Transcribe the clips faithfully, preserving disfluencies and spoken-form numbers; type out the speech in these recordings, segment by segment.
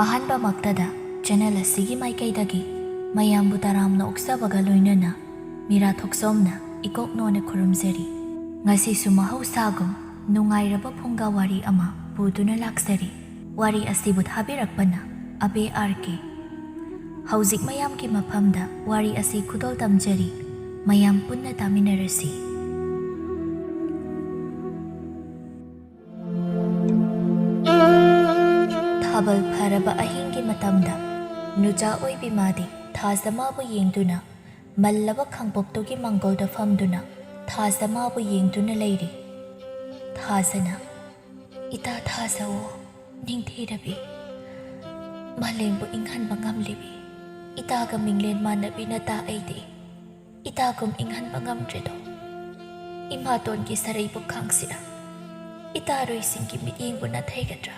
ꯑꯍꯥꯟꯕꯃꯛꯇꯗ channel ꯑꯁꯤꯒꯤ ꯃꯥꯏꯀꯩꯗꯒꯤ ꯃꯌꯥꯝꯕꯨ ꯇꯔꯥꯝꯅ ꯑꯣꯛꯆꯕꯒ ꯂꯣꯏꯅꯅ ꯃꯤꯔꯥ ꯊꯣꯛꯆꯣꯝꯅ ꯏꯀꯣꯛ ꯅꯣꯟꯅ ꯈꯨꯔꯨꯝꯖꯔꯤ꯫ ꯉꯁꯤꯁꯨ ꯃꯍꯧꯁꯥꯒꯨꯝ ꯅꯨꯡꯉꯥꯏꯔꯕ ꯐꯨꯡꯒꯥ ꯋꯥꯔꯤ ꯑꯃ ꯄꯨꯗꯨꯅ ꯂꯥꯛꯆꯔꯤ꯫ ꯋꯥꯔꯤ ꯑꯁꯤꯕꯨ ꯊꯥꯕꯤꯔꯛꯄꯅ ꯑꯕꯦ ꯑꯥꯔ ꯀꯦ꯫ ꯍꯧꯖꯤꯛ ꯃꯌꯥꯝꯒꯤ ꯃꯐꯝꯗ ꯋꯥꯔꯤ ꯑꯁꯤ ꯈꯨꯗꯣꯜ ꯇꯝꯖꯔꯤ꯫ ꯃꯌꯥꯝ ꯄꯨꯟꯅ ꯇꯥꯃꯤꯟꯅꯔꯁꯤ꯫ ꯊꯥꯕꯜ ꯐꯔꯕ ꯑꯍꯤꯡꯒꯤ ꯃꯇꯝꯗ ꯅꯨꯆꯥ ꯑꯣꯏꯕꯤ ꯃꯥꯗꯤ ꯊꯥꯖ ꯃꯥꯕꯨ ꯌꯦꯡꯗꯨꯅ ꯃꯜꯂꯕ ꯈꯥꯡꯄꯣꯛꯇꯨꯒꯤ ꯃꯥꯡꯒꯣꯜꯗ ꯐꯝꯗꯨꯅ ꯊꯥꯖ ꯃꯥꯕꯨ ꯌꯦꯡꯗꯨꯅ ꯂꯩꯔꯤ꯫ ꯊꯥꯖꯅ, "ꯏꯇꯥ ꯊꯥꯖꯋꯣ, ꯅꯤꯡꯊꯤꯔꯕꯤ, ꯃꯥꯂꯦꯝꯕꯨ ꯏꯪꯍꯟꯕ ꯉꯝꯂꯤꯕꯤ ꯏꯇꯥꯒ ꯃꯤꯡꯂꯦꯟ ꯃꯥꯟꯅꯕꯤ ꯅꯇꯥ ꯑꯩꯗꯤ ꯏꯇꯥꯒꯨꯝ ꯏꯪꯍꯟꯕ ꯉꯝꯗ꯭ꯔꯦꯗꯣ꯫ ꯏꯃꯥꯇꯣꯟꯒꯤ ꯁꯔꯩ ꯄꯨꯈꯥꯡꯁꯤꯗ ꯏꯇꯥꯔꯣꯏꯁꯤꯡꯒꯤ ꯃꯤꯠꯌꯦꯡꯕꯨ ꯅꯥꯊꯩꯒꯗ꯭ꯔꯥ?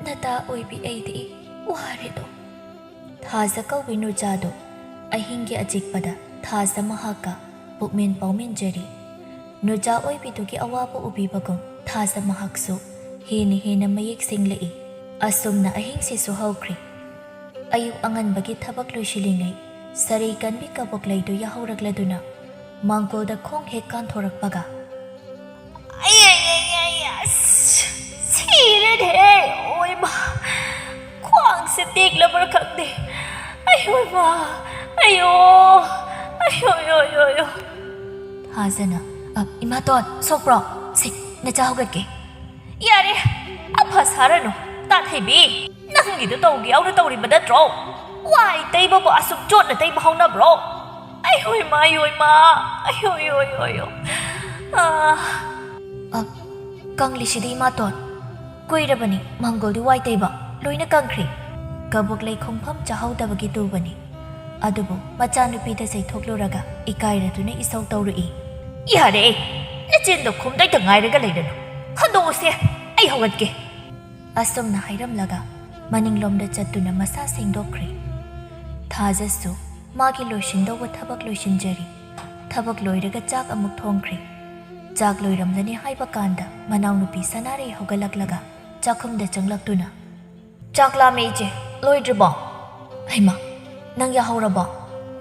ꯅꯇꯥ ꯑꯣꯏꯕꯤ ꯑꯩꯗꯤ ꯋꯥꯔꯦꯗꯣ꯫" ꯊꯥꯖ ꯀꯧꯕꯤ ꯅꯨꯆꯥꯗꯣ ꯑꯍꯤꯡꯒꯤ ꯑꯆꯤꯛꯄꯗ ꯊꯥꯖ ꯃꯍꯥꯛꯀ ꯄꯨꯛꯃꯤꯟ ꯄꯥꯎꯃꯤꯟꯖꯔꯤ꯫ ꯅꯨꯆꯥ ꯑꯣꯏꯕꯤꯗꯨꯒꯤ ꯑꯋꯥꯕ ꯎꯕꯤꯕꯒꯨꯝ ꯊꯥꯖ ꯃꯍꯥꯛꯁꯨ ꯍꯦꯟꯅ ꯍꯦꯟꯅ ꯃꯌꯦꯛ ꯁꯦꯡꯂꯛꯏ꯫ ꯑꯁꯨꯝꯅ ꯑꯍꯤꯡꯁꯤꯁꯨ ꯍꯧꯈ꯭ꯔꯦ꯫ ꯑꯌꯨꯛ ꯑꯉꯟꯕꯒꯤ ꯊꯕꯛ ꯂꯣꯏꯁꯤꯜꯂꯤꯉꯩ ꯁꯔꯩ ꯀꯟꯕꯤ ꯀꯕꯣꯛꯂꯩꯗꯨ ꯌꯥꯍꯧꯔꯛꯂꯗꯨꯅ ꯃꯥꯡꯒꯣꯜꯗ ꯈꯣꯡ ꯍꯦꯛ ꯀꯥꯟꯊꯣꯔꯛꯄꯒ, "ꯑꯩ, ꯑꯩ, ꯑꯩ, ꯑꯩ, ꯑꯁ, ꯁꯤꯔꯦꯅꯦ! ꯑꯣꯏꯃ! ꯈ꯭ꯋꯥꯡꯁꯦ ꯇꯦꯛꯂꯕ꯭ꯔꯥ ꯈꯪꯗꯦ꯫ ꯑꯩ, ꯑꯣꯏꯃ! ꯑꯌꯣ! ꯑꯌꯣ, ꯑꯌꯣ, ꯑꯌꯣ, ꯑꯌꯣ!" ꯊꯥꯖꯅ, "ꯑ, ꯏꯃꯥꯇꯣꯟ, ꯁꯣꯛꯄ꯭ꯔꯣ? ꯁꯦ, ꯅꯆꯥ ꯍꯧꯒꯠꯀꯦ꯫" "ꯌꯥꯔꯦ, ꯑꯐ ꯁꯥꯔꯅꯨ, ꯇꯥꯊꯩꯕꯤ꯫ ꯅꯪꯒꯤꯗꯣ ꯇꯧꯒꯦ ꯌꯥꯎꯅ ꯇꯧꯔꯤꯕ ꯅꯠꯇ꯭ꯔꯣ? ꯋꯥꯏ ꯇꯩꯕꯕꯨ ꯑꯁꯨꯛ ꯆꯣꯠꯅ ꯇꯩꯕ ꯍꯧꯅꯕ꯭ꯔꯣ? ꯑꯩ ꯍꯣꯏ ꯃꯥ, ꯑꯩ ꯍꯣꯏ ꯃꯥ, ꯑꯩ ꯍꯣꯏ, ꯍꯣꯏ, ꯍꯣꯏ, ꯍꯣꯏ꯫ ꯑꯥ꯫ ꯑ, ꯀꯪꯂꯤꯁꯤꯗꯤ ꯏꯃꯥꯇꯣꯟ꯫ ꯀꯨꯏꯔꯕꯅꯤ ꯃꯪꯒꯣꯜꯗꯤ ꯋꯥꯏ ꯇꯩꯕ, ꯂꯣꯏꯅ ꯀꯪꯈ꯭ꯔꯦ꯫" ꯀꯕꯣꯛꯂꯩ ꯈꯣꯡꯐꯝ ꯆꯥꯍꯧꯗꯕꯒꯤ ꯇꯨꯕꯅꯤ꯫ ꯑꯗꯨꯕꯨ ꯃꯆꯥꯅꯨꯄꯤꯗ ꯆꯩꯊꯣꯛꯂꯨꯔꯒ ꯏꯀꯥꯏꯔꯗꯨꯅ ꯏꯁꯧ ꯇꯧꯔꯛꯏ꯫ "ꯌꯥꯔꯦ, ꯅꯆꯤꯟꯗꯣ ꯈꯨꯝꯗꯩꯗ ꯉꯥꯏꯔꯒ ꯂꯩꯔꯅꯨ꯫ ꯍꯟꯗꯣꯛꯎꯁꯦ, ꯑꯩ ꯍꯧꯒꯠꯀꯦ꯫" ꯑꯁꯨꯝꯅ ꯍꯥꯏꯔꯝꯂꯒ ꯃꯅꯤꯡꯂꯣꯝꯗ ꯆꯠꯇꯨꯅ ꯃꯁꯥ ꯁꯦꯡꯗꯣꯛꯈ꯭ꯔꯦ꯫ ꯊꯥꯖꯁꯨ ꯃꯥꯒꯤ ꯂꯣꯏꯁꯤꯟꯗꯧꯕ ꯊꯕꯛ ꯂꯣꯏꯁꯤꯟꯖꯔꯤ꯫ ꯊꯕꯛ ꯂꯣꯏꯔꯒ ꯆꯥꯛ ꯑꯃꯨꯛ ꯊꯣꯡꯈ꯭ꯔꯦ꯫ ꯆꯥꯛ ꯂꯣꯏꯔꯝꯂꯅꯤ ꯍꯥꯏꯕ ꯀꯥꯟꯗ ꯃꯅꯥꯎꯅꯨꯄꯤ ꯁꯅꯥꯔꯩ ꯍꯧꯒꯠꯂꯛꯂꯒ ꯆꯥꯛꯈꯨꯝꯗ ꯆꯪꯂꯛꯇꯨꯅ, ꯆꯥꯛ ꯂꯥꯝꯃꯦ, ꯏꯆꯦ꯫ ꯂꯣꯏꯗ꯭ꯔꯤꯕꯣ? ꯍꯩꯃꯥ, ꯅꯪ ꯌꯥꯍꯧꯔꯕꯣ?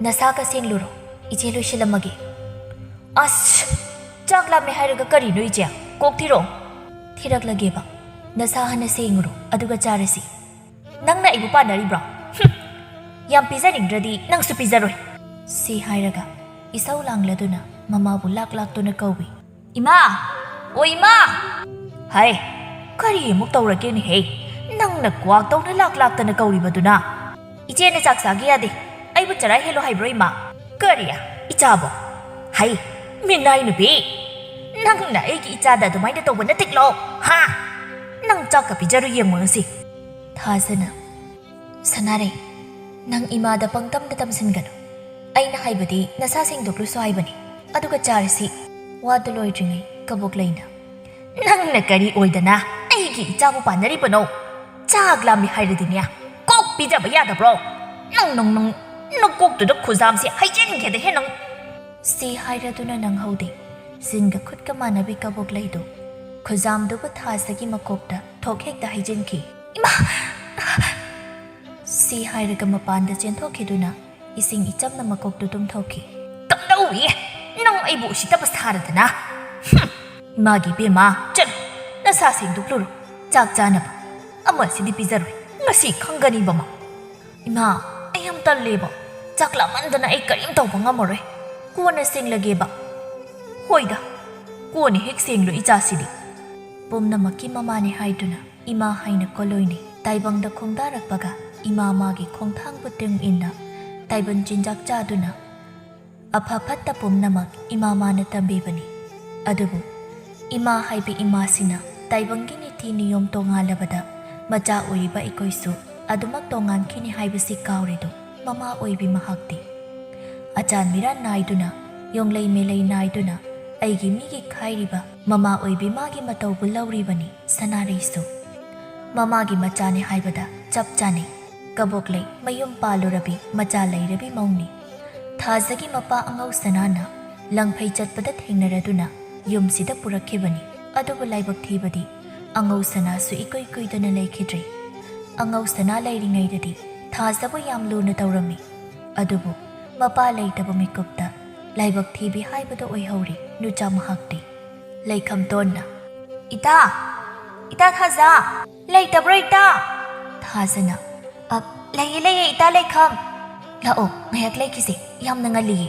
ꯅꯁꯥꯒ ꯁꯦꯡꯂꯨꯔꯣ, ꯏꯆꯦ ꯂꯣꯏꯁꯤꯜꯂꯝꯃꯒꯦ꯫ ꯑꯁ, ꯆꯥꯛ ꯂꯥꯝꯃꯦ ꯍꯥꯏꯔꯒ ꯀꯔꯤꯅꯣ, ꯏꯆꯦ? ꯀꯣꯛ ꯊꯤꯔꯛꯑꯣ꯫ ꯊꯤꯔꯛꯂꯒꯦꯕ꯫ ꯅꯁꯥ ꯍꯥꯟꯅ ꯁꯦꯡꯉꯨꯔꯣ, ꯑꯗꯨꯒ ꯆꯥꯔꯁꯤ꯫ ꯅꯪꯅ ꯑꯩꯕꯨ ꯄꯥꯟꯅꯔꯤꯕ꯭ꯔꯣ? ꯍꯨꯝ! ꯌꯥꯝ ꯄꯤꯖꯅꯤꯡꯗ꯭ꯔꯗꯤ ꯅꯪꯁꯨ ꯄꯤꯖꯔꯣꯏ꯫ ꯁꯤ ꯍꯥꯏꯔꯒ ꯏꯁꯧ ꯂꯥꯡꯂꯗꯨꯅ ꯃꯃꯥꯕꯨ ꯂꯥꯛ ꯂꯥꯛꯇꯨꯅ ꯀꯧꯏ꯫ "ꯏꯃꯥ! ꯑꯣ ꯏꯃꯥ!" "ꯍꯥꯏ, ꯀꯔꯤ ꯑꯃꯨꯛ ꯇꯧꯔꯒꯦꯅꯦꯍꯦ? ꯅꯪꯅ ꯀ꯭ꯋꯥꯛ ꯇꯧꯅ ꯂꯥꯛ ꯂꯥꯛꯇꯅ ꯀꯧꯔꯤꯕꯗꯨꯅ?" "ꯏꯆꯦꯅ ꯆꯥꯛ ꯆꯥꯒꯦ ꯌꯥꯗꯦ꯫ ꯑꯩꯕꯨ ꯆꯔꯥ ꯍꯦꯜꯂꯣ ꯍꯥꯏꯕ꯭ꯔꯣ, ꯏꯃꯥ?" "ꯀꯔꯤ? ꯏꯆꯥꯕꯣ? ꯍꯩ, ꯃꯤꯅꯥꯏ ꯅꯨꯄꯤ! ꯅꯪꯅ ꯑꯩꯒꯤ ꯏꯆꯥꯗ ꯑꯗꯨꯃꯥꯏꯅ ꯇꯧꯕ ꯅꯠꯇꯤꯛꯂꯣ? ꯍꯥ? ꯅꯪ ꯆꯥꯛꯀ ꯄꯤꯖꯔꯨ ꯌꯦꯡꯉꯨ ꯉꯁꯤ꯫" ꯊꯥꯖꯅ, "ꯁꯅꯥꯔꯩ, ꯅꯪ ꯏꯃꯥꯗ ꯄꯪꯇꯝꯗ ꯇꯝꯁꯤꯟꯒꯅꯨ꯫ ꯑꯩꯅ ꯍꯥꯏꯕꯗꯤ ꯅꯁꯥ ꯁꯦꯡꯗꯣꯛꯂꯨꯁꯨ ꯍꯥꯏꯕꯅꯤ꯫ ꯑꯗꯨꯒ ꯆꯥꯔꯁꯤ꯫" ꯋꯥꯗꯨ ꯂꯣꯏꯗ꯭ꯔꯤꯉꯩ ꯀꯕꯣꯛꯂꯩꯅ, "ꯅꯪꯅ ꯀꯔꯤ ꯑꯣꯏꯗꯅ ꯑꯩꯒꯤ ꯏꯆꯥꯕꯨ ꯄꯥꯟꯅꯔꯤꯕꯅꯣ? ꯆꯥꯛ ꯂꯥꯝꯃꯤ ꯍꯥꯏꯔꯗꯤꯅꯦ, ꯀꯣꯛ ꯄꯤꯖꯕ ꯌꯥꯗꯕ꯭ꯔꯣ? ꯅꯪ, ꯅꯪ, ꯅꯪ, ꯅꯀꯣꯛꯇꯨꯗ ꯈꯨꯖꯥꯝꯁꯦ ꯍꯩꯖꯤꯟꯒꯦꯗ ꯍꯦ ꯅꯪ!" ꯁꯤ ꯍꯥꯏꯔꯗꯨꯅ ꯅꯪꯍꯧꯗꯦ꯫ ꯖꯤꯟꯒ ꯈꯨꯠꯀ ꯃꯥꯟꯅꯕꯤ ꯀꯕꯣꯛꯂꯩꯗꯨ ꯈꯨꯖꯥꯝꯗꯨꯕꯨ ꯊꯥꯖꯒꯤ ꯃꯀꯣꯛꯇ ꯊꯣꯛ ꯍꯦꯛꯇ ꯍꯩꯖꯤꯟꯈꯤ꯫ "ꯏꯃꯥ!" ꯁꯤ ꯍꯥꯏꯔꯒ ꯃꯄꯥꯟꯗ ꯆꯦꯟꯊꯣꯛꯈꯤꯗꯨꯅ ꯏꯁꯤꯡ ꯏꯆꯝꯅ ꯃꯀꯣꯛꯇꯨ ꯇꯨꯝꯊꯣꯛꯈꯤ꯫ "ꯀꯝꯗꯧꯏ? ꯅꯪ ꯑꯩꯕꯨ ꯎꯁꯤꯠꯇꯕ ꯁꯥꯔꯗꯅ? ꯍꯨꯝ! ꯏꯃꯥꯒꯤ ꯏꯕꯦꯝꯃ, ꯆꯠꯂꯨ, ꯅꯁꯥ ꯁꯦꯡꯗꯣꯛꯂꯨꯔꯣ꯫ ꯆꯥꯛ ꯆꯥꯅꯕ ꯑꯃꯁꯤꯗꯤ ꯄꯤꯖꯔꯣꯏ꯫ ꯉꯁꯤ ꯈꯪꯒꯅꯤꯕ ꯃꯥ꯫" "ꯏꯃꯥ, ꯑꯩ ꯌꯥꯝ ꯇꯜꯂꯦꯕ꯫ ꯆꯥꯛ ꯂꯥꯝꯃꯟꯗꯅ ꯑꯩ ꯀꯔꯤꯝ ꯇꯧꯕ ꯉꯝꯃꯔꯣꯏ꯫ ꯀꯣꯟꯅ ꯁꯦꯡꯂꯒꯦꯕ꯫" "ꯍꯣꯏꯗ, ꯀꯣꯟꯅ ꯍꯦꯛ ꯁꯦꯡꯂꯨ ꯏꯆꯥꯁꯤꯗꯤ꯫" ꯄꯨꯝꯅꯃꯛꯀꯤ ꯃꯃꯥꯅꯦ ꯍꯥꯏꯗꯨꯅ ꯏꯃꯥ ꯍꯥꯏꯅ ꯀꯣꯂꯣꯏꯅꯩ꯫ ꯇꯥꯏꯕꯪꯗ ꯈꯣꯡꯗꯥꯔꯛꯄꯒ ꯏꯃꯥ ꯃꯥꯒꯤ ꯈꯣꯡꯊꯥꯡꯕꯨ ꯇꯨꯡ ꯏꯟꯅ ꯇꯥꯏꯕꯪ ꯆꯤꯟꯖꯥꯛ ꯆꯥꯗꯨꯅ ꯑꯐ ꯐꯠꯇ ꯄꯨꯝꯅꯃꯛ ꯏꯃꯥ ꯃꯥꯅ ꯇꯝꯕꯤꯕꯅꯤ꯫ ꯑꯗꯨꯕꯨ ꯏꯃꯥ ꯍꯥꯏꯕ ꯏꯃꯥꯁꯤꯅ ꯇꯥꯏꯕꯪꯒꯤ ꯅꯤꯇꯤ ꯅꯤꯌꯣꯝ ꯇꯣꯉꯥꯜꯂꯕꯗ ꯃꯆꯥ ꯑꯣꯏꯔꯤꯕ ꯑꯩꯈꯣꯏꯁꯨ ꯑꯗꯨꯃꯛ ꯇꯣꯉꯥꯟꯈꯤꯅꯤ ꯍꯥꯏꯕꯁꯤ ꯀꯥꯎꯔꯦꯗꯣ꯫ ꯃꯃꯥ ꯑꯣꯏꯕꯤ ꯃꯍꯥꯛꯇꯤ ꯑꯆꯥꯟ ꯃꯤꯔꯥꯟ ꯅꯥꯏꯗꯨꯅ, ꯌꯣꯡꯂꯩ ꯃꯦꯂꯩ ꯅꯥꯏꯗꯨꯅ ꯑꯩꯒꯤ ꯃꯤꯒꯤ ꯈꯥꯏꯔꯤꯕ ꯃꯃꯥ ꯑꯣꯏꯕꯤ ꯃꯥꯒꯤ ꯃꯇꯧꯕꯨ ꯂꯧꯔꯤꯕꯅꯤ꯫ ꯁꯅꯥꯔꯩꯁꯨ ꯃꯃꯥꯒꯤ ꯃꯆꯥꯅꯤ ꯍꯥꯏꯕꯗ ꯆꯞ ꯆꯥꯅꯩ꯫ ꯀꯕꯣꯛꯂꯩ ꯃꯌꯨꯝ ꯄꯥꯜꯂꯨꯔꯕꯤ ꯃꯆꯥ ꯂꯩꯔꯕꯤ ꯃꯧꯅꯤ꯫ ꯊꯥꯖꯒꯤ ꯃꯄꯥ ꯑꯉꯧ ꯁꯅꯥꯅ ꯂꯪꯐꯩ ꯆꯠꯄꯗ ꯊꯦꯡꯅꯔꯗꯨꯅ ꯌꯨꯝꯁꯤꯗ ꯄꯨꯔꯛꯈꯤꯕꯅꯤ꯫ ꯑꯗꯨꯕꯨ ꯂꯥꯏꯕꯛ ꯊꯤꯕꯗꯤ ꯑꯉꯧ ꯁꯅꯥꯁꯨ ꯏꯀꯨꯏ ꯀꯨꯏꯗꯅ ꯂꯩꯈꯤꯗ꯭ꯔꯦ꯫ ꯑꯉꯧ ꯁꯅꯥ ꯂꯩꯔꯤꯉꯩꯗꯗꯤ ꯊꯥꯖꯕꯨ ꯌꯥꯝ ꯂꯨꯅ ꯇꯧꯔꯝꯃꯤ꯫ ꯑꯗꯨꯕꯨ ꯃꯄꯥ ꯂꯩꯇꯕ ꯃꯤꯀꯨꯞꯇ ꯂꯥꯏꯕꯛ ꯊꯤꯕꯤ ꯍꯥꯏꯕꯗꯣ ꯑꯣꯏꯍꯧꯔꯤ ꯅꯨꯆꯥ ꯃꯍꯥꯛꯇꯤ꯫ ꯂꯩꯈꯝꯇꯣꯟꯅ, "ꯏꯇꯥ! ꯏꯇꯥ ꯊꯥꯖ! ꯂꯩꯇꯕ꯭ꯔꯣ ꯏꯇꯥ?" ꯊꯥꯖꯅ, "ꯑ, ꯂꯩꯌꯦ, ꯂꯩꯌꯦ, ꯏꯇꯥ ꯂꯩꯈꯝ꯫ ꯂꯥꯛꯑꯣ, ꯉꯥꯏꯍꯥꯛ ꯂꯩꯈꯤꯁꯦ, ꯌꯥꯝꯅ ꯉꯜꯂꯤꯌꯦ꯫"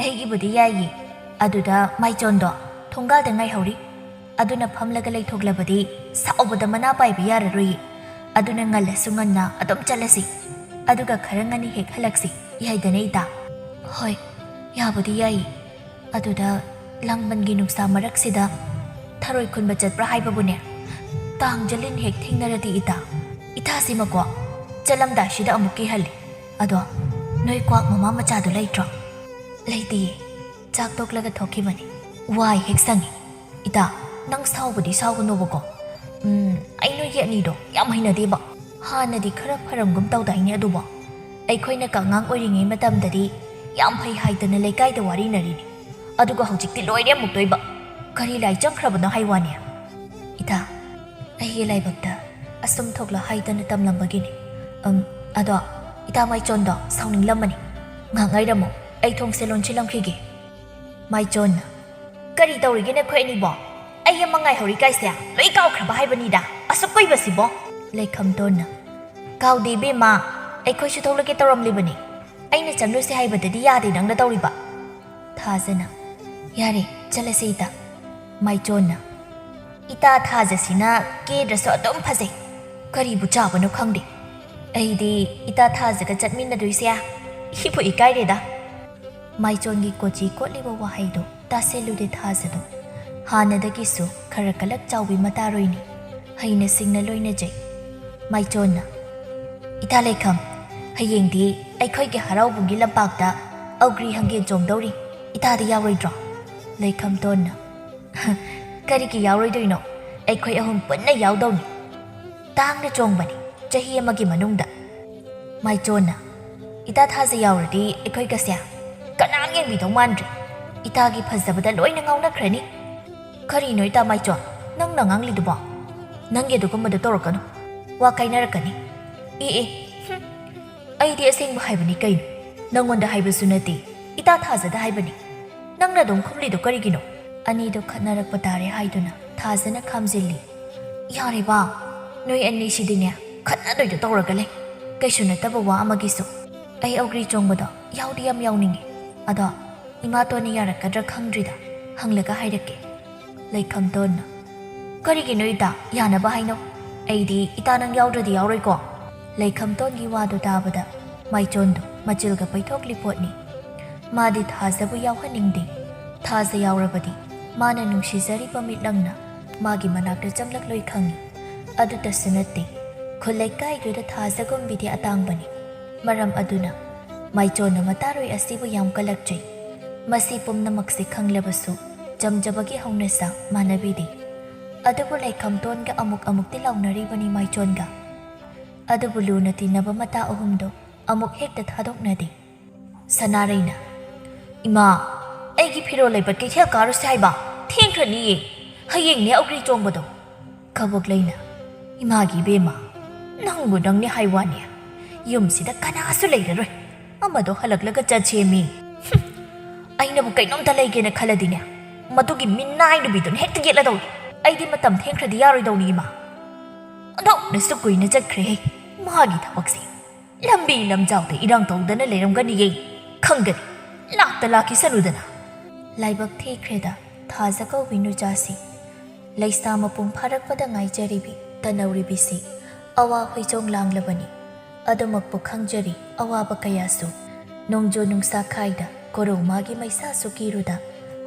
"ꯑꯩꯒꯤꯕꯨꯗꯤ ꯌꯥꯏꯌꯦ꯫ ꯑꯗꯨꯗ ꯃꯥꯏꯆꯣꯟꯗꯣ ꯊꯣꯡꯒꯥꯜꯗ ꯉꯥꯏꯍꯧꯔꯤ꯫ ꯑꯗꯨꯅ ꯐꯝꯂꯒ ꯂꯩꯊꯣꯛꯂꯕꯗꯤ ꯁꯥꯎꯕꯗ ꯃꯅꯥ ꯄꯥꯏꯕ ꯌꯥꯔꯔꯣꯏꯌꯦ꯫ ꯑꯗꯨꯅ ꯉꯜꯂꯁꯨ ꯉꯟꯅ ꯑꯗꯨꯝ ꯆꯠꯂꯁꯤ꯫ ꯑꯗꯨꯒ ꯈꯔ ꯉꯟꯅ ꯍꯦꯛ ꯍꯜꯂꯛꯁꯤ꯫ ꯌꯥꯏꯗꯅ ꯏꯇꯥ?" "ꯍꯣꯏ, ꯌꯥꯕꯨꯗꯤ ꯌꯥꯏꯌꯦ꯫ ꯑꯗꯨꯗ ꯂꯥꯡꯕꯟꯒꯤ ꯅꯨꯡꯁꯥ ꯃꯔꯛꯁꯤꯗ ꯊꯔꯣꯏ ꯈꯨꯟꯕ ꯆꯠꯄ꯭ꯔꯥ ꯍꯥꯏꯕꯕꯨꯅꯦ? ꯇꯥꯡꯖꯂꯤꯟ ꯍꯦꯛ ꯊꯦꯡꯅꯔꯗꯤ ꯏꯇꯥ, ꯏꯇꯥꯁꯤꯃꯀꯣ ꯆꯠꯂꯝꯗꯥꯏꯁꯤꯗ ꯑꯃꯨꯛ ꯀꯤꯍꯜꯂꯤ꯫ ꯑꯗꯣ ꯅꯣꯏ ꯀ꯭ꯋꯥꯛ ꯃꯃꯥ ꯃꯆꯥꯗꯣ ꯂꯩꯇ꯭ꯔꯣ?" "ꯂꯩꯇꯤꯌꯦ, ꯆꯥꯛ ꯇꯣꯛꯂꯒ ꯊꯣꯛꯈꯤꯕꯅꯤ꯫ ꯋꯥꯏ ꯍꯦꯛ ꯁꯪꯉꯤ꯫ ꯏꯇꯥ, ꯅꯪ ꯁꯥꯎꯕꯗꯤ ꯁꯥꯎꯒꯅꯣꯕꯀꯣ꯫ ꯎꯝ, ꯑꯩ ꯅꯣꯏꯒꯤ ꯑꯅꯤꯗꯣ ꯌꯥꯝ ꯍꯩꯅꯗꯦꯕ꯫ ꯍꯥꯟꯅꯗꯤ ꯈꯔ ꯐꯔꯝꯒꯨꯝ ꯇꯧꯗꯥꯏꯅꯦ ꯑꯗꯨꯕꯣ? ꯑꯩꯈꯣꯏꯅ ꯑꯉꯥꯡ ꯑꯣꯏꯔꯤꯉꯩ ꯃꯇꯝꯗꯗꯤ ꯌꯥꯝ ꯐꯩ ꯍꯥꯏꯗꯅ ꯂꯩꯀꯥꯏꯗ ꯋꯥꯔꯤꯅꯔꯤꯅꯤ꯫ ꯑꯗꯨꯒ ꯍꯧꯖꯤꯛꯇꯤ ꯂꯣꯏꯔꯦ ꯑꯃꯨꯛꯇꯣꯏꯕ꯫ ꯀꯔꯤ ꯂꯥꯏ ꯆꯪꯈ꯭ꯔꯕꯅꯣ ꯍꯥꯏ ꯋꯥꯅꯤ?" "ꯏꯇꯥ, ꯑꯩꯒꯤ ꯂꯥꯏꯕꯛꯇ ꯑꯁꯨꯝ ꯊꯣꯛꯂꯣ ꯍꯥꯏꯗꯅ ꯇꯝꯂꯝꯕꯒꯤꯅꯤ꯫ ꯑꯝ, ꯑꯗꯣ ꯏꯇꯥ ꯃꯥꯏꯆꯣꯟꯗꯣ ꯁꯥꯎꯅꯤꯡꯂꯝꯃꯅꯤ꯫ ꯉꯥꯏꯍꯥꯛ ꯉꯥꯏꯔꯝꯃꯨ, ꯑꯩ ꯊꯣꯡꯁꯦ ꯂꯣꯟꯁꯤꯜꯂꯝꯈꯤꯒꯦ꯫" ꯃꯥꯏꯆꯣꯟꯅ, "ꯀꯔꯤ ꯇꯧꯔꯤꯒꯦ ꯅꯈꯣꯏ ꯑꯅꯤꯕꯣ? ꯑꯩ ꯑꯃ ꯉꯥꯏꯍꯧꯔꯤ ꯀꯥꯏꯁꯦ ꯂꯣꯏ ꯀꯥꯎꯈ꯭ꯔꯕ ꯍꯥꯏꯕꯅꯤꯗ, ꯑꯁꯨꯛ ꯀꯨꯏꯕꯁꯤꯕꯣ?" ꯂꯩꯈꯝꯇꯣꯟꯅ, "ꯀꯥꯎꯗꯦ ꯏꯕꯦꯝꯃ, ꯑꯩꯈꯣꯏꯁꯨ ꯊꯣꯛꯂꯛꯀꯦ ꯇꯧꯔꯝꯂꯤꯕꯅꯤ꯫ ꯑꯩꯅ ꯆꯪꯂꯨꯁꯦ ꯍꯥꯏꯕꯗꯗꯤ ꯌꯥꯗꯦ ꯅꯪꯅ ꯇꯧꯔꯤꯕ꯫" ꯊꯥꯖꯅ, "ꯌꯥꯔꯦ, ꯆꯠꯂꯁꯦ ꯏꯇꯥ꯫" ꯃꯥꯏꯆꯣꯟꯅ, "ꯏꯇꯥ ꯊꯥꯖꯁꯤꯅ ꯀꯦꯗ꯭ꯔꯁꯨ ꯑꯗꯨꯝ ꯐꯖꯩ꯫ ꯀꯔꯤꯕꯨ ꯆꯥꯕꯅꯣ ꯈꯪꯗꯦ꯫ ꯑꯩꯗꯤ ꯏꯇꯥ ꯊꯥꯖꯒ ꯆꯠꯃꯤꯟꯅꯗꯣꯏꯁꯦ ꯏꯕꯨ ꯏꯀꯥꯏꯔꯦꯗ꯫" ꯃꯥꯏꯆꯣꯟꯒꯤ ꯀꯣꯆꯤ ꯀꯣꯠꯂꯤꯕ ꯋꯥꯍꯩꯗꯣ ꯇꯥꯁꯤꯜꯂꯨꯗꯦ ꯊꯥꯖꯗꯣ꯫ ꯍꯥꯟꯅꯗꯒꯤꯁꯨ ꯈꯔ ꯀꯂꯛ ꯆꯥꯎꯕꯤ ꯃꯇꯥꯔꯣꯏꯅꯤ꯫ ꯍꯩꯅ ꯁꯤꯡꯅ ꯂꯣꯏꯅꯖꯩ꯫ ꯃꯥꯏꯆꯣꯟꯅ, "ꯏꯇꯥ ꯂꯩꯈꯝ, ꯍꯌꯦꯡꯗꯤ ꯑꯩꯈꯣꯏꯒꯤ ꯍꯔꯥꯎꯕꯨꯡꯒꯤ ꯂꯝꯄꯥꯛꯇ ꯑꯧꯒ꯭ꯔꯤ ꯍꯪꯒꯦꯟ ꯆꯣꯡꯗꯧꯔꯤ꯫ ꯏꯇꯥꯗꯤ ꯌꯥꯎꯔꯣꯏꯗ꯭ꯔꯣ?" ꯂꯩꯈꯝꯇꯣꯟꯅ, "ꯀꯔꯤꯒꯤ ꯌꯥꯎꯔꯣꯏꯗꯣꯏꯅꯣ? ꯑꯩꯈꯣꯏ ꯑꯍꯨꯝ ꯄꯨꯟꯅ ꯌꯥꯎꯗꯧꯅꯤ꯫ ꯇꯥꯡꯅ ꯆꯣꯡꯕꯅꯤ, ꯆꯍꯤ ꯑꯃꯒꯤ ꯃꯅꯨꯡꯗ꯫" ꯃꯥꯏꯆꯣꯟꯅ, "ꯏꯇꯥ ꯊꯥꯖ ꯌꯥꯎꯔꯗꯤ ꯑꯩꯈꯣꯏꯒꯁꯦ ꯀꯅꯥꯝ ꯌꯦꯡꯕꯤꯗꯧ ꯃꯥꯟꯗ꯭ꯔꯦ꯫ ꯏꯇꯥꯒꯤ ꯐꯖꯕꯗ ꯂꯣꯏꯅ ꯉꯥꯎꯅꯈ꯭ꯔꯅꯤ꯫" "ꯀꯔꯤꯅꯣ ꯏꯇꯥ ꯃꯥꯏꯆꯣꯟ, ꯅꯪꯅ ꯉꯥꯡꯂꯤꯗꯨꯕꯣ? ꯅꯪꯒꯤ ꯑꯗꯨꯒꯨꯝꯕꯗꯣ ꯇꯧꯔꯛꯀꯅꯨ꯫" ꯋꯥ ꯀꯥꯏꯅꯔꯛꯀꯅꯤ꯫ ꯑꯦ ꯑꯦ, ꯍꯨꯝ, ꯑꯩꯗꯤ ꯑꯁꯦꯡꯕ ꯍꯥꯏꯕꯅꯤ ꯀꯩꯅꯣ꯫ ꯅꯪꯉꯣꯟꯗ ꯍꯥꯏꯕꯁꯨ ꯅꯠꯇꯦ, ꯏꯇꯥ ꯊꯥꯖꯗ ꯍꯥꯏꯕꯅꯤ꯫ ꯅꯪꯅ ꯑꯗꯨꯝ ꯈꯨꯝꯂꯤꯗꯣ ꯀꯔꯤꯒꯤꯅꯣ? ꯑꯅꯤꯗꯣ ꯈꯠꯅꯔꯛꯄ ꯇꯥꯔꯦ ꯍꯥꯏꯗꯨꯅ ꯊꯥꯖꯅ ꯈꯥꯝꯖꯤꯜꯂꯤ꯫ ꯌꯥꯔꯦꯕ, ꯅꯣꯏ ꯑꯅꯤꯁꯤꯗꯤꯅꯦ, ꯈꯠꯅꯗꯣꯏꯗꯣ ꯇꯧꯔꯒ ꯂꯩ꯫ ꯀꯩꯁꯨ ꯅꯠꯇꯕ ꯋꯥ ꯑꯃꯒꯤꯁꯨ꯫ ꯑꯩ ꯑꯧꯒ꯭ꯔꯤ ꯆꯣꯡꯕꯗꯣ ꯌꯥꯎꯗꯤ ꯌꯥꯝ ꯌꯥꯎꯅꯤꯡꯉꯦ꯫ ꯑꯗꯣ ꯏꯃꯥꯇꯣꯟꯅ ꯌꯥꯔꯛꯀꯗ꯭ꯔꯥ ꯈꯪꯗ꯭ꯔꯤꯗ, ꯍꯪꯂꯒ ꯍꯥꯏꯔꯛꯀꯦ꯫ ꯂꯩꯈꯝꯇꯣꯟꯅ, "ꯀꯔꯤꯒꯤꯅꯣ ꯏꯇꯥ, ꯌꯥꯅꯕ ꯍꯥꯏꯅꯧ꯫ ꯑꯩꯗꯤ ꯏꯇꯥ ꯅꯪ ꯌꯥꯎꯗ꯭ꯔꯗꯤ ꯌꯥꯎꯔꯣꯏꯀꯣ?" ꯂꯩꯈꯝꯇꯣꯟꯒꯤ ꯋꯥꯗꯨ ꯇꯥꯕꯗ ꯃꯥꯏꯆꯣꯟꯗꯨ ꯃꯆꯤꯜꯒ ꯄꯩꯊꯣꯛꯂꯤ ꯄꯣꯠꯅꯤ꯫ ꯃꯥꯗꯤ ꯊꯥꯖꯕꯨ ꯌꯥꯎꯍꯟꯅꯤꯡꯗꯦ꯫ ꯊꯥꯖ ꯌꯥꯎꯔꯕꯗꯤ ꯃꯥꯅ ꯅꯨꯡꯁꯤꯖꯔꯤꯕ ꯃꯤꯠꯂꯪꯅ ꯃꯥꯒꯤ ꯃꯅꯥꯛꯇ ꯆꯪꯂꯛꯂꯣꯏ ꯈꯪꯏ꯫ ꯑꯗꯨꯇꯁꯨ ꯅꯠꯇꯦ, ꯈꯨꯜ ꯂꯩꯀꯥꯏꯗꯨꯗ ꯊꯥꯖꯒꯨꯝꯕꯤꯗꯤ ꯑꯇꯥꯡꯕꯅꯤ꯫ ꯃꯔꯝ ꯑꯗꯨꯅ ꯃꯥꯏꯆꯣꯟꯅ ꯃꯇꯥꯔꯣꯏ ꯑꯁꯤꯕꯨ ꯌꯥꯝ ꯀꯜꯂꯛꯆꯩ꯫ ꯃꯁꯤ ꯄꯨꯝꯅꯃꯛꯁꯤ ꯈꯪꯂꯕꯁꯨ ꯆꯝꯖꯕꯒꯤ ꯍꯧꯅꯁꯥ ꯃꯥꯟꯅꯕꯤꯗꯦ꯫ ꯑꯗꯨꯕꯨ ꯂꯩꯈꯝꯇꯣꯟꯒ ꯑꯃꯨꯛ ꯑꯃꯨꯛꯇꯤ ꯂꯥꯎꯅꯔꯤꯕꯅꯤ ꯃꯥꯏꯆꯣꯟꯒ꯫ ꯑꯗꯨꯕꯨ ꯂꯨꯅ ꯇꯤꯟꯅꯕ ꯃꯇꯥ ꯑꯍꯨꯝꯗꯣ ꯑꯃꯨꯛ ꯍꯦꯛꯇ ꯊꯥꯗꯣꯛꯅꯗꯦ꯫ ꯁꯅꯥꯔꯩꯅ, "ꯏꯃꯥ, ꯑꯩꯒꯤ ꯐꯤꯔꯣꯜ ꯂꯩꯕ ꯀꯩꯊꯦꯜ ꯀꯥꯔꯨꯁꯦ ꯍꯥꯏꯕ, ꯊꯦꯡꯈ꯭ꯔꯅꯤꯌꯦ꯫ ꯍꯌꯦꯡꯅꯦ ꯑꯧꯒ꯭ꯔꯤ ꯆꯣꯡꯕꯗꯣ꯫" ꯀꯕꯣꯛꯂꯩꯅ, "ꯏꯃꯥꯒꯤ ꯏꯕꯦꯝꯃ, ꯅꯪꯕꯨ ꯅꯪꯅꯦ ꯍꯥꯏ ꯋꯥꯅꯦ꯫ ꯌꯨꯝꯁꯤꯗ ꯀꯅꯥꯁꯨ ꯂꯩꯔꯔꯣꯏ꯫ ꯑꯃꯗꯣ ꯍꯜꯂꯛꯂꯒ ꯆꯠꯁꯦꯃꯤ꯫" "ꯍꯨꯝ, ꯑꯩꯅꯕꯨ ꯀꯩꯅꯣꯝꯇ ꯂꯩꯒꯦꯅ ꯈꯜꯂꯗꯤꯅꯦ, ꯃꯗꯨꯒꯤ ꯃꯤꯅꯥꯏ ꯅꯨꯄꯤꯗꯨꯅ ꯍꯦꯛꯇ ꯌꯦꯠꯂꯗꯧꯅꯤ꯫ ꯑꯩꯗꯤ ꯃꯇꯝ ꯊꯦꯡꯈ꯭ꯔꯗꯤ ꯌꯥꯔꯣꯏꯗꯧꯅꯤ ꯏꯃꯥ꯫ ꯑꯣꯟꯊꯣꯛꯅꯁꯨ ꯀꯨꯏꯅ ꯆꯠꯈ꯭ꯔꯦꯍꯦ꯫ ꯃꯥꯒꯤ ꯊꯕꯛꯁꯦ ꯂꯝꯕꯤ ꯂꯝꯖꯥꯎꯗ ꯏꯔꯥꯡ ꯇꯧꯗꯅ ꯂꯩꯔꯝꯒꯅꯤꯌꯦ꯫ ꯈꯪꯒꯅꯤ, ꯂꯥꯛꯇ ꯂꯥꯛꯈꯤꯁꯅꯨꯗꯅ꯫" ꯂꯥꯏꯕꯛ ꯊꯤꯈ꯭ꯔꯦꯗ ꯊꯥꯖ ꯀꯧꯕꯤ ꯅꯨꯆꯥꯁꯤ꯫ ꯂꯩꯁꯥ ꯃꯄꯨꯡ ꯐꯥꯔꯛꯄꯗ ꯉꯥꯏꯖꯔꯤꯕꯤ ꯇꯅꯧꯔꯤꯕꯤꯁꯤ ꯑꯋꯥ ꯍꯣꯏꯆꯣꯡ ꯂꯥꯡꯂꯕꯅꯤ꯫ ꯑꯗꯨꯃꯛꯄꯨ ꯈꯪꯖꯔꯤ ꯑꯋꯥꯕ ꯀꯌꯥꯁꯨ꯫ ꯅꯣꯡꯖꯨ ꯅꯨꯡꯁꯥ ꯈꯥꯏꯗ ꯀꯣꯔꯧ ꯃꯥꯒꯤ ꯃꯩꯁꯥꯁꯨ ꯀꯤꯔꯨꯗ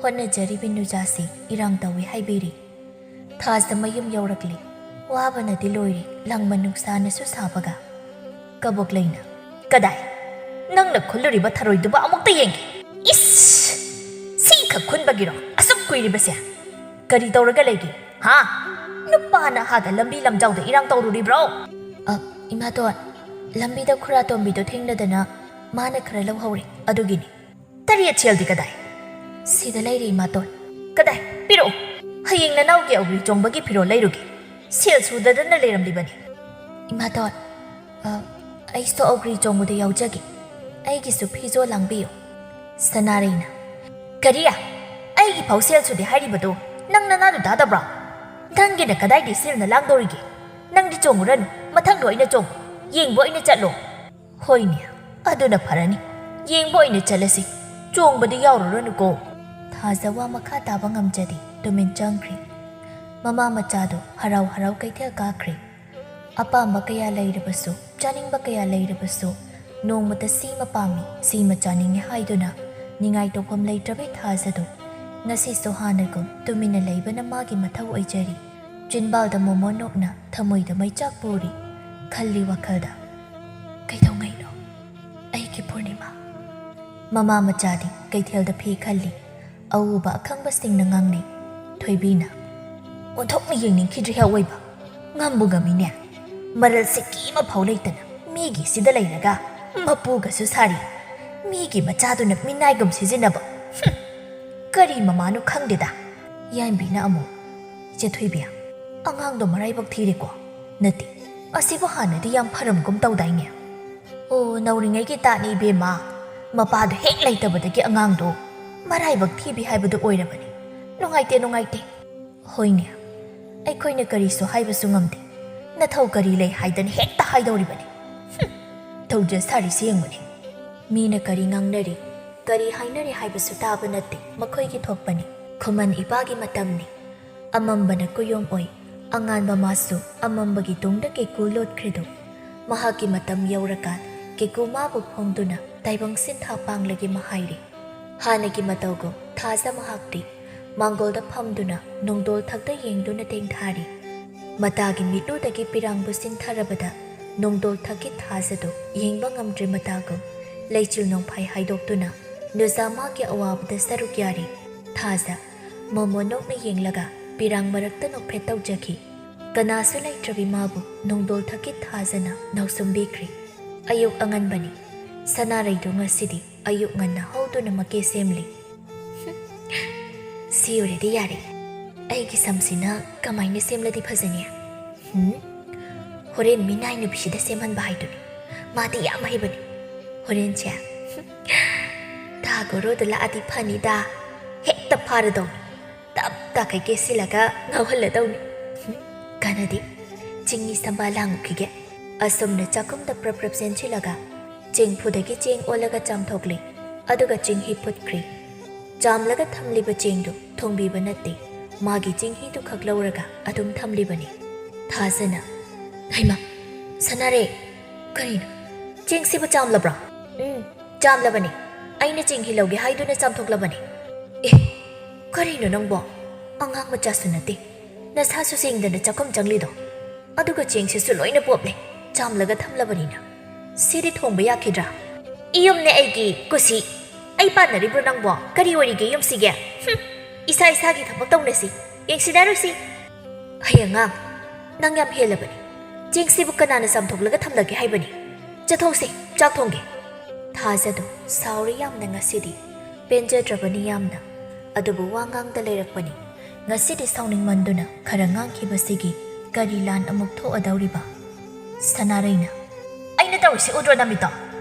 ꯍꯣꯠꯅꯖꯔꯤꯕꯤ ꯅꯨꯆꯥꯁꯤ ꯏꯔꯥꯡ ꯇꯧꯏ ꯍꯥꯏꯕꯤꯔꯤ꯫ ꯊꯥꯖ ꯃꯌꯨꯝ ꯌꯧꯔꯛꯂꯤ꯫ ꯋꯥꯕꯅꯗꯤ ꯂꯣꯏꯔꯦ ꯂꯪꯕ ꯅꯨꯡꯁꯥꯅꯁꯨ ꯁꯥꯕꯒ꯫ ꯀꯕꯣꯛꯂꯩꯅ, "ꯀꯗꯥꯏ? ꯅꯪꯅ ꯈꯨꯜꯂꯨꯔꯤꯕ ꯊꯔꯣꯏꯗꯨꯕꯨ ꯑꯃꯨꯛꯇ ꯌꯦꯡꯒꯦ꯫ ꯏꯁ! ꯁꯤꯈꯛ ꯈꯨꯟꯕꯒꯤꯔꯣ ꯑꯁꯨꯛ ꯀꯨꯏꯔꯤꯕꯁꯦ? ꯀꯔꯤ ꯇꯧꯔꯒ ꯂꯩꯒꯦ? ꯍꯥ? ꯅꯨꯄꯥ ꯅꯍꯥꯒ ꯂꯝꯕꯤ ꯂꯝꯖꯥꯎꯗ ꯏꯔꯥꯡ ꯇꯧꯔꯨꯔꯤꯕ꯭ꯔꯣ?" "ꯑ, ꯏꯃꯥꯇꯣꯟ, ꯂꯝꯕꯤꯗ ꯈꯨꯔꯥ ꯇꯣꯝꯕꯤꯗꯣ ꯊꯦꯡꯅꯗꯅ ꯃꯥꯅ ꯈꯔ ꯂꯧꯍꯧꯔꯦ, ꯑꯗꯨꯒꯤꯅꯤ꯫" "ꯇꯔꯦꯠ ꯁꯦꯜꯗꯤ ꯀꯗꯥꯏ?" "ꯁꯤꯗ ꯂꯩꯔꯦ, ꯏꯃꯥꯇꯣꯟ꯫" "ꯀꯗꯥꯏ? ꯄꯤꯔꯛꯑꯣ꯫ ꯍꯌꯦꯡ ꯅꯅꯥꯎꯒꯤ ꯑꯧꯒ꯭ꯔꯤ ꯆꯣꯡꯕꯒꯤ ꯐꯤꯔꯣꯜ ꯂꯩꯔꯨꯒꯦ꯫ ꯁꯦꯜ ꯁꯨꯗꯗꯅ ꯂꯩꯔꯝꯂꯤꯕꯅꯤ꯫" ꯏꯃꯥꯇꯣꯟ, ꯑ, ꯑꯩꯁꯨ ꯑꯧꯒ꯭ꯔꯤ ꯆꯣꯡꯕꯗ ꯌꯥꯎꯖꯒꯦ꯫ ꯑꯩꯒꯤꯁꯨ ꯐꯤꯖꯣꯜ ꯂꯥꯡꯕꯤꯌꯨ꯫ ꯁꯅꯥꯔꯩꯅ, "ꯀꯔꯤ? ꯑꯩꯒꯤ ꯐꯥꯎ ꯁꯦꯜ ꯁꯨꯗꯦ ꯍꯥꯏꯔꯤꯕꯗꯨ ꯅꯪ ꯅꯅꯥꯗꯨ ꯇꯥꯗꯕ꯭ꯔꯣ? ꯅꯪꯒꯤꯅ ꯀꯗꯥꯏꯗꯒꯤ ꯁꯦꯜꯅ ꯂꯥꯡꯗꯧꯔꯤꯒꯦ? ꯅꯪꯗꯤ ꯆꯣꯡꯉꯨꯔꯅꯨ, ꯃꯊꯪꯗ ꯑꯣꯏꯅ ꯆꯣꯡꯉꯨ, ꯌꯦꯡꯕ ꯑꯣꯏꯅ ꯆꯠꯂꯣ꯫" "ꯍꯣꯏꯅꯦ, ꯑꯗꯨꯅ ꯐꯔꯅꯤ, ꯌꯦꯡꯕ ꯑꯣꯏꯅ ꯆꯠꯂꯁꯤ, ꯆꯣꯡꯕꯗꯤ ꯌꯥꯎꯔꯨꯔꯅꯨꯀꯣ꯫" ꯊꯥꯖ ꯋꯥ ꯃꯈꯥ ꯇꯥꯕ ꯉꯝꯖꯗꯦ, ꯇꯨꯃꯤꯟ ꯆꯪꯈ꯭ꯔꯦ꯫ ꯃꯃꯥ ꯃꯆꯥꯗꯨ ꯍꯔꯥꯎ ꯍꯔꯥꯎ ꯀꯩꯊꯦꯜ ꯀꯥꯈ꯭ꯔꯦ꯫ ꯑꯄꯥꯝꯕ ꯀꯌꯥ ꯂꯩꯔꯕꯁꯨ, ꯆꯥꯅꯤꯡꯕ ꯀꯌꯥ ꯂꯩꯔꯕꯁꯨ, ꯅꯣꯡꯃꯇ ꯁꯤꯃ ꯄꯥꯝꯃꯤ, ꯁꯤꯃ ꯆꯥꯅꯤꯡꯉꯤ ꯍꯥꯏꯗꯨꯅ ꯅꯤꯡꯉꯥꯏ ꯇꯧꯐꯝ ꯂꯩꯇ꯭ꯔꯕꯤ ꯊꯥꯖꯗꯨ ꯉꯁꯤꯁꯨ ꯍꯥꯟꯅꯒꯨꯝ ꯇꯨꯃꯤꯟꯅ ꯂꯩꯕꯅ ꯃꯥꯒꯤ ꯃꯊꯧ ꯑꯣꯏꯖꯔꯤ꯫ ꯆꯤꯟꯕꯥꯜꯗ ꯃꯣꯃꯣꯟ ꯅꯣꯛꯅ ꯊꯃꯣꯏꯗ ꯃꯩꯆꯥꯛ ꯄꯨꯔꯤ꯫ ꯈꯜꯂꯤ ꯋꯥꯈꯜꯗ, "ꯀꯩꯗꯧꯉꯩꯅꯣ ꯑꯩꯒꯤ ꯄꯨꯔꯅꯤꯃꯥ?" ꯃꯃꯥ ꯃꯆꯥꯗꯤ ꯀꯩꯊꯦꯜꯗ ꯐꯤ ꯈꯜꯂꯤ꯫ ꯑꯎꯕ ꯑꯈꯪꯕꯁꯤꯡꯅ ꯉꯥꯡꯅꯩ꯫ ꯊꯣꯏꯕꯤꯅ, "ꯑꯣꯟꯊꯣꯛꯅ ꯌꯦꯡꯅꯤꯡꯈꯤꯗ꯭ꯔꯦ ꯑꯋꯣꯏꯕ꯫ ꯉꯝꯕꯨ ꯉꯝꯃꯤꯅꯦ꯫ ꯃꯔꯜ ꯁꯤꯀꯤ ꯑꯃ ꯐꯥꯎ ꯂꯩꯇꯅ ꯃꯤꯒꯤ ꯁꯤꯗ ꯂꯩꯔꯒ ꯃꯄꯨꯒꯁꯨ ꯁꯥꯔꯤ꯫ ꯃꯤꯒꯤ ꯃꯆꯥꯗꯨꯅ ꯃꯤꯅꯥꯏꯒꯨꯝ ꯁꯤꯖꯤꯟꯅꯕ꯫ ꯍꯨꯝ, ꯀꯔꯤ ꯃꯃꯥꯅꯣ ꯈꯪꯗꯦꯗ꯫" ꯌꯥꯏꯝꯕꯤꯅ ꯑꯃꯨꯛ, "ꯏꯆꯦ ꯊꯣꯏꯕꯤ, ꯑꯉꯥꯡꯗꯣ ꯃꯔꯥꯏꯕꯛ ꯊꯤꯔꯦꯀꯣ꯫ ꯅꯠꯇꯦ, ꯑꯁꯤꯕꯨ ꯍꯥꯟꯅꯗꯤ ꯌꯥꯝ ꯐꯔꯝꯒꯨꯝ ꯇꯧꯗꯥꯏꯅꯦ?" "ꯑꯣ, ꯅꯧꯔꯤꯉꯩꯒꯤ ꯇꯥꯠꯅꯤ ꯏꯕꯦꯝꯃ꯫ ꯃꯄꯥꯗꯣ ꯍꯦꯛ ꯂꯩꯇꯕꯗꯒꯤ ꯑꯉꯥꯡꯗꯣ ꯃꯔꯥꯏꯕꯛ ꯊꯤꯕꯤ ꯍꯥꯏꯕꯗꯨ ꯑꯣꯏꯔꯕꯅꯤ꯫ ꯅꯨꯡꯉꯥꯏꯇꯦ, ꯅꯨꯡꯉꯥꯏꯇꯦ꯫" "ꯍꯣꯏꯅꯦ, ꯑꯩꯈꯣꯏꯅ ꯀꯔꯤꯁꯨ ꯍꯥꯏꯕꯁꯨ ꯉꯝꯗꯦ꯫ ꯅꯊꯧ ꯀꯔꯤ ꯂꯩ ꯍꯥꯏꯗꯅ ꯍꯦꯛꯇ ꯍꯥꯏꯗꯧꯔꯤꯕꯅꯤ꯫ ꯍꯨꯝ, ꯇꯧꯖ ꯁꯥꯔꯤꯁꯤ ꯌꯦꯡꯉꯨꯅꯦ꯫ ꯃꯤꯅ ꯀꯔꯤ ꯉꯥꯡꯅꯔꯤ, ꯀꯔꯤ ꯍꯥꯏꯅꯔꯤ ꯍꯥꯏꯕꯁꯨ ꯇꯥꯕ ꯅꯠꯇꯦ, ꯃꯈꯣꯏꯒꯤ ꯊꯣꯛꯄꯅꯤ꯫ ꯈꯨꯃꯟ ꯏꯄꯥꯒꯤ ꯃꯇꯝꯅꯤ꯫ ꯑꯃꯝꯕꯅ ꯀꯨꯌꯣꯝ ꯑꯣꯏ, ꯑꯉꯥꯟꯕ ꯃꯥꯁꯨ ꯑꯃꯝꯕꯒꯤ ꯇꯨꯡꯗ ꯀꯦꯀꯨ ꯂꯣꯠꯈ꯭ꯔꯤꯗꯨ꯫ ꯃꯍꯥꯛꯀꯤ ꯃꯇꯝ ꯌꯧꯔꯀꯥꯟ ꯀꯦꯀꯨ ꯃꯥꯕꯨ ꯐꯣꯡꯗꯨꯅ ꯇꯥꯏꯕꯪ ꯁꯤꯟꯊꯥ ꯄꯥꯡꯂꯒꯦ ꯃꯍꯥꯏꯔꯤ꯫ ꯍꯥꯟꯅꯒꯤ ꯃꯇꯧꯒꯨꯝ ꯊꯥꯖ ꯃꯍꯥꯛꯇꯤ ꯃꯥꯡꯒꯣꯜꯗ ꯐꯝꯗꯨꯅ ꯅꯣꯡꯗꯣꯜ ꯊꯛꯇ ꯌꯦꯡꯗꯨꯅ ꯇꯦꯡꯊꯥꯔꯤ꯫ ꯃꯇꯥꯒꯤ ꯃꯤꯠꯂꯨꯗꯒꯤ ꯄꯤꯔꯥꯡꯕꯨ ꯁꯤꯟꯊꯔꯕꯗ ꯅꯣꯡꯗꯣꯜ ꯊꯛꯀꯤ ꯊꯥꯖꯗꯨ ꯌꯦꯡꯕ ꯉꯝꯗ꯭ꯔꯦ꯫ ꯃꯇꯥꯒꯨꯝ ꯂꯩꯆꯤꯜ ꯅꯣꯡꯐꯥꯏ ꯍꯥꯏꯗꯣꯛꯇꯨꯅ ꯅꯨꯖꯥ ꯃꯥꯒꯤ ꯑꯋꯥꯕꯗ ꯁꯔꯨꯛ ꯌꯥꯔꯤ꯫ ꯊꯥꯖ ꯃꯣꯃꯣꯟ ꯅꯣꯛꯅ ꯌꯦꯡꯂꯒ ꯄꯤꯔꯥꯡ ꯃꯔꯛꯇ ꯅꯣꯛꯐꯦꯠ ꯇꯧꯖꯈꯤ꯫ ꯀꯅꯥꯁꯨ ꯂꯩꯇ꯭ꯔꯕꯤ ꯃꯥꯕꯨ ꯅꯣꯡꯗꯣꯜ ꯊꯛꯀꯤ ꯊꯥꯖꯅ ꯅꯥꯎꯁꯨꯝꯕꯤꯈ꯭ꯔꯤ꯫ ꯑꯌꯨꯛ ꯑꯉꯟꯕꯅꯤ꯫ ꯁꯅꯥꯔꯩꯗꯨ ꯉꯁꯤꯗꯤ ꯑꯌꯨꯛ ꯉꯟꯅ ꯍꯧꯗꯨꯅ ꯃꯀꯦ ꯁꯦꯝꯂꯤ꯫ "ꯁꯤ ꯑꯣꯏꯔꯗꯤ ꯌꯥꯔꯦ꯫ ꯑꯩꯒꯤ ꯁꯝꯁꯤꯅ ꯀꯃꯥꯏꯅ ꯁꯦꯝꯂꯗꯤ ꯐꯖꯅꯤ? ꯍꯨꯝ?" ꯍꯣꯔꯦꯟ ꯃꯤꯅꯥꯏ ꯅꯨꯄꯤꯁꯤꯗ ꯁꯦꯝꯍꯟꯕ ꯍꯥꯏꯗꯨꯅꯤ꯫ ꯃꯥꯗꯤ ꯌꯥꯝ ꯍꯩꯕꯅꯤ꯫ ꯍꯣꯔꯦꯟꯁꯦ ꯇꯥꯒꯣꯔꯣꯗ ꯂꯥꯛꯑꯗꯤ ꯐꯅꯤꯗ꯫ ꯍꯦꯛꯇ ꯐꯥꯔꯗꯧꯅꯤ꯫ ꯇꯞ ꯇꯥꯈꯩ ꯀꯦꯁꯤꯜꯂꯒ ꯉꯥꯎꯍꯜꯂꯗꯧꯅꯤ꯫ ꯀꯥꯟꯅꯗꯦ꯫ ꯆꯤꯡꯃꯤ ꯁꯝꯕꯥ ꯂꯥꯡꯉꯨꯈꯤꯒꯦ꯫ ꯑꯁꯨꯝꯅ ꯆꯥꯛꯈꯨꯝꯗ ꯄ꯭ꯔꯞ ꯄ꯭ꯔꯞ ꯆꯦꯟꯁꯤꯜꯂꯒ ꯆꯦꯡꯐꯨꯗꯒꯤ ꯆꯦꯡ ꯑꯣꯜꯂꯒ ꯆꯥꯝꯊꯣꯛꯂꯦ꯫ ꯑꯗꯨꯒ ꯆꯦꯡꯍꯤ ꯐꯨꯠꯈ꯭ꯔꯦ꯫ ꯆꯥꯝꯂꯒ ꯊꯝꯂꯤꯕ ꯆꯦꯡꯗꯨ ꯊꯣꯡꯕꯤꯕ ꯅꯠꯇꯦ꯫ ꯃꯥꯒꯤ ꯆꯦꯡꯍꯤꯗꯨ ꯈꯛ ꯂꯧꯔꯒ ꯑꯗꯨꯝ ꯊꯝꯂꯤꯕꯅꯤ꯫ ꯊꯥꯖꯅ, "ꯍꯩꯃꯥ, ꯁꯅꯥꯔꯩ, ꯀꯔꯤꯅꯣ? ꯆꯦꯡꯁꯤꯕꯨ ꯆꯥꯝꯂꯕ꯭ꯔꯣ?" "ꯎꯝ, ꯆꯥꯝꯂꯕꯅꯤ꯫ ꯑꯩꯅ ꯆꯦꯡꯍꯤ ꯂꯧꯒꯦ ꯍꯥꯏꯗꯨꯅ ꯆꯥꯝꯊꯣꯛꯂꯕꯅꯤ꯫" "ꯑꯦ, ꯀꯔꯤꯅꯣ ꯅꯪꯕꯣ? ꯑꯉꯥꯡ ꯃꯆꯥꯁꯨ ꯅꯠꯇꯦ꯫ ꯅꯁꯥꯁꯨ ꯁꯦꯡꯗꯅ ꯆꯥꯛꯈꯨꯝ ꯆꯪꯂꯤꯗꯣ꯫ ꯑꯗꯨꯒ ꯆꯦꯡꯁꯤꯁꯨ ꯂꯣꯏꯅ ꯄꯣꯞꯂꯦ, ꯆꯥꯝꯂꯒ ꯊꯝꯂꯕꯅꯤꯅ꯫ ꯁꯤꯗꯤ ꯊꯣꯡꯕ ꯌꯥꯈꯤꯗ꯭ꯔꯥ?" "ꯏ ꯌꯨꯝꯅꯦ ꯑꯩꯒꯤ, ꯀꯨꯁꯤ꯫ ꯑꯩ ꯄꯥꯟꯅꯔꯤꯕ꯭ꯔꯣ ꯅꯪꯕꯣ? ꯀꯔꯤ ꯑꯣꯏꯔꯤꯒꯦ ꯌꯨꯝꯁꯤꯒꯤ? ꯍꯨꯝ, ꯏꯁꯥ ꯏꯁꯥꯒꯤ ꯊꯕꯛ ꯇꯧꯅꯁꯤ, ꯌꯦꯡꯁꯤꯟꯅꯔꯨꯁꯤ꯫" "ꯍꯩ ꯑꯉꯥꯡ, ꯅꯪ ꯌꯥꯝ ꯍꯦꯜꯂꯕꯅꯤ꯫ ꯆꯦꯡꯁꯤꯕꯨ ꯀꯅꯥꯅ ꯆꯥꯝꯊꯣꯛꯂꯒ ꯊꯝꯂꯒꯦ ꯍꯥꯏꯕꯅꯤ? ꯆꯠꯊꯣꯛꯁꯦ, ꯆꯥꯛ ꯊꯣꯡꯒꯦ꯫" ꯊꯥꯖꯗꯣ ꯁꯥꯎꯔꯤ ꯌꯥꯝꯅ ꯉꯁꯤꯗꯤ꯫ ꯄꯦꯟꯖꯗ꯭ꯔꯕꯅꯤ ꯌꯥꯝꯅ꯫ ꯑꯗꯨꯕꯨ ꯋꯥ ꯉꯥꯡꯗ ꯂꯩꯔꯛꯄꯅꯤ꯫ ꯉꯁꯤꯗꯤ ꯁꯥꯎꯅꯤꯡꯃꯟꯗꯨꯅ ꯈꯔ ꯉꯥꯡꯈꯤꯕꯁꯤꯒꯤ ꯀꯔꯤ ꯂꯥꯟ ꯑꯃꯨꯛ ꯊꯣꯛꯑꯗꯧꯔꯤꯕ? ꯁꯅꯥꯔꯩꯅ, "ꯑꯩꯅ ꯇꯧꯔꯤꯁꯤ ꯎꯗ꯭ꯔꯣ ꯅꯃꯤꯠꯇꯣ?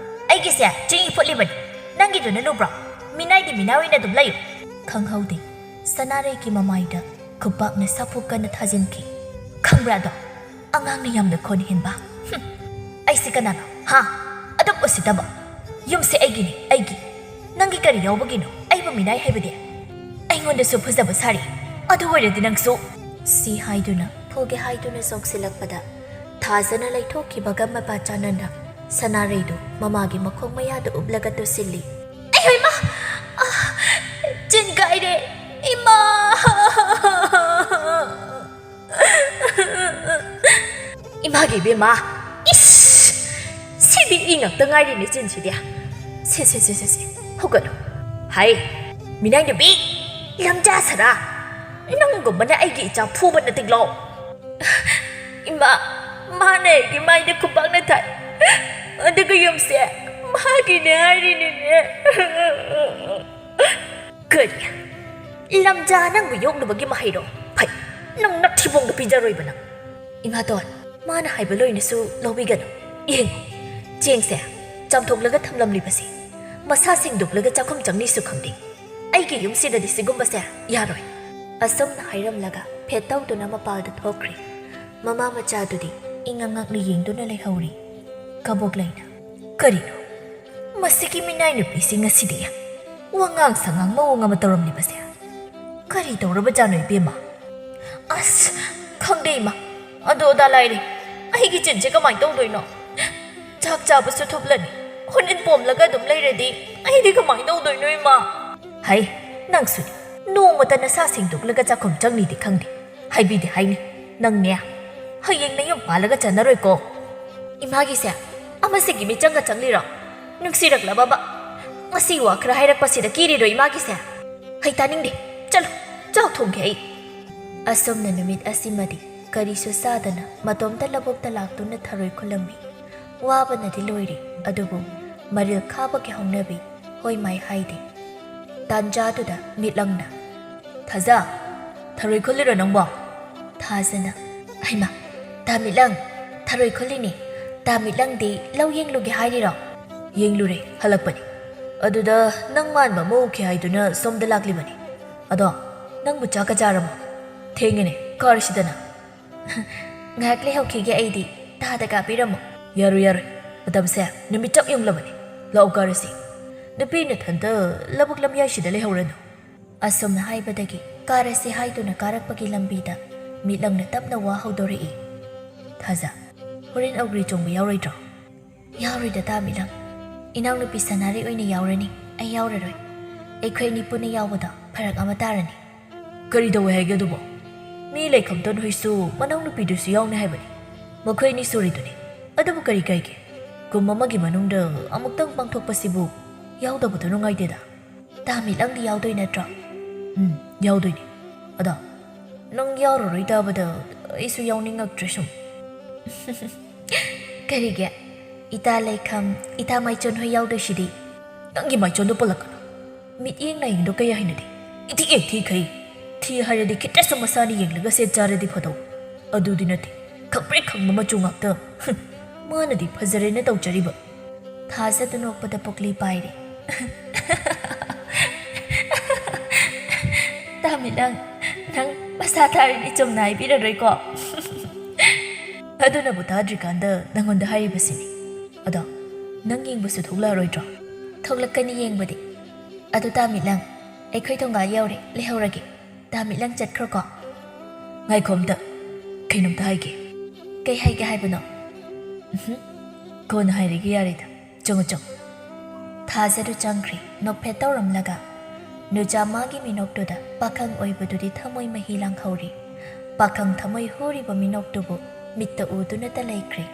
ꯑꯩꯒꯤꯁꯦ ꯆꯦꯡꯍꯤ ꯐꯨꯠꯂꯤꯕꯅꯤ꯫ ꯅꯪꯒꯤꯗꯨꯅ ꯂꯨꯕ꯭ꯔꯣ? ꯃꯤꯅꯥꯏꯗꯤ ꯃꯤꯅꯥꯏ ꯑꯣꯏꯅ ꯑꯗꯨꯝ ꯂꯩꯌꯨ꯫" ꯈꯪꯍꯧꯗꯦ꯫ ꯁꯅꯥꯔꯩꯒꯤ ꯃꯃꯥꯏꯗ ꯈꯨꯄꯥꯛꯅ ꯁꯥꯐꯨ ꯀꯟꯅ ꯊꯥꯖꯤꯟꯈꯤ꯫ "ꯈꯪꯕ꯭ꯔꯥ ꯑꯗꯣ? ꯑꯉꯥꯡꯅ ꯌꯥꯝꯅ ꯈꯣꯟ ꯍꯦꯟꯕ꯫ ꯍꯨꯝ, ꯑꯩꯁꯦ ꯀꯅꯥꯅꯣ? ꯍꯥ? ꯑꯗꯨꯝ ꯎꯁꯤꯠꯇꯕ꯫ ꯌꯨꯝꯁꯦ ꯑꯩꯒꯤꯅꯤ, ꯑꯩꯒꯤ꯫ ꯅꯪꯒꯤ ꯀꯔꯤ ꯌꯥꯎꯕꯒꯤꯅꯣ ꯑꯩꯕꯨ ꯃꯤꯅꯥꯏ ꯍꯥꯏꯕꯗꯤ? ꯑꯩꯉꯣꯟꯗꯁꯨ ꯐꯨꯖꯕ ꯁꯥꯔꯤ꯫ ꯑꯗꯨ ꯑꯣꯏꯔꯗꯤ ꯅꯪꯁꯨ꯫" ꯁꯤ ꯍꯥꯏꯗꯨꯅ ꯐꯨꯒꯦ ꯍꯥꯏꯗꯨꯅ ꯆꯣꯡꯁꯤꯜꯂꯛꯄꯗ ꯊꯥꯖꯅ ꯂꯩꯊꯣꯛꯈꯤꯕꯒ ꯃꯄꯥ ꯆꯥꯅꯅ ꯁꯅꯥꯔꯩꯗꯨ ꯃꯃꯥꯒꯤ ꯃꯈꯣꯡ ꯃꯌꯥꯗ ꯎꯞꯂꯒ ꯇꯨꯁꯤꯜꯂꯤ꯫ "ꯑꯩ ꯍꯣꯏ, ꯏꯃꯥ! ꯑꯥ, ꯆꯤꯟ ꯀꯥꯏꯔꯦ, ꯏꯃꯥ!" "ꯏꯃꯥꯒꯤ ꯏꯕꯦꯝꯃ, ꯏꯁ! ꯁꯤꯗꯤ ꯏ ꯉꯥꯛꯇ ꯉꯥꯏꯔꯤꯅꯦ ꯆꯤꯟꯁꯤꯗꯤ꯫ ꯁꯦ, ꯁꯦ, ꯁꯦ, ꯁꯦ, ꯁꯦ, ꯍꯧꯒꯠꯂꯣ꯫ ꯍꯥꯏ, ꯃꯤꯅꯥꯏ ꯅꯨꯄꯤ, ꯂꯝꯖꯥ ꯁꯔꯥ, ꯅꯪꯒꯨꯝꯕꯅ ꯑꯩꯒꯤ ꯏꯆꯥ ꯐꯨꯕ ꯅꯠꯇꯤꯛꯂꯣ?" "ꯏꯃꯥ, ꯃꯥꯅ ꯑꯩꯒꯤ ꯃꯥꯏꯗ ꯈꯨꯄꯥꯛꯅ ꯊꯥꯏ, ꯑꯗꯨꯒ ꯌꯨꯝꯁꯦ ꯃꯥꯒꯤꯅꯦ ꯍꯥꯏꯔꯤꯅꯤꯅꯦ꯫" "ꯀꯔꯤ? ꯂꯝꯖꯥ ꯅꯪꯕꯨ ꯌꯣꯛꯅꯕꯒꯤ ꯃꯍꯩꯔꯣ? ꯐꯩ, ꯅꯪ ꯅꯊꯤꯕꯣꯡꯗ ꯄꯤꯖꯔꯣꯏꯕ ꯅꯪ꯫" "ꯏꯃꯥꯇꯣꯟ, ꯃꯥꯅ ꯍꯥꯏꯕ ꯂꯣꯏꯅꯁꯨ ꯂꯧꯕꯤꯒꯅꯨ꯫ ꯌꯦꯡꯉꯨ, ꯆꯦꯡꯁꯦ ꯆꯥꯝꯊꯣꯛꯂꯒ ꯊꯝꯂꯝꯂꯤꯕꯁꯦ ꯃꯁꯥ ꯁꯦꯡꯗꯣꯛꯂꯒ ꯆꯥꯛꯈꯨꯝ ꯆꯪꯅꯤꯁꯨ ꯈꯪꯗꯦ꯫ ꯑꯩꯒꯤ ꯌꯨꯝꯁꯤꯗꯗꯤ ꯁꯤꯒꯨꯝꯕꯁꯦ ꯌꯥꯔꯣꯏ꯫ ꯑꯁꯨꯝꯅ ꯍꯥꯏꯔꯝꯂꯒ ꯐꯦꯠ ꯇꯧꯗꯨꯅ ꯃꯄꯥꯜꯗ ꯊꯣꯛꯈ꯭ꯔꯦ꯫ ꯃꯃꯥ ꯃꯆꯥꯗꯨꯗꯤ ꯏꯉꯛ ꯉꯛꯅ ꯌꯦꯡꯗꯨꯅ ꯂꯩꯍꯧꯔꯤ꯫ ꯀꯕꯣꯛꯂꯩꯅ, "ꯀꯔꯤꯅꯣ? ꯃꯁꯤꯒꯤ ꯃꯤꯅꯥꯏ ꯅꯨꯄꯤꯁꯤ ꯉꯁꯤꯗꯤ ꯋꯥꯉꯥꯡ ꯁꯉꯥꯡ ꯃꯑꯣꯡ ꯑꯃ ꯇꯧꯔꯝꯂꯤꯕꯁꯦ꯫ ꯀꯔꯤ ꯇꯧꯔꯕꯖꯥꯠꯅꯣ ꯏꯕꯦꯝꯃ?" "ꯑꯁ, ꯈꯪꯗꯦ ꯏꯃꯥ, ꯑꯗꯨ ꯑꯗꯥ ꯂꯥꯏꯔꯤ꯫ ꯑꯩꯒꯤ ꯆꯤꯟꯁꯦ ꯀꯃꯥꯏꯅ ꯇꯧꯗꯣꯏꯅꯣ? ꯆꯥꯛ ꯆꯥꯕꯁꯨ ꯊꯨꯞꯂꯅꯤ, ꯍꯣꯔꯦꯟ ꯄꯣꯝꯂꯒ ꯑꯗꯨꯝ ꯂꯩꯔꯗꯤ ꯑꯩꯗꯤ ꯀꯃꯥꯏꯅ ꯇꯧꯗꯣꯏꯅꯣ ꯏꯃꯥ?" "ꯍꯩ, ꯅꯪꯁꯨꯅꯤ, ꯅꯣꯡꯃꯇ ꯅꯁꯥ ꯁꯦꯡꯗꯣꯛꯂꯒ ꯆꯥꯛꯈꯨꯝ ꯆꯪꯅꯤꯗꯤ ꯈꯪꯗꯦ꯫ ꯍꯥꯏꯕꯤꯗꯤ ꯍꯥꯏꯅꯤ, ꯅꯪꯅꯦ, ꯍꯌꯦꯡ ꯅꯌꯨꯝ ꯄꯥꯜꯂꯒ ꯆꯟꯅꯔꯣꯏꯀꯣ꯫ ꯏꯃꯥꯒꯤꯁꯦ ꯑꯃꯁꯤꯒꯤ ꯃꯤꯆꯪꯒ ꯆꯪꯂꯤꯔꯣ? ꯅꯨꯡꯁꯤꯔꯛꯂꯕꯕ? ꯉꯁꯤ ꯋꯥ ꯈꯔ ꯍꯥꯏꯔꯛꯄꯁꯤꯗ ꯀꯤꯔꯤꯔꯣ ꯏꯃꯥꯒꯤꯁꯦ? ꯍꯩ, ꯇꯥꯅꯤꯡꯗꯦ꯫ ꯆꯠꯂꯣ, ꯆꯥꯛ ꯊꯣꯡꯒꯦ ꯑꯩ꯫" ꯑꯁꯨꯝꯅ ꯅꯨꯃꯤꯠ ꯑꯁꯤꯃꯗꯤ ꯀꯔꯤꯁꯨ ꯆꯥꯗꯅ ꯃꯇꯣꯝꯇ ꯂꯧꯕꯨꯛꯇ ꯂꯥꯛꯇꯨꯅ ꯊꯔꯣꯏ ꯈꯨꯜꯂꯝꯃꯤ꯫ ꯋꯥꯕꯅꯗꯤ ꯂꯣꯏꯔꯦ, ꯑꯗꯨꯕꯨ ꯃꯔꯤꯜ ꯈꯥꯕꯒꯤ ꯍꯧꯅꯕꯤ ꯍꯣꯏ ꯃꯥꯏ ꯍꯥꯏꯗꯦ꯫ ꯇꯥꯟꯖꯥꯗꯨꯗ ꯃꯤꯠꯂꯪꯅ, "ꯊꯥꯖ, ꯊꯔꯣꯏ ꯈꯨꯜꯂꯤꯔꯣ ꯅꯪꯕꯣ?" ꯊꯥꯖꯅ, "ꯍꯩꯃꯥ, ꯇꯥ ꯃꯤꯠꯂꯪ, ꯊꯔꯣꯏ ꯈꯨꯜꯂꯤꯅꯦ꯫ ꯇꯥ ꯃꯤꯠꯂꯪꯗꯤ ꯂꯧ ꯌꯦꯡꯂꯨꯒꯦ ꯍꯥꯏꯔꯤꯔꯣ?" "ꯌꯦꯡꯂꯨꯔꯦ, ꯍꯜꯂꯛꯄꯅꯤ꯫ ꯑꯗꯨꯗ ꯅꯪ ꯃꯥꯟꯕ ꯑꯃ ꯎꯈꯤ ꯍꯥꯏꯗꯨꯅ ꯁꯣꯝꯗ ꯂꯥꯛꯂꯤꯕꯅꯤ꯫ ꯑꯗꯣ, ꯅꯪꯕꯨ ꯆꯥꯛꯀ ꯆꯥꯔꯕꯣ? ꯊꯦꯡꯉꯦꯅꯦ, ꯀꯥꯔꯁꯤꯗꯅ꯫" "ꯉꯥꯏꯍꯥꯛ ꯂꯩꯍꯧꯈꯤꯒꯦ ꯑꯩꯗꯤ, ꯇꯥꯗ ꯀꯥꯞꯄꯤꯔꯝꯃꯣ꯫" "ꯌꯥꯔꯣꯏ, ꯌꯥꯔꯣꯏ, ꯃꯇꯝꯁꯦ ꯅꯨꯃꯤꯠ ꯆꯞ ꯌꯨꯡꯂꯕꯅꯤ꯫ ꯂꯥꯛꯑꯣ, ꯀꯥꯔꯁꯤ꯫ ꯅꯨꯄꯤ ꯅꯊꯟꯇ ꯂꯧꯕꯨꯛ ꯂꯝꯌꯥꯏꯁꯤꯗ ꯂꯩꯍꯧꯔꯅꯨ꯫" ꯑꯁꯨꯝꯅ ꯍꯥꯏꯕꯗꯒꯤ ꯀꯥꯔꯁꯤ ꯍꯥꯏꯗꯨꯅ ꯀꯥꯔꯛꯄꯒꯤ ꯂꯝꯕꯤꯗ ꯃꯤꯠꯂꯪꯅ ꯇꯞꯅ ꯋꯥ ꯍꯧꯗꯣꯔꯛꯏ꯫ "ꯊꯥꯖ, ꯍꯣꯔꯦꯟ ꯑꯧꯒ꯭ꯔꯤ ꯆꯣꯡꯕ ꯌꯥꯎꯔꯣꯏꯗ꯭ꯔꯣ?" "ꯌꯥꯎꯔꯣꯏꯗ ꯇꯥ ꯃꯤꯠꯂꯪ꯫ ꯏꯅꯥꯎꯅꯨꯄꯤ ꯁꯅꯥꯔꯩ ꯑꯣꯏꯅ ꯌꯥꯎꯔꯅꯤ, ꯑꯩ ꯌꯥꯎꯔꯔꯣꯏ꯫ ꯑꯩꯈꯣꯏ ꯑꯅꯤ ꯄꯨꯟꯅ ꯌꯥꯎꯕꯗꯣ ꯐꯔꯛ ꯑꯃ ꯇꯥꯔꯅꯤ꯫" "ꯀꯔꯤ ꯇꯧꯋꯦ ꯍꯥꯏꯒꯦ ꯑꯗꯨꯕꯣ? ꯃꯤ ꯂꯩꯈꯝꯇꯣꯟ ꯍꯣꯏꯁꯨ ꯃꯅꯥꯎꯅꯨꯄꯤꯗꯨꯁꯨ ꯌꯥꯎꯅꯤ ꯍꯥꯏꯕꯅꯤ꯫ ꯃꯈꯣꯏ ꯑꯅꯤ ꯁꯨꯔꯤꯗꯨꯅꯤ꯫ ꯑꯗꯨꯕꯨ ꯀꯔꯤ ꯀꯥꯏꯒꯦ? ꯀꯨꯝ ꯑꯃꯒꯤ ꯃꯅꯨꯡꯗ ꯑꯃꯨꯛꯇꯪ ꯄꯥꯡꯊꯣꯛꯄꯁꯤꯕꯨ ꯌꯥꯎꯗꯕꯗꯣ ꯅꯨꯡꯉꯥꯏꯇꯦꯗ꯫" "ꯇꯥ ꯃꯤꯠꯂꯪꯗꯤ ꯌꯥꯎꯗꯣꯏ ꯅꯠꯇ꯭ꯔꯣ?" "ꯎꯝ, ꯌꯥꯎꯗꯣꯏꯅꯤ꯫ ꯑꯗꯣ ꯅꯪ ꯌꯥꯎꯔꯔꯣꯏ ꯇꯥꯕꯗ ꯑꯩꯁꯨ ꯌꯥꯎꯅꯤꯡꯉꯛꯇ꯭ꯔꯦ ꯁꯨꯝ꯫" "ꯀꯔꯤꯒꯤ? ꯏꯇꯥ ꯂꯩꯈꯝ, ꯏꯇꯥ ꯃꯥꯏꯆꯣꯟ ꯍꯣꯏ ꯌꯥꯎꯗꯣꯏꯁꯤꯗꯤ꯫" "ꯅꯪꯒꯤ ꯃꯥꯏꯆꯣꯟꯗꯣ ꯄꯜꯂꯛꯀꯅꯨ꯫ ꯃꯤꯠꯌꯦꯡ ꯅꯥꯌꯦꯡꯗꯣ ꯀꯌꯥ ꯍꯩꯅꯗꯦ꯫ ꯏꯊꯤ ꯌꯦꯡꯊꯤꯈꯩ꯫ ꯊꯤ ꯍꯥꯏꯔꯗꯤ ꯈꯤꯇꯁꯨ ꯃꯁꯥꯅ ꯌꯦꯡꯂꯒ ꯁꯦꯠ ꯆꯥꯔꯗꯤ ꯐꯗꯧ꯫ ꯑꯗꯨꯗꯤ ꯅꯠꯇꯦ꯫ ꯈꯪꯄ꯭ꯔꯦꯛ ꯈꯪꯕ ꯃꯆꯨ ꯉꯥꯛꯇ꯫ ꯍꯨꯝ, ꯃꯥꯅꯗꯤ ꯐꯖꯔꯦꯅ ꯇꯧꯖꯔꯤꯕ꯫ ꯊꯥꯖꯗꯨ ꯅꯣꯛꯄꯗ ꯄꯨꯛꯂꯤ ꯄꯥꯏꯔꯦ꯫ ꯇꯥꯃꯤꯂꯪ, ꯅꯪ ꯃꯁꯥ ꯊꯥꯔꯤꯅꯤ ꯆꯨꯝꯅ ꯍꯥꯏꯕꯤꯔꯔꯣꯏꯀꯣ? ꯑꯗꯨꯅꯕꯨ ꯇꯥꯗ꯭ꯔꯤꯀꯥꯟꯗ ꯅꯪꯉꯣꯟꯗ ꯍꯥꯏꯔꯤꯕꯁꯤꯅꯤ꯫ ꯑꯗꯣ ꯅꯪ ꯌꯦꯡꯕꯁꯨ ꯊꯣꯛꯂꯛꯑꯔꯣꯏꯗ꯭ꯔꯣ? ꯊꯣꯛꯂꯛꯀꯅꯤ ꯌꯦꯡꯕꯗꯤ꯫ ꯑꯗꯨ ꯇꯥꯃꯤꯂꯪ, ꯑꯩꯈꯣꯏ ꯊꯣꯡꯒꯥꯜ ꯌꯧꯔꯦ, ꯂꯩꯍꯧꯔꯒꯦ꯫ ꯇꯥꯃꯤꯂꯪ ꯆꯠꯈ꯭ꯔꯣꯀꯣ꯫ ꯉꯥꯏꯈꯣ ꯑꯝꯇ, ꯀꯩꯅꯣꯝꯇ ꯍꯥꯏꯒꯦ꯫ ꯀꯩ ꯍꯥꯏꯒꯦ ꯍꯥꯏꯕꯅꯣ? ꯎꯝꯍꯨꯝ, ꯀꯣꯟꯅ ꯍꯥꯏꯔꯒꯦ ꯌꯥꯔꯦꯗ꯫ ꯆꯪꯉꯣ, ꯆꯪꯉꯣ꯫ ꯊꯥꯖꯗꯨ ꯆꯪꯈ꯭ꯔꯦ, ꯅꯣꯛꯐꯦꯠ ꯇꯧꯔꯝꯂꯒ꯫ ꯅꯨꯖꯥ ꯃꯥꯒꯤ ꯃꯤꯅꯣꯛꯇꯨꯗ ꯄꯥꯈꯪ ꯑꯣꯏꯕꯗꯨꯗꯤ ꯊꯃꯣꯏ ꯃꯍꯤ ꯂꯥꯡꯍꯧꯔꯤ꯫ ꯄꯥꯈꯪ ꯊꯃꯣꯏ ꯍꯨꯔꯤꯕ ꯃꯤꯅꯣꯛꯇꯨꯕꯨ ꯃꯤꯠꯇ ꯎꯗꯨꯅꯇ ꯂꯩꯈ꯭ꯔꯦ꯫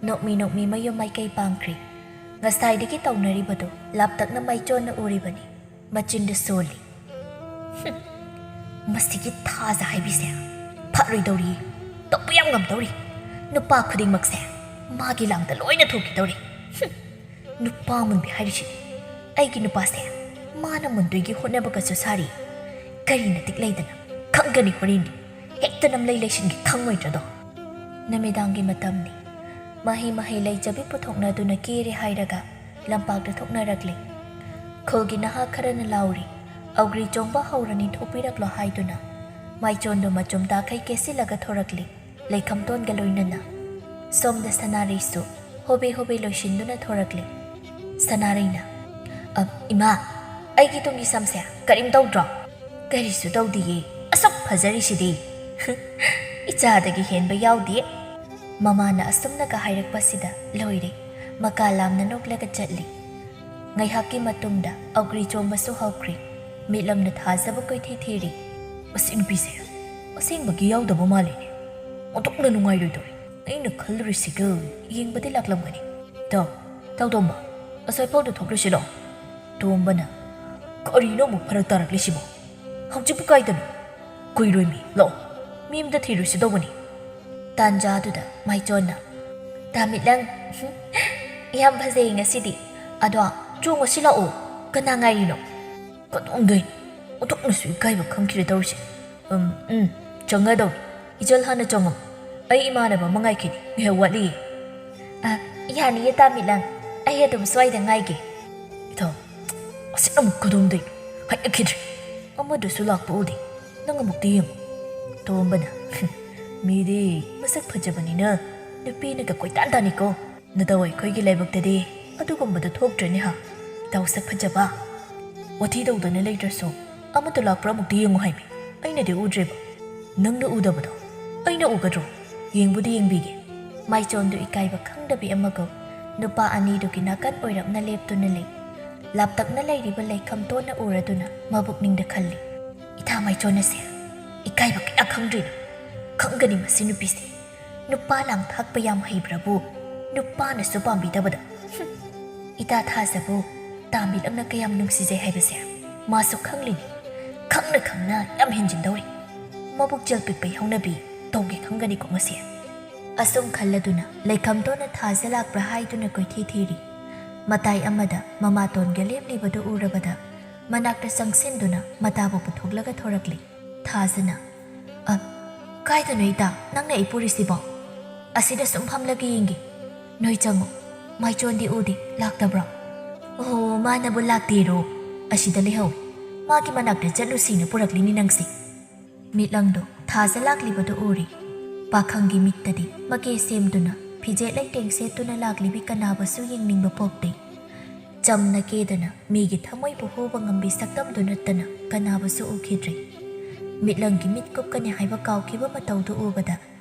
ꯅꯣꯛꯃꯤ ꯅꯣꯛꯃꯤ ꯃꯌꯨꯝ ꯃꯥꯏꯀꯩ ꯄꯥꯡꯈ꯭ꯔꯦ꯫ ꯉꯁꯥꯏꯗꯒꯤ ꯇꯧꯅꯔꯤꯕꯗꯨ ꯂꯥꯞꯇꯛꯅ ꯃꯥꯏꯆꯣꯟꯅ ꯎꯔꯤꯕꯅꯤ꯫ ꯃꯆꯤꯟꯗꯨ ꯁꯣꯜꯂꯤ꯫ "ꯍꯨꯝ, ꯃꯁꯤꯒꯤ ꯊꯥꯖ ꯍꯥꯏꯕꯤꯁꯦ ꯐꯠꯂꯣꯏꯗꯧꯔꯤ, ꯇꯧꯕ ꯌꯥꯝ ꯉꯝꯗꯧꯔꯤ꯫ ꯅꯨꯄꯥ ꯈꯨꯗꯤꯡꯃꯛꯁꯦ ꯃꯥꯒꯤ ꯂꯥꯡꯗ ꯂꯣꯏꯅ ꯊꯣꯛꯈꯤꯗꯧꯔꯤ꯫ ꯍꯨꯝ, ꯅꯨꯄꯥ ꯃꯨꯟꯕꯤ ꯍꯥꯏꯔꯤꯁꯤꯗꯤ ꯑꯩꯒꯤ ꯅꯨꯄꯥꯁꯦ ꯃꯥꯅ ꯃꯨꯟꯗꯣꯏꯒꯤ ꯍꯣꯠꯅꯕꯒꯁꯨ ꯁꯥꯔꯤ꯫ ꯀꯔꯤ ꯅꯇꯤꯛ ꯂꯩꯗꯅ ꯈꯪꯒꯅꯤ ꯍꯣꯔꯦꯟꯗꯤ꯫ ꯍꯦꯛꯇ ꯅꯝꯂꯩ ꯂꯩꯁꯤꯟꯒꯦ ꯈꯪꯉꯣꯏꯗ꯭ꯔꯗꯣ?" ꯅꯨꯃꯤꯗꯥꯡꯒꯤ ꯃꯇꯝꯅꯤ꯫ ꯃꯍꯩ ꯃꯍꯩ ꯂꯩꯖꯕꯤ ꯄꯨꯊꯣꯛꯅꯗꯨꯅ ꯀꯦꯔꯦ ꯍꯥꯏꯔꯒ ꯂꯝꯄꯥꯛꯇ ꯊꯣꯛꯅꯔꯛꯂꯤ꯫ ꯈꯨꯜꯒꯤ ꯅꯍꯥ ꯈꯔꯅ ꯂꯥꯎꯔꯤ, "ꯑꯧꯒ꯭ꯔꯤ ꯆꯣꯡꯕ ꯍꯧꯔꯅꯤ, ꯊꯣꯛꯄꯤꯔꯛꯂꯣ" ꯍꯥꯏꯗꯨꯅ꯫ ꯃꯥꯏꯆꯣꯟꯗꯨ ꯃꯆꯨꯝ ꯇꯥꯈꯩ ꯀꯦꯁꯤꯜꯂꯒ ꯊꯣꯔꯛꯂꯤ꯫ ꯂꯩꯈꯝꯇꯣꯟꯒ ꯂꯣꯏꯅꯅ꯫ ꯁꯣꯝꯗ ꯁꯅꯥꯔꯩꯁꯨ ꯍꯣꯕꯦ ꯍꯣꯕꯦ ꯂꯣꯏꯁꯤꯟꯗꯨꯅ ꯊꯣꯔꯛꯂꯤ꯫ ꯁꯅꯥꯔꯩꯅ, "ꯑ, ꯏꯃꯥ, ꯑꯩꯒꯤ ꯇꯨꯡꯒꯤ ꯁꯝꯁꯦ ꯀꯔꯤꯝ ꯇꯧꯗ꯭ꯔꯣ?" "ꯀꯔꯤꯁꯨ ꯇꯧꯗꯤꯌꯦ, ꯑꯁꯨꯛ ꯐꯖꯔꯤꯁꯤꯗꯤ꯫ ꯏꯆꯥꯗꯒꯤ ꯍꯦꯟꯕ ꯌꯥꯎꯗꯦ꯫" ꯃꯃꯥꯅ ꯑꯁꯨꯝꯅꯒ ꯍꯥꯏꯔꯛꯄꯁꯤꯗ ꯂꯣꯏꯔꯦ꯫ ꯃꯀꯥ ꯂꯥꯝꯅ ꯅꯣꯛꯂꯒ ꯆꯠꯂꯤ꯫ ꯉꯥꯏꯍꯥꯛꯀꯤ ꯃꯇꯨꯡꯗ ꯑꯧꯒ꯭ꯔꯤ ꯆꯣꯡꯕꯁꯨ ꯍꯧꯈ꯭ꯔꯦ꯫ ꯃꯤꯠꯂꯝꯅ ꯊꯥꯖꯕ ꯀꯣꯏꯊꯤ ꯊꯤꯔꯤ꯫ "ꯃꯁꯤ ꯅꯨꯄꯤꯁꯦ ꯑꯁꯦꯡꯕꯒꯤ ꯌꯥꯎꯗꯕ ꯃꯥꯜꯂꯤꯅꯦ꯫ ꯑꯣꯟꯊꯣꯛꯅ ꯅꯨꯡꯉꯥꯏꯔꯣꯏꯗꯧꯔꯤ꯫ ꯑꯩꯅ ꯈꯜꯂꯨꯔꯤꯁꯤꯒ ꯌꯦꯡꯕꯗꯤ ꯂꯥꯛꯂꯝꯒꯅꯤ꯫ ꯇꯧ, ꯇꯧꯗꯣꯝꯕ, ꯑꯁ꯭ꯋꯥꯏꯐꯥꯎꯗ ꯊꯣꯛꯂꯨꯁꯤ ꯂꯥꯛꯑꯣ꯫" ꯇꯣꯝꯕꯅ, "ꯀꯔꯤꯅꯣ ꯑꯃꯨꯛ ꯐꯔꯛ ꯇꯥꯔꯛꯂꯤꯁꯤꯕꯣ? ꯍꯧꯖꯤꯛꯄꯨ ꯀꯥꯏꯗꯅꯣ? ꯀꯨꯏꯔꯣꯏꯃꯤ, ꯂꯥꯛꯑꯣ, ꯃꯤ ꯑꯃꯗ ꯊꯤꯔꯨꯁꯤ ꯇꯧꯕꯅꯤ꯫" ꯇꯥꯟꯖꯥꯗꯨꯗ ꯃꯥꯏꯆꯣꯟꯅ, "ꯇꯥꯃꯤꯠꯂꯪ, ꯌꯥꯝ ꯐꯖꯩ ꯉꯁꯤꯗꯤ꯫ ꯑꯗꯣ ꯆꯣꯡꯉꯁꯤ ꯂꯥꯛꯑꯣ, ꯀꯅꯥ ꯉꯥꯏꯔꯤꯅꯣ?" "ꯀꯗꯣꯝꯗꯩ? ꯑꯣꯟꯊꯣꯛꯅꯁꯨ ꯏꯀꯥꯏꯕ ꯈꯪꯈꯤꯔꯦ ꯇꯧꯔꯤꯁꯦ꯫ ꯎꯝ, ꯎꯝ, ꯆꯪꯉꯗꯧꯅꯤ꯫ ꯏꯆꯜ ꯍꯥꯟꯅ ꯆꯪꯉꯣ꯫" ꯑꯩ ꯏꯃꯥꯟꯅꯕ ꯑꯃ ꯉꯥꯏꯈꯤꯅꯤ, ꯉꯥꯏꯍꯥꯛ ꯋꯥꯠꯂꯤꯌꯦ꯫ ꯑ, ꯌꯥꯅꯤꯌꯦ ꯇꯥ ꯃꯤꯠꯂꯪ, ꯑꯩ ꯑꯗꯨꯝ ꯁ꯭ꯋꯥꯏꯗ ꯉꯥꯏꯒꯦ꯫ ꯏꯊꯣ, ꯑꯁꯤ ꯑꯃꯨꯛ ꯀꯗꯣꯝꯗꯩꯅꯣ? ꯍꯥꯏꯅꯈꯤꯗ꯭ꯔꯦ꯫ ꯑꯃꯗꯨꯁꯨ ꯂꯥꯛꯄ ꯎꯗꯦ꯫ ꯅꯪ ꯑꯃꯨꯛꯇ ꯌꯦꯡꯉꯨ꯫ ꯇꯣꯝꯕꯅ, "ꯃꯤꯗꯤ ꯃꯁꯛ ꯐꯖꯕꯅꯤꯅ ꯅꯨꯄꯤꯅꯒ ꯀꯣꯏꯇꯥꯟ ꯇꯥꯅꯤꯀꯣ꯫ ꯅꯇꯧ ꯑꯩꯈꯣꯏꯒꯤ ꯂꯥꯏꯕꯛꯇꯗꯤ ꯑꯗꯨꯒꯨꯝꯕꯗꯣ ꯊꯣꯛꯇ꯭ꯔꯦꯅꯦ ꯍꯥ, ꯏꯇꯥꯎ ꯁꯛ ꯐꯖꯕ?" "ꯋꯥꯊꯤ ꯇꯧꯗꯅ ꯂꯩꯇ꯭ꯔꯁꯨ ꯑꯃꯗꯣ ꯂꯥꯛꯄ꯭ꯔꯥ ꯑꯃꯨꯛꯇ ꯌꯦꯡꯉꯨ ꯍꯥꯏꯃꯤ, ꯑꯩꯅꯗꯤ ꯎꯗ꯭ꯔꯦꯕ꯫ ꯅꯪꯅ ꯎꯗꯕꯗꯣ ꯑꯩꯅ ꯎꯒꯗ꯭ꯔꯣ? ꯌꯦꯡꯕꯨꯗꯤ ꯌꯦꯡꯕꯤꯒꯦ꯫" ꯃꯥꯏꯆꯣꯟꯗꯨ ꯏꯀꯥꯏꯕ ꯈꯪꯗꯕꯤ ꯑꯃꯒꯨꯝ ꯅꯨꯄꯥ ꯑꯅꯤꯗꯨꯒꯤ ꯅꯥꯀꯟ ꯑꯣꯏꯔꯞꯅ ꯂꯦꯞꯇꯨꯅ ꯂꯩ꯫ ꯂꯥꯞꯇꯛꯅ ꯂꯩꯔꯤꯕ ꯂꯩꯈꯝꯇꯣꯟꯅ ꯎꯔꯗꯨꯅ ꯃꯕꯨꯛꯅꯤꯡꯗ ꯈꯜꯂꯤ, "ꯏꯇꯥ ꯃꯥꯏꯆꯣꯟ ꯑꯁꯦ ꯏꯀꯥꯏꯕ ꯀꯌꯥ ꯈꯪꯗ꯭ꯔꯤꯅꯣ? ꯈꯪꯒꯅꯤ ꯃꯁꯤ ꯅꯨꯄꯤꯁꯦ꯫ ꯅꯨꯄꯥ ꯂꯥꯡ ꯊꯥꯛꯄ ꯌꯥꯝ ꯍꯩꯕ꯭ꯔꯕꯨ ꯅꯨꯄꯥꯅꯁꯨ ꯄꯥꯝꯕꯤꯗꯕꯗ꯫ ꯍꯨꯝ꯫ ꯏꯇꯥ ꯊꯥꯖꯕꯨ ꯇꯥ ꯃꯤꯠꯂꯪꯅ ꯀꯌꯥꯝ ꯅꯨꯡꯁꯤꯖꯩ ꯍꯥꯏꯕꯁꯦ ꯃꯥꯁꯨ ꯈꯪꯂꯤꯅꯤ꯫ ꯈꯪꯅ ꯈꯪꯅ ꯌꯥꯝ ꯍꯦꯟꯖꯤꯟꯗꯧꯔꯤ꯫ ꯃꯕꯨꯛ ꯆꯦꯜ ꯄꯤꯛꯄꯩ ꯍꯧꯅꯕꯤ ꯇꯧꯒꯦ ꯈꯪꯒꯅꯤꯀꯣ ꯃꯁꯤ꯫" ꯑꯁꯨꯝ ꯈꯜꯂꯗꯨꯅ ꯂꯩꯈꯝꯇꯣꯟꯅ ꯊꯥꯖ ꯂꯥꯛꯄ꯭ꯔꯥ ꯍꯥꯏꯗꯨꯅ ꯀꯣꯏꯊꯤ ꯊꯤꯔꯤ꯫ ꯃꯇꯥꯏ ꯑꯃꯗ ꯃꯃꯥꯇꯣꯟꯒ ꯂꯦꯞꯂꯤꯕꯗꯨ ꯎꯔꯕꯗ ꯃꯅꯥꯛꯇ ꯆꯪꯁꯤꯟꯗꯨꯅ ꯃꯇꯥꯕꯨ ꯄꯨꯊꯣꯛꯂꯒ ꯊꯣꯔꯛꯂꯤ꯫ ꯊꯥꯖꯅ, "ꯑ, ꯀꯥꯏꯗꯅꯣ ꯏꯇꯥ ꯅꯪꯅ ꯑꯩ ꯄꯨꯔꯤꯁꯤꯕꯣ? ꯑꯁꯤꯗ ꯁꯨꯝ ꯐꯝꯂꯒ ꯌꯦꯡꯒꯦ꯫ ꯅꯣꯏ ꯆꯪꯉꯣ꯫ ꯃꯥꯏꯆꯣꯟꯗꯤ ꯎꯗꯦ, ꯂꯥꯛꯇꯕ꯭ꯔꯣ?" "ꯑꯣꯍꯣ, ꯃꯥꯅꯕꯨ ꯂꯥꯛꯇꯦꯔꯣ? ꯑꯁꯤꯗ ꯂꯩꯍꯧꯏ꯫ ꯃꯥꯒꯤ ꯃꯅꯥꯛꯇ ꯆꯠꯂꯨꯁꯤꯅ ꯄꯨꯔꯛꯂꯤꯅꯤ ꯅꯪꯁꯦ꯫" ꯃꯤꯠꯂꯪꯗꯣ ꯊꯥꯖ ꯂꯥꯛꯂꯤꯕꯗꯨ ꯎꯔꯤ꯫ ꯄꯥꯈꯪꯒꯤ ꯃꯤꯠꯇꯗꯤ ꯃꯀꯦ ꯁꯦꯝꯗꯨꯅ ꯐꯤꯖꯦꯠ ꯂꯩꯇꯦꯡ ꯁꯦꯠꯇꯨꯅ ꯂꯥꯛꯂꯤꯕꯤ ꯀꯅꯥꯕꯨꯁꯨ ꯌꯦꯡꯅꯤꯡꯕ ꯄꯣꯛꯇꯦ꯫ ꯆꯝꯅ ꯀꯦꯗꯅ ꯃꯤꯒꯤ ꯊꯃꯣꯏꯕꯨ ꯍꯨꯕ ꯉꯝꯕꯤ ꯁꯛꯇꯝꯗꯨ ꯅꯠꯇꯅ ꯀꯅꯥꯕꯨꯁꯨ ꯎꯈꯤꯗ꯭ꯔꯦ꯫ ꯃꯤꯠꯂꯪꯒꯤ ꯃꯤꯠ ꯀꯨꯞꯀꯅꯤ ꯍꯥꯏꯕ ꯀꯥꯎꯈꯤꯕ ꯃꯇꯧꯗꯨ ꯎꯕꯗ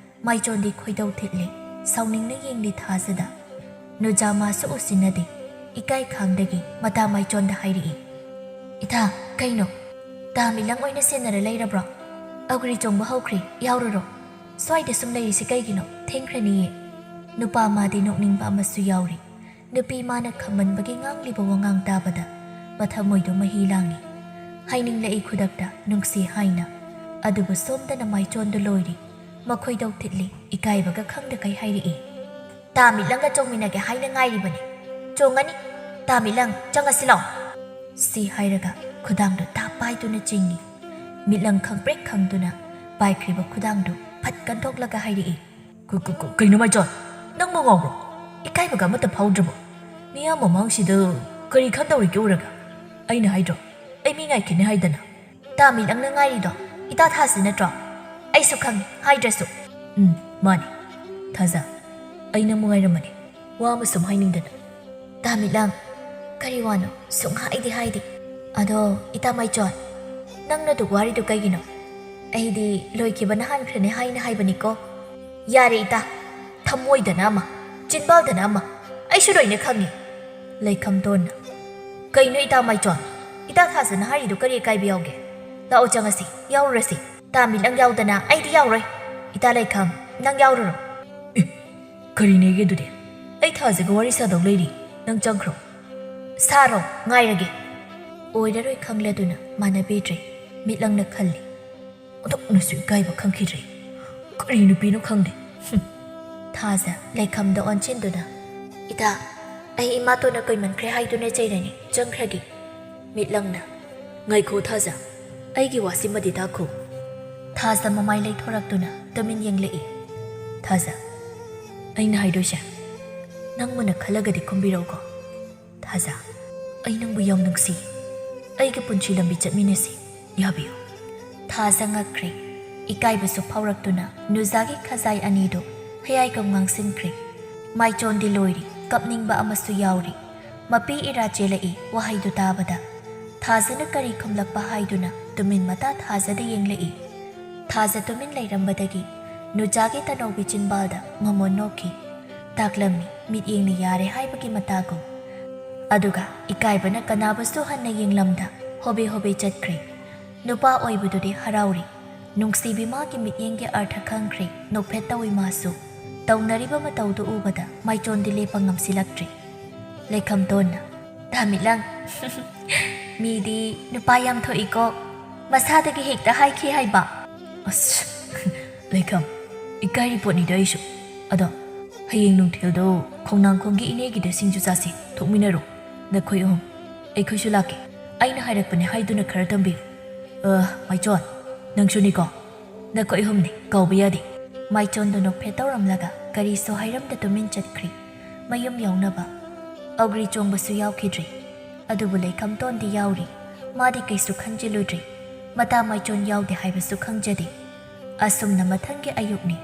ꯃꯥꯏꯆꯣꯟꯗꯤ ꯈꯣꯏꯗꯧ ꯊꯤꯠꯂꯦ, ꯁꯥꯎꯅꯤꯡꯅ ꯌꯦꯡꯂꯤ ꯊꯥꯖꯗ꯫ ꯅꯨꯖꯥ ꯃꯥꯁꯨ ꯎꯁꯤꯟꯅꯗꯦ, ꯏꯀꯥꯏ ꯈꯥꯡꯗꯒꯤ ꯃꯇꯥ ꯃꯥꯏꯆꯣꯟꯗ ꯍꯥꯏꯔꯛꯏ, "ꯏꯊꯥ, ꯀꯩꯅꯣ? ꯇꯥ ꯃꯤꯠꯂꯪ ꯑꯣꯏꯅ ꯁꯦꯟꯅꯔ ꯂꯩꯔꯕ꯭ꯔꯣ? ꯑꯒ꯭ꯔꯤ ꯆꯣꯡꯕ ꯍꯧꯈ꯭ꯔꯦ, ꯌꯥꯎꯔꯨꯔꯣ꯫ ꯁ꯭ꯋꯥꯏꯗ ꯁꯨꯝ ꯂꯩꯔꯤꯁꯤ ꯀꯩꯒꯤꯅꯣ? ꯊꯦꯡꯈ꯭ꯔꯅꯤꯌꯦ꯫" ꯅꯨꯄꯥ ꯃꯥꯗꯤ ꯅꯣꯛꯅꯤꯡꯕ ꯑꯃꯁꯨ ꯌꯥꯎꯔꯤ꯫ ꯅꯨꯄꯤ ꯃꯥꯅ ꯈꯝꯃꯟꯕꯒꯤ ꯉꯥꯡꯂꯤꯕ ꯋꯥꯉꯥꯡ ꯇꯥꯕꯗ ꯃꯊꯃꯣꯏꯗꯨ ꯃꯍꯤ ꯂꯥꯡꯏ꯫ ꯍꯥꯏꯅꯤꯡꯂꯛꯏ ꯈꯨꯗꯛꯇ ꯅꯨꯡꯁꯤ ꯍꯥꯏꯅ꯫ ꯑꯗꯨꯕꯨ ꯁꯣꯝꯗꯅ ꯃꯥꯏꯆꯣꯟꯗꯨ ꯂꯣꯏꯔꯤ꯫ ꯃꯈꯣꯏꯗꯧ ꯊꯤꯠꯂꯤ, ꯏꯀꯥꯏꯕꯒ ꯈꯪꯗꯈꯩ ꯍꯥꯏꯔꯛꯏ, "ꯇꯥ ꯃꯤꯠꯂꯪꯒ ꯆꯣꯡꯃꯤꯟꯅꯒꯦ ꯍꯥꯏꯅ ꯉꯥꯏꯔꯤꯕꯅꯤ꯫ ꯆꯣꯡꯉꯅꯤ꯫ ꯇꯥ ꯃꯤꯠꯂꯪ, ꯆꯪꯉꯁꯤ ꯂꯥꯎ꯫" ꯁꯤ ꯍꯥꯏꯔꯒ ꯈꯨꯗꯥꯡꯗꯨ ꯇꯥꯞ ꯄꯥꯏꯗꯨꯅ ꯆꯤꯡꯏ꯫ ꯃꯤꯠꯂꯪ ꯈꯪꯄ꯭ꯔꯦꯛ ꯈꯪꯗꯨꯅ ꯄꯥꯏꯈ꯭ꯔꯤꯕ ꯈꯨꯗꯥꯡꯗꯨ ꯐꯠ ꯀꯟꯊꯣꯛꯂꯒ ꯍꯥꯏꯔꯛꯏ, ꯀ- ꯀ- ꯀ- ꯀꯩꯅꯣ ꯃꯥꯏꯆꯣꯟ? ꯅꯪꯕꯨ ꯉꯥꯎꯕ꯭ꯔꯣ? ꯏꯀꯥꯏꯕꯒ ꯑꯃꯠꯇ ꯐꯥꯎꯗ꯭ꯔꯕꯣ? ꯃꯤꯌꯥꯝ ꯃꯃꯥꯡꯁꯤꯗ ꯀꯔꯤ ꯈꯟꯗꯧꯔꯤꯒꯦ ꯎꯔꯒ? ꯑꯩꯅ ꯍꯥꯏꯗ꯭ꯔꯣ, ꯑꯩ ꯃꯤ ꯉꯥꯏꯈꯤꯅꯤ ꯍꯥꯏꯗꯅ? ꯇꯥꯃꯤꯠꯂꯪꯅ ꯉꯥꯏꯔꯤꯗꯣ ꯏꯇꯥ ꯊꯥꯖ ꯅꯠꯇ꯭ꯔꯣ? ꯑꯩꯁꯨ ꯈꯪꯉꯤ, ꯍꯥꯏꯗ꯭ꯔꯁꯨ꯫ ꯎꯝ, ꯃꯥꯅꯤ꯫ ꯊꯥꯖ, ꯑꯩ ꯅꯪꯕꯨ ꯉꯥꯏꯔꯝꯕꯅꯤ, ꯋꯥ ꯑꯃ ꯁꯨꯝ ꯍꯥꯏꯅꯤꯡꯗꯅ꯫ ꯇꯥꯃꯤꯠꯂꯪ, ꯀꯔꯤ ꯋꯥꯅꯣ? ꯁꯨꯡꯍꯥꯏꯗꯤ ꯍꯥꯏꯗꯦ꯫ ꯑꯗꯣ ꯏꯇꯥ ꯃꯥꯏꯆꯣꯟ, ꯅꯪꯅ ꯑꯗꯨꯛ ꯋꯥꯔꯤꯗꯨ ꯀꯩꯒꯤꯅꯣ? ꯑꯩꯗꯤ ꯂꯣꯏꯈꯤꯕꯅ ꯍꯥꯟꯈ꯭ꯔꯅꯤ ꯍꯥꯏꯅ ꯍꯥꯏꯕꯅꯤꯀꯣ꯫ ꯌꯥꯔꯦ ꯏꯇꯥ, ꯊꯃꯣꯏꯗꯅ ꯑꯃ, ꯆꯤꯟꯕꯥꯜꯗꯅ ꯑꯃ, ꯑꯩꯁꯨ ꯂꯣꯏꯅ ꯈꯪꯉꯤ꯫ ꯂꯩꯈꯝꯗꯣꯟꯅ, ꯀꯩꯅꯣ ꯏꯇꯥ ꯃꯥꯏꯆꯣꯟ? ꯏꯇꯥ ꯊꯥꯖꯅ ꯍꯥꯏꯔꯤꯗꯨ ꯀꯔꯤ ꯑꯀꯥꯏꯕ ꯌꯥꯎꯒꯦ? ꯂꯥꯛꯑꯣ ꯆꯪꯉꯁꯤ, ꯌꯥꯎꯔꯨꯔꯁꯤ꯫ ꯇꯥꯃꯤꯠꯂꯪ ꯌꯥꯎꯗꯅ ꯑꯩꯗꯤ ꯌꯥꯎꯔꯣꯏ꯫ ꯏꯇꯥ ꯂꯩꯈꯝ, ꯅꯪ ꯌꯥꯎꯔꯨꯔꯣ꯫ ꯑꯦ, ꯀꯔꯤꯅꯦꯒꯦ ꯑꯗꯨꯗꯤ? ꯑꯩ ꯊꯥꯖꯒ ꯋꯥꯔꯤ ꯁꯥꯗꯧ ꯂꯩꯔꯤ, ꯅꯪ ꯆꯪꯈ꯭ꯔꯣ꯫ ꯁꯥꯔꯣ, ꯉꯥꯏꯔꯒꯦ꯫ ꯑꯣꯏꯔꯔꯣꯏ ꯈꯪꯂꯗꯨꯅ ꯃꯥꯟꯅꯕꯤꯗ꯭ꯔꯦ꯫ ꯃꯤꯠꯂꯪꯅ ꯈꯜꯂꯤ꯫ ꯑꯣꯟꯊꯣꯛꯅꯁꯨ ꯏꯀꯥꯏꯕ ꯈꯪꯈꯤꯗ꯭ꯔꯦ꯫ ꯀꯔꯤ ꯅꯨꯄꯤꯅꯣ ꯈꯪꯗꯦ꯫ ꯍꯨꯝ꯫ ꯊꯥꯖ ꯂꯩꯈꯝꯗ ꯑꯣꯟꯁꯤꯟꯗꯨꯅ, ꯏꯇꯥ, ꯑꯩ ꯏꯃꯥꯇꯣꯟꯅ ꯀꯨꯏꯃꯟꯈ꯭ꯔꯦ ꯍꯥꯏꯗꯨꯅ ꯆꯩꯔꯅꯤ, ꯆꯪꯈ꯭ꯔꯒꯦ꯫ ꯃꯤꯠꯂꯪꯅ, ꯉꯥꯏꯈꯣ ꯊꯥꯖ, ꯑꯩꯒꯤ ꯋꯥꯁꯤꯃꯗꯤ ꯇꯥꯈꯣ꯫ ꯊꯥꯖ ꯃꯃꯥꯏ ꯂꯩꯊꯣꯔꯛꯇꯨꯅ ꯇꯨꯃꯤꯟ ꯌꯦꯡꯂꯛꯏ꯫ ꯊꯥꯖ, ꯑꯩꯅ ꯍꯥꯏꯗꯣꯏꯁꯦ ꯅꯪ ꯃꯨꯟꯅ ꯈꯜꯂꯒꯗꯤ ꯈꯨꯝꯕꯤꯔꯧꯀꯣ꯫ ꯊꯥꯖ, ꯑꯩ ꯅꯪꯕꯨ ꯌꯥꯝ ꯅꯨꯡꯁꯤ꯫ ꯑꯩꯒꯤ ꯄꯨꯟꯁꯤ ꯂꯝꯕꯤ ꯆꯠꯃꯤꯟꯅꯁꯤ꯫ ꯌꯥꯕꯤꯌꯨ꯫ ꯊꯥꯖ ꯉꯛꯈ꯭ꯔꯦ꯫ ꯏꯀꯥꯏꯕꯁꯨ ꯐꯥꯎꯔꯛꯇꯨꯅ ꯅꯨꯖꯥꯒꯤ ꯈꯖꯥꯏ ꯑꯅꯤꯗꯨ ꯍꯌꯥꯏꯒꯨꯝ ꯉꯥꯡꯁꯤꯟꯈ꯭ꯔꯦ꯫ ꯃꯥꯏꯆꯣꯟꯗꯤ ꯂꯣꯏꯔꯤ, ꯀꯞꯅꯤꯡꯕ ꯑꯃꯁꯨ ꯌꯥꯎꯔꯤ꯫ ꯃꯄꯤ ꯏꯔꯥ ꯆꯦꯜꯂꯛꯏ ꯋꯥꯍꯩꯗꯨ ꯇꯥꯕꯗ꯫ ꯊꯥꯖꯅ ꯀꯔꯤ ꯈꯨꯝꯂꯛꯄ ꯍꯥꯏꯗꯨꯅ ꯇꯨꯃꯤꯟ ꯃꯇꯥ ꯊꯥꯖꯗ ꯌꯦꯡꯂꯛꯏ꯫ ꯊꯥꯖ ꯇꯨꯃꯤꯟ ꯂꯩꯔꯝꯕꯗꯒꯤ ꯅꯨꯖꯥꯒꯤ ꯇꯅꯧꯕꯤ ꯆꯤꯟꯕꯥꯜꯗ ꯃꯃꯣꯟ ꯅꯣꯛꯈꯤ꯫ ꯇꯥꯛꯂꯝꯃꯤ, ꯃꯤꯠꯌꯦꯡꯅ ꯌꯥꯔꯦ ꯍꯥꯏꯕꯒꯤ ꯃꯇꯥꯒꯨꯝ꯫ ꯑꯗꯨꯒ ꯏꯀꯥꯏꯕꯅ ꯀꯅꯥꯕꯨꯁꯨ ꯍꯟꯅ ꯌꯦꯡꯂꯝꯗ ꯍꯣꯕꯦ ꯍꯣꯕꯦ ꯆꯠꯈ꯭ꯔꯦ꯫ ꯅꯨꯄꯥ ꯑꯣꯏꯕꯗꯨꯗꯤ ꯍꯔꯥꯎꯔꯤ꯫ ꯅꯨꯡꯁꯤꯕꯤ ꯃꯥꯒꯤ ꯃꯤꯠꯌꯦꯡꯒꯤ ꯑꯔꯊ ꯈꯪꯈ꯭ꯔꯦ, ꯅꯣꯛꯐꯦꯠ ꯇꯧꯏ ꯃꯥꯁꯨ꯫ ꯇꯧꯅꯔꯤꯕ ꯃꯇꯧꯗꯨ ꯎꯕꯗ ꯃꯥꯏꯆꯣꯟꯗꯤ ꯂꯦꯞꯄ ꯉꯝꯁꯤꯜꯂꯛꯇ꯭ꯔꯦ꯫ ꯂꯩꯈꯝꯗꯣꯟꯅ, ꯇꯥꯃꯤꯠꯂꯪ, ꯃꯤꯗꯤ ꯅꯨꯄꯥ ꯌꯥꯝ ꯊꯣꯛꯏꯀꯣ, ꯃꯁꯥꯗꯒꯤ ꯍꯦꯛꯇ ꯍꯥꯏꯈꯤ ꯍꯥꯏꯕ꯫ ꯑꯁ, ꯂꯩꯈꯝ, ꯏꯀꯥꯏꯔꯤ ꯄꯣꯠꯅꯤꯗ ꯑꯩꯁꯨ꯫ ꯑꯗꯣ ꯍꯌꯦꯡ ꯅꯨꯡꯊꯤꯜꯗꯣ ꯈꯣꯡꯅꯥꯡꯈꯣꯡꯒꯤ ꯏꯅꯦꯒꯤꯗ ꯁꯤꯡꯖꯨ ꯆꯥꯁꯤ, ꯊꯣꯛꯃꯤꯟꯅꯔꯣ꯫ ꯅꯈꯣꯏ ꯑꯍꯨꯝ꯫ ꯑꯩꯈꯣꯏꯁꯨ ꯂꯥꯛꯀꯦ꯫ ꯑꯩꯅ ꯍꯥꯏꯔꯛꯄꯅꯦ ꯍꯥꯏꯗꯨꯅ ꯈꯔ ꯇꯝꯕꯤꯌꯨ꯫ ꯑ, ꯃꯥꯏꯆꯣꯟ, ꯅꯪꯁꯨꯅꯤꯀꯣ? ꯅꯈꯣꯏ ꯑꯍꯨꯝꯅꯤ, ꯀꯥꯎꯕ ꯌꯥꯗꯦ꯫ ꯃꯥꯏꯆꯣꯟꯗꯨ ꯅꯣꯛꯐꯦꯠ ꯇꯧꯔꯝꯂꯒ ꯀꯔꯤꯁꯨ ꯍꯥꯏꯔꯝꯗ ꯇꯨꯃꯤꯟ ꯆꯠꯈ꯭ꯔꯤ꯫ ꯃꯌꯨꯝ ꯌꯧꯅꯕ ꯑꯧꯒ꯭ꯔꯤ ꯆꯣꯡꯕꯁꯨ ꯌꯥꯎꯈꯤꯗ꯭ꯔꯤ꯫ ꯑꯗꯨꯕꯨ ꯂꯩꯈꯝꯇꯣꯟꯗꯤ ꯌꯥꯎꯔꯤ꯫ ꯃꯥꯗꯤ ꯀꯩꯁꯨ ꯈꯟꯖꯤꯜꯂꯨꯗ꯭ꯔꯤ꯫ ꯃꯇꯥ ꯃꯥꯏꯆꯣꯟ ꯌꯥꯎꯗꯦ ꯍꯥꯏꯕꯁꯨ ꯈꯪꯖꯗꯦ꯫ ꯑꯁꯨꯝꯅ ꯃꯊꯪꯒꯤ ꯑꯌꯨꯛꯅꯤ꯫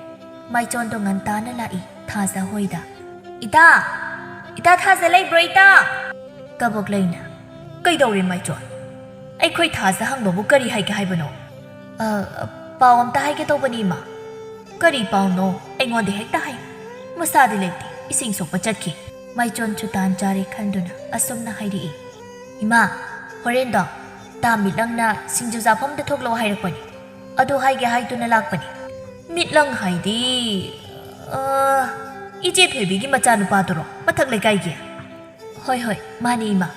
ꯃꯥꯏꯆꯣꯟꯗꯣ ꯉꯟꯇꯥꯅ ꯂꯥꯛꯏ ꯊꯥꯖ ꯍꯣꯏꯗ꯫ "ꯏꯇꯥ! ꯏꯇꯥ ꯊꯥꯖ ꯂꯩꯕ꯭ꯔꯣ ꯏꯇꯥ?" ꯀꯕꯣꯛꯂꯩꯅ, "ꯀꯩꯗꯧꯔꯦ ꯃꯥꯏꯆꯣꯟ? ꯑꯩꯈꯣꯏ ꯊꯥꯖ ꯍꯪꯕꯕꯨ ꯀꯔꯤ ꯍꯥꯏꯒꯦ ꯍꯥꯏꯕꯅꯣ?" "ꯑ, ꯑ, ꯄꯥꯎ ꯑꯝꯇ ꯍꯥꯏꯒꯦ ꯇꯧꯕꯅꯤ ꯏꯃꯥ꯫ ꯀꯔꯤ ꯄꯥꯎꯅꯣ? ꯑꯩꯉꯣꯟꯗ ꯍꯦꯛꯇ ꯍꯥꯏ꯫ ꯃꯁꯥꯗꯤ ꯂꯩꯇꯦ, ꯏꯁꯤꯡ ꯁꯣꯛꯄ ꯆꯠꯈꯤ꯫" ꯃꯥꯏꯆꯣꯟꯁꯨ ꯇꯥꯟ ꯆꯥꯔꯦ ꯈꯟꯗꯨꯅ ꯑꯁꯨꯝꯅ ꯍꯥꯏꯔꯛꯏ꯫ "ꯏꯃꯥ, ꯍꯣꯔꯦꯟꯗꯣ ꯇꯥ ꯃꯤꯠꯂꯪꯅ ꯁꯤꯡꯖꯨ ꯆꯥꯐꯝꯗ ꯊꯣꯛꯂꯛꯑꯣ ꯍꯥꯏꯔꯛꯄꯅꯤ꯫ ꯑꯗꯨ ꯍꯥꯏꯒꯦ ꯍꯥꯏꯗꯨꯅ ꯂꯥꯛꯄꯅꯤ꯫" "ꯃꯤꯠꯂꯪ ꯍꯥꯏꯗꯤ, ꯑ, ꯏꯆꯦ ꯊꯣꯏꯕꯤꯒꯤ ꯃꯆꯥꯅꯨꯄꯥꯗꯨꯔꯣ, ꯃꯊꯛ ꯂꯩꯀꯥꯏꯒꯤ?" "ꯍꯣꯏ, ꯍꯣꯏ, ꯃꯥꯅꯤ ꯏꯃꯥ꯫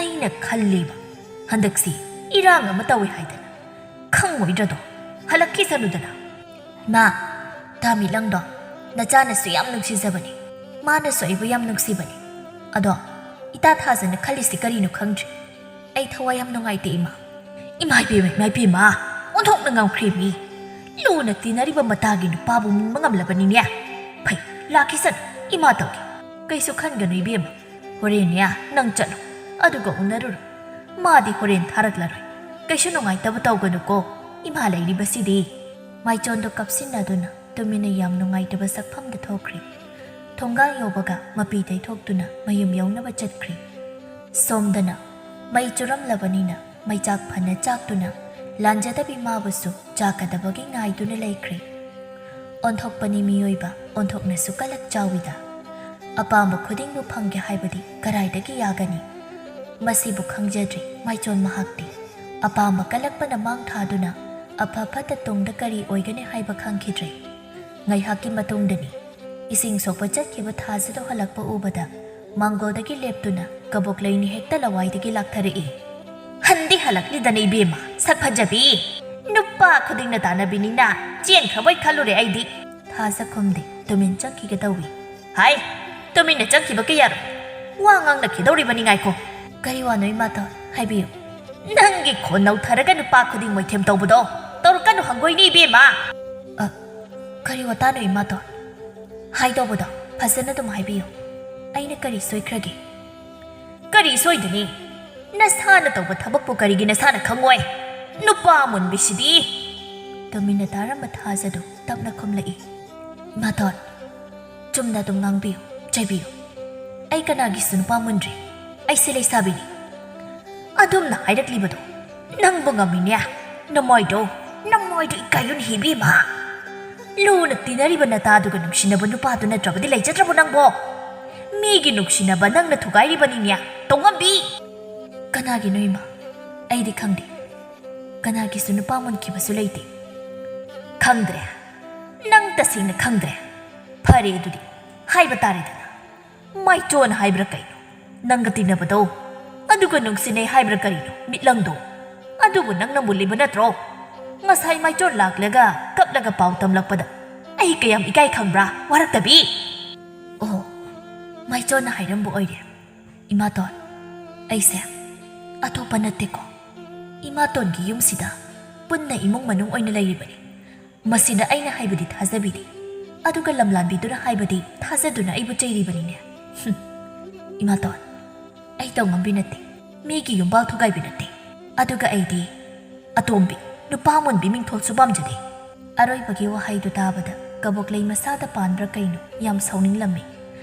ꯑꯩꯅ ꯈꯜꯂꯤꯕ, ꯍꯟꯗꯛꯁꯤ ꯏꯔꯥꯡ ꯑꯃ ꯇꯧꯏ ꯍꯥꯏꯗꯅ꯫ ꯈꯪꯉꯣꯏꯗ꯭ꯔꯗꯣ? ꯍꯜꯂꯛꯈꯤꯁꯅꯨꯗꯅ꯫" "ꯏꯃꯥ, ꯇꯥ ꯃꯤꯠꯂꯪꯗꯣ ꯅꯆꯥꯅꯁꯨ ꯌꯥꯝ ꯅꯨꯡꯁꯤꯖꯕꯅꯤ꯫ ꯃꯥꯅꯁꯨ ꯑꯩꯕꯨ ꯌꯥꯝ ꯅꯨꯡꯁꯤꯕꯅꯤ꯫ ꯑꯗꯣ ꯏꯇꯥ ꯊꯥꯖꯅ ꯈꯜꯂꯤꯁꯤ ꯀꯔꯤꯅꯣ ꯈꯪꯗ꯭ꯔꯦ꯫ ꯑꯩ ꯊꯋꯥꯏ ꯌꯥꯝ ꯅꯨꯡꯉꯥꯏꯇꯦ ꯏꯃꯥ꯫" "ꯏꯃꯥ ꯏꯕꯦꯝꯃ, ꯏꯃꯥ ꯏꯕꯦꯝꯃ, ꯑꯣꯟꯊꯣꯛꯅ ꯉꯝꯈ꯭ꯔꯦ ꯃꯤ꯫ ꯂꯨꯅ ꯇꯤꯟꯅꯔꯤꯕ ꯃꯇꯥꯒꯤ ꯅꯨꯄꯥꯕꯨ ꯃꯨꯟꯕ ꯉꯝꯂꯕꯅꯤꯅꯦ꯫ ꯐꯩ, ꯂꯥꯛꯈꯤꯁꯅꯨ, ꯏꯃꯥ ꯇꯧꯒꯦ꯫ ꯀꯩꯁꯨ ꯈꯟꯒꯅꯨ ꯏꯕꯦꯝꯃ꯫ ꯍꯣꯔꯦꯟꯅꯦ ꯅꯪ ꯆꯠꯂꯣ, ꯑꯗꯨꯒ ꯎꯅꯔꯨꯔꯣ꯫ ꯃꯥꯗꯤ ꯍꯣꯔꯦꯟ ꯊꯥꯔꯛꯂꯔꯣꯏ꯫ ꯀꯩꯁꯨ ꯅꯨꯡꯉꯥꯏꯇꯕ ꯇꯧꯒꯅꯨꯀꯣ, ꯏꯃꯥ ꯂꯩꯔꯤꯕꯁꯤꯗꯤ꯫" ꯃꯥꯏꯆꯣꯟꯗꯣ ꯀꯞꯁꯤꯟꯅꯗꯨꯅ ꯇꯨꯃꯤꯟꯅ ꯌꯥꯝ ꯅꯨꯡꯉꯥꯏꯇꯕ ꯁꯛꯐꯝꯗ ꯊꯣꯛꯈ꯭ꯔꯤ꯫ ꯊꯣꯡꯒꯥꯜ ꯌꯧꯕꯒ ꯃꯄꯤ ꯇꯩꯊꯣꯛꯇꯨꯅ ꯃꯌꯨꯝ ꯌꯧꯅꯕ ꯆꯠꯈ꯭ꯔꯤ꯫ ꯁꯣꯝꯗꯅ ꯃꯩ ꯆꯨꯔꯝꯂꯕꯅꯤꯅ ꯃꯩꯆꯥꯛ ꯐꯅ ꯆꯥꯛꯇꯨꯅ ꯂꯥꯟꯖꯗꯕꯤ ꯃꯥꯕꯨꯁꯨ ꯆꯥꯛꯀꯗꯕꯒꯤ ꯉꯥꯏꯗꯨꯅ ꯂꯩꯈ꯭ꯔꯦ꯫ ꯑꯣꯟꯊꯣꯛꯄꯅꯤ ꯃꯤꯑꯣꯏꯕ, ꯑꯣꯟꯊꯣꯛꯅꯁꯨ ꯀꯂꯛ ꯆꯥꯎꯏꯗ꯫ ꯑꯄꯥꯝꯕ ꯈꯨꯗꯤꯡꯕꯨ ꯐꯪꯒꯦ ꯍꯥꯏꯕꯗꯤ ꯀꯔꯥꯏꯗꯒꯤ ꯌꯥꯒꯅꯤ? ꯃꯁꯤꯕꯨ ꯈꯪꯖꯗ꯭ꯔꯤ ꯃꯥꯏꯆꯣꯟ ꯃꯍꯥꯛꯇꯤ꯫ ꯑꯄꯥꯝꯕ ꯀꯜꯂꯛꯄꯅ ꯃꯥꯡ ꯊꯥꯗꯨꯅ ꯑꯐ ꯐꯠꯇ ꯇꯨꯡꯗ ꯀꯔꯤ ꯑꯣꯏꯒꯅꯤ ꯍꯥꯏꯕ ꯈꯪꯈꯤꯗ꯭ꯔꯦ꯫ ꯉꯥꯏꯍꯥꯛꯀꯤ ꯃꯇꯨꯡꯗꯅꯤ꯫ ꯏꯁꯤꯡ ꯁꯣꯛꯄ ꯆꯠꯈꯤꯕ ꯊꯥꯖꯗꯣ ꯍꯜꯂꯛꯄ ꯎꯕꯗ ꯃꯥꯡꯒꯣꯜꯗꯒꯤ ꯂꯦꯞꯇꯨꯅ ꯀꯕꯣꯛꯂꯩꯅꯤ ꯍꯦꯛꯇ ꯂꯋꯥꯏꯗꯒꯤ ꯂꯥꯛꯊꯔꯛꯏ꯫ "ꯍꯟꯗꯤ ꯍꯜꯂꯛꯂꯤꯗꯅ ꯏꯕꯦꯝꯃ, ꯁꯛ ꯐꯖꯕꯤ꯫ ꯅꯨꯄꯥ ꯈꯨꯗꯤꯡꯅ ꯇꯥꯟꯅꯕꯤꯅꯤꯅ ꯆꯦꯟꯈ꯭ꯔꯕꯣꯏ ꯈꯜꯂꯨꯔꯦ ꯑꯩꯗꯤ꯫" ꯊꯥꯖ ꯈꯨꯝꯗꯦ, ꯇꯨꯃꯤꯟ ꯆꯪꯈꯤꯒꯦ ꯇꯧꯏ꯫ "ꯍꯥꯏ, ꯇꯨꯃꯤꯟꯅ ꯆꯪꯈꯤꯕ ꯀꯌꯥꯔꯣ? ꯋꯥ ꯉꯥꯡꯅꯈꯤꯗꯧꯔꯤꯕꯅꯤ, ꯉꯥꯏꯈꯣ꯫" "ꯀꯔꯤ ꯋꯥꯅꯣ ꯏꯃꯥꯇꯣꯟ? ꯍꯥꯏꯕꯤꯌꯨ꯫" "ꯅꯪꯒꯤ ꯈꯣꯟ ꯅꯧꯊꯔꯒ ꯅꯨꯄꯥ ꯈꯨꯗꯤꯡ ꯃꯣꯏꯊꯦꯝ ꯇꯧꯕꯗꯣ ꯇꯧꯔꯛꯀꯅꯨ ꯍꯪꯒꯣꯏꯅꯤ ꯏꯕꯦꯝꯃ꯫" "ꯑ, ꯀꯔꯤ ꯋꯥꯇꯥꯅꯣ, ꯏꯃꯥꯇꯣꯟ? ꯍꯥꯏꯗꯧꯕꯗꯣ ꯐꯖꯅ ꯑꯗꯨꯝ ꯍꯥꯏꯕꯤꯌꯨ꯫ ꯑꯩꯅ ꯀꯔꯤ ꯁꯣꯏꯈ꯭ꯔꯒꯦ? ꯀꯔꯤ ꯁꯣꯏꯗꯅꯤ? ꯅꯁꯥꯅ ꯇꯧꯕ ꯊꯕꯛꯄꯨ ꯀꯔꯤꯒꯤ ꯅꯁꯥꯅ ꯈꯪꯉꯣꯏ? ꯅꯨꯄꯥ ꯃꯨꯟꯕꯤꯁꯤꯗꯤ! ꯇꯨꯃꯤꯟꯅ ꯇꯥꯔꯝꯕ ꯊꯥꯖꯗꯨ ꯇꯞꯅ ꯈꯨꯝꯂꯛꯏ꯫ ꯏꯃꯥꯇꯣꯟ, ꯆꯨꯝꯅ ꯑꯗꯨꯝ ꯉꯥꯡꯕꯤꯌꯨ, ꯆꯩꯕꯤꯌꯨ꯫ ꯑꯩ ꯀꯅꯥꯒꯤꯁꯨ ꯅꯨꯄꯥ ꯃꯨꯟꯗ꯭ꯔꯤ꯫ ꯑꯩꯁꯦ ꯂꯩꯁꯥꯕꯤꯅꯤ꯫ ꯑꯗꯨꯝꯅ ꯍꯥꯏꯔꯛꯂꯤꯕꯗꯣ ꯅꯪꯕꯨ ꯉꯝꯃꯤꯅꯦ꯫ ꯅꯃꯥꯏꯗꯣ, ꯅꯃꯥꯏꯗꯣ ꯏꯀꯥꯏꯌꯨꯅꯦ ꯏꯕꯦꯝꯃ꯫ ꯂꯨꯅ ꯇꯤꯟꯅꯔꯤꯕ ꯅꯇꯥꯗꯨꯒ ꯅꯨꯡꯁꯤꯅꯕ ꯅꯨꯄꯥꯗꯨ ꯅꯠꯇ꯭ꯔꯕꯗꯤ ꯂꯩꯖꯗ꯭ꯔꯕꯣ ꯅꯪꯕꯣ? ꯃꯤꯒꯤ ꯅꯨꯡꯁꯤꯅꯕ ꯅꯪꯅ ꯊꯨꯒꯥꯏꯔꯤꯕꯅꯤꯅꯦ, ꯇꯧꯉꯝꯕꯤ꯫ ꯀꯅꯥꯒꯤꯅꯣ ꯏꯃꯥ? ꯑꯩꯗꯤ ꯈꯪꯗꯦ꯫ ꯀꯅꯥꯒꯤꯁꯨ ꯅꯨꯄꯥ ꯃꯨꯟꯈꯤꯕꯁꯨ ꯂꯩꯇꯦ꯫ ꯈꯪꯗ꯭ꯔꯦ? ꯅꯪ ꯇꯁꯦꯡꯅ ꯈꯪꯗ꯭ꯔꯦ? ꯐꯔꯦ ꯑꯗꯨꯗꯤ, ꯍꯥꯏꯕ ꯇꯥꯔꯦꯗꯅ꯫ ꯃꯥꯏꯆꯣꯟ ꯍꯥꯏꯕ꯭ꯔꯥ ꯀꯩꯅꯣ? ꯅꯪꯒ ꯇꯤꯟꯅꯕꯗꯣ, ꯑꯗꯨꯒ ꯅꯨꯡꯁꯤꯅꯩ ꯍꯥꯏꯕ꯭ꯔꯥ ꯀꯔꯤꯅꯣ ꯃꯤꯠꯂꯪꯗꯣ? ꯑꯗꯨꯕꯨ ꯅꯪꯅ ꯃꯨꯜꯂꯤꯕ ꯅꯠꯇ꯭ꯔꯣ? ꯉꯁꯥꯏ ꯃꯥꯏꯆꯣꯟ ꯂꯥꯛꯂꯒ ꯀꯞꯂꯒ ꯄꯥꯎ ꯇꯝꯂꯛꯄꯗ ꯑꯩ ꯀꯌꯥꯝ ꯏꯀꯥꯏ ꯈꯪꯕ꯭ꯔꯥ, ꯋꯥꯔꯛꯇꯕꯤ? ꯑꯣ, ꯃꯥꯏꯆꯣꯟꯅ ꯍꯥꯏꯔꯝꯕ ꯑꯣꯏꯔꯦ꯫ ꯏꯃꯥꯇꯣꯟ, ꯑꯩꯁꯦ ꯑꯇꯣꯞꯄ ꯅꯠꯇꯦꯀꯣ꯫ ꯏꯃꯥꯇꯣꯟꯒꯤ ꯌꯨꯝꯁꯤꯗ ꯄꯨꯟꯅ ꯏꯃꯨꯡ ꯃꯅꯨꯡ ꯑꯣꯏꯅ ꯂꯩꯔꯤꯕꯅꯤ꯫ ꯃꯁꯤꯗ ꯑꯩꯅ ꯍꯥꯏꯕꯗꯤ ꯊꯥꯖꯕꯤꯗꯦ, ꯑꯗꯨꯒ ꯂꯝꯂꯥꯟꯕꯤꯗꯨꯅ ꯍꯥꯏꯕꯗꯤ ꯊꯥꯖꯗꯨꯅ ꯑꯩꯕꯨ ꯆꯩꯔꯤꯕꯅꯤꯅꯦ꯫ ꯍꯨꯝ꯫ ꯏꯃꯥꯇꯣꯟ, ꯑꯩ ꯇꯧꯉꯝꯕꯤ ꯅꯠꯇꯦ, ꯃꯤꯒꯤ ꯌꯨꯝꯕꯥꯜ ꯊꯨꯒꯥꯏꯕꯤ ꯅꯠꯇꯦ꯫ ꯑꯗꯨꯒ ꯑꯩꯗꯤ ꯑꯇꯣꯝꯕꯤ, ꯅꯨꯄꯥ ꯃꯨꯟꯕꯤ ꯃꯤꯡꯊꯣꯜꯁꯨ ꯄꯥꯝꯖꯗꯦ꯫ ꯑꯔꯣꯏꯕꯒꯤ ꯋꯥꯍꯩꯗꯨ ꯇꯥꯕꯗ ꯀꯕꯣꯛꯂꯩ ꯃꯁꯥꯗ ꯄꯥꯟꯕ꯭ꯔꯥ ꯀꯩꯅꯣ ꯌꯥꯝ ꯁꯥꯎꯅꯤꯡꯂꯝꯃꯤ꯫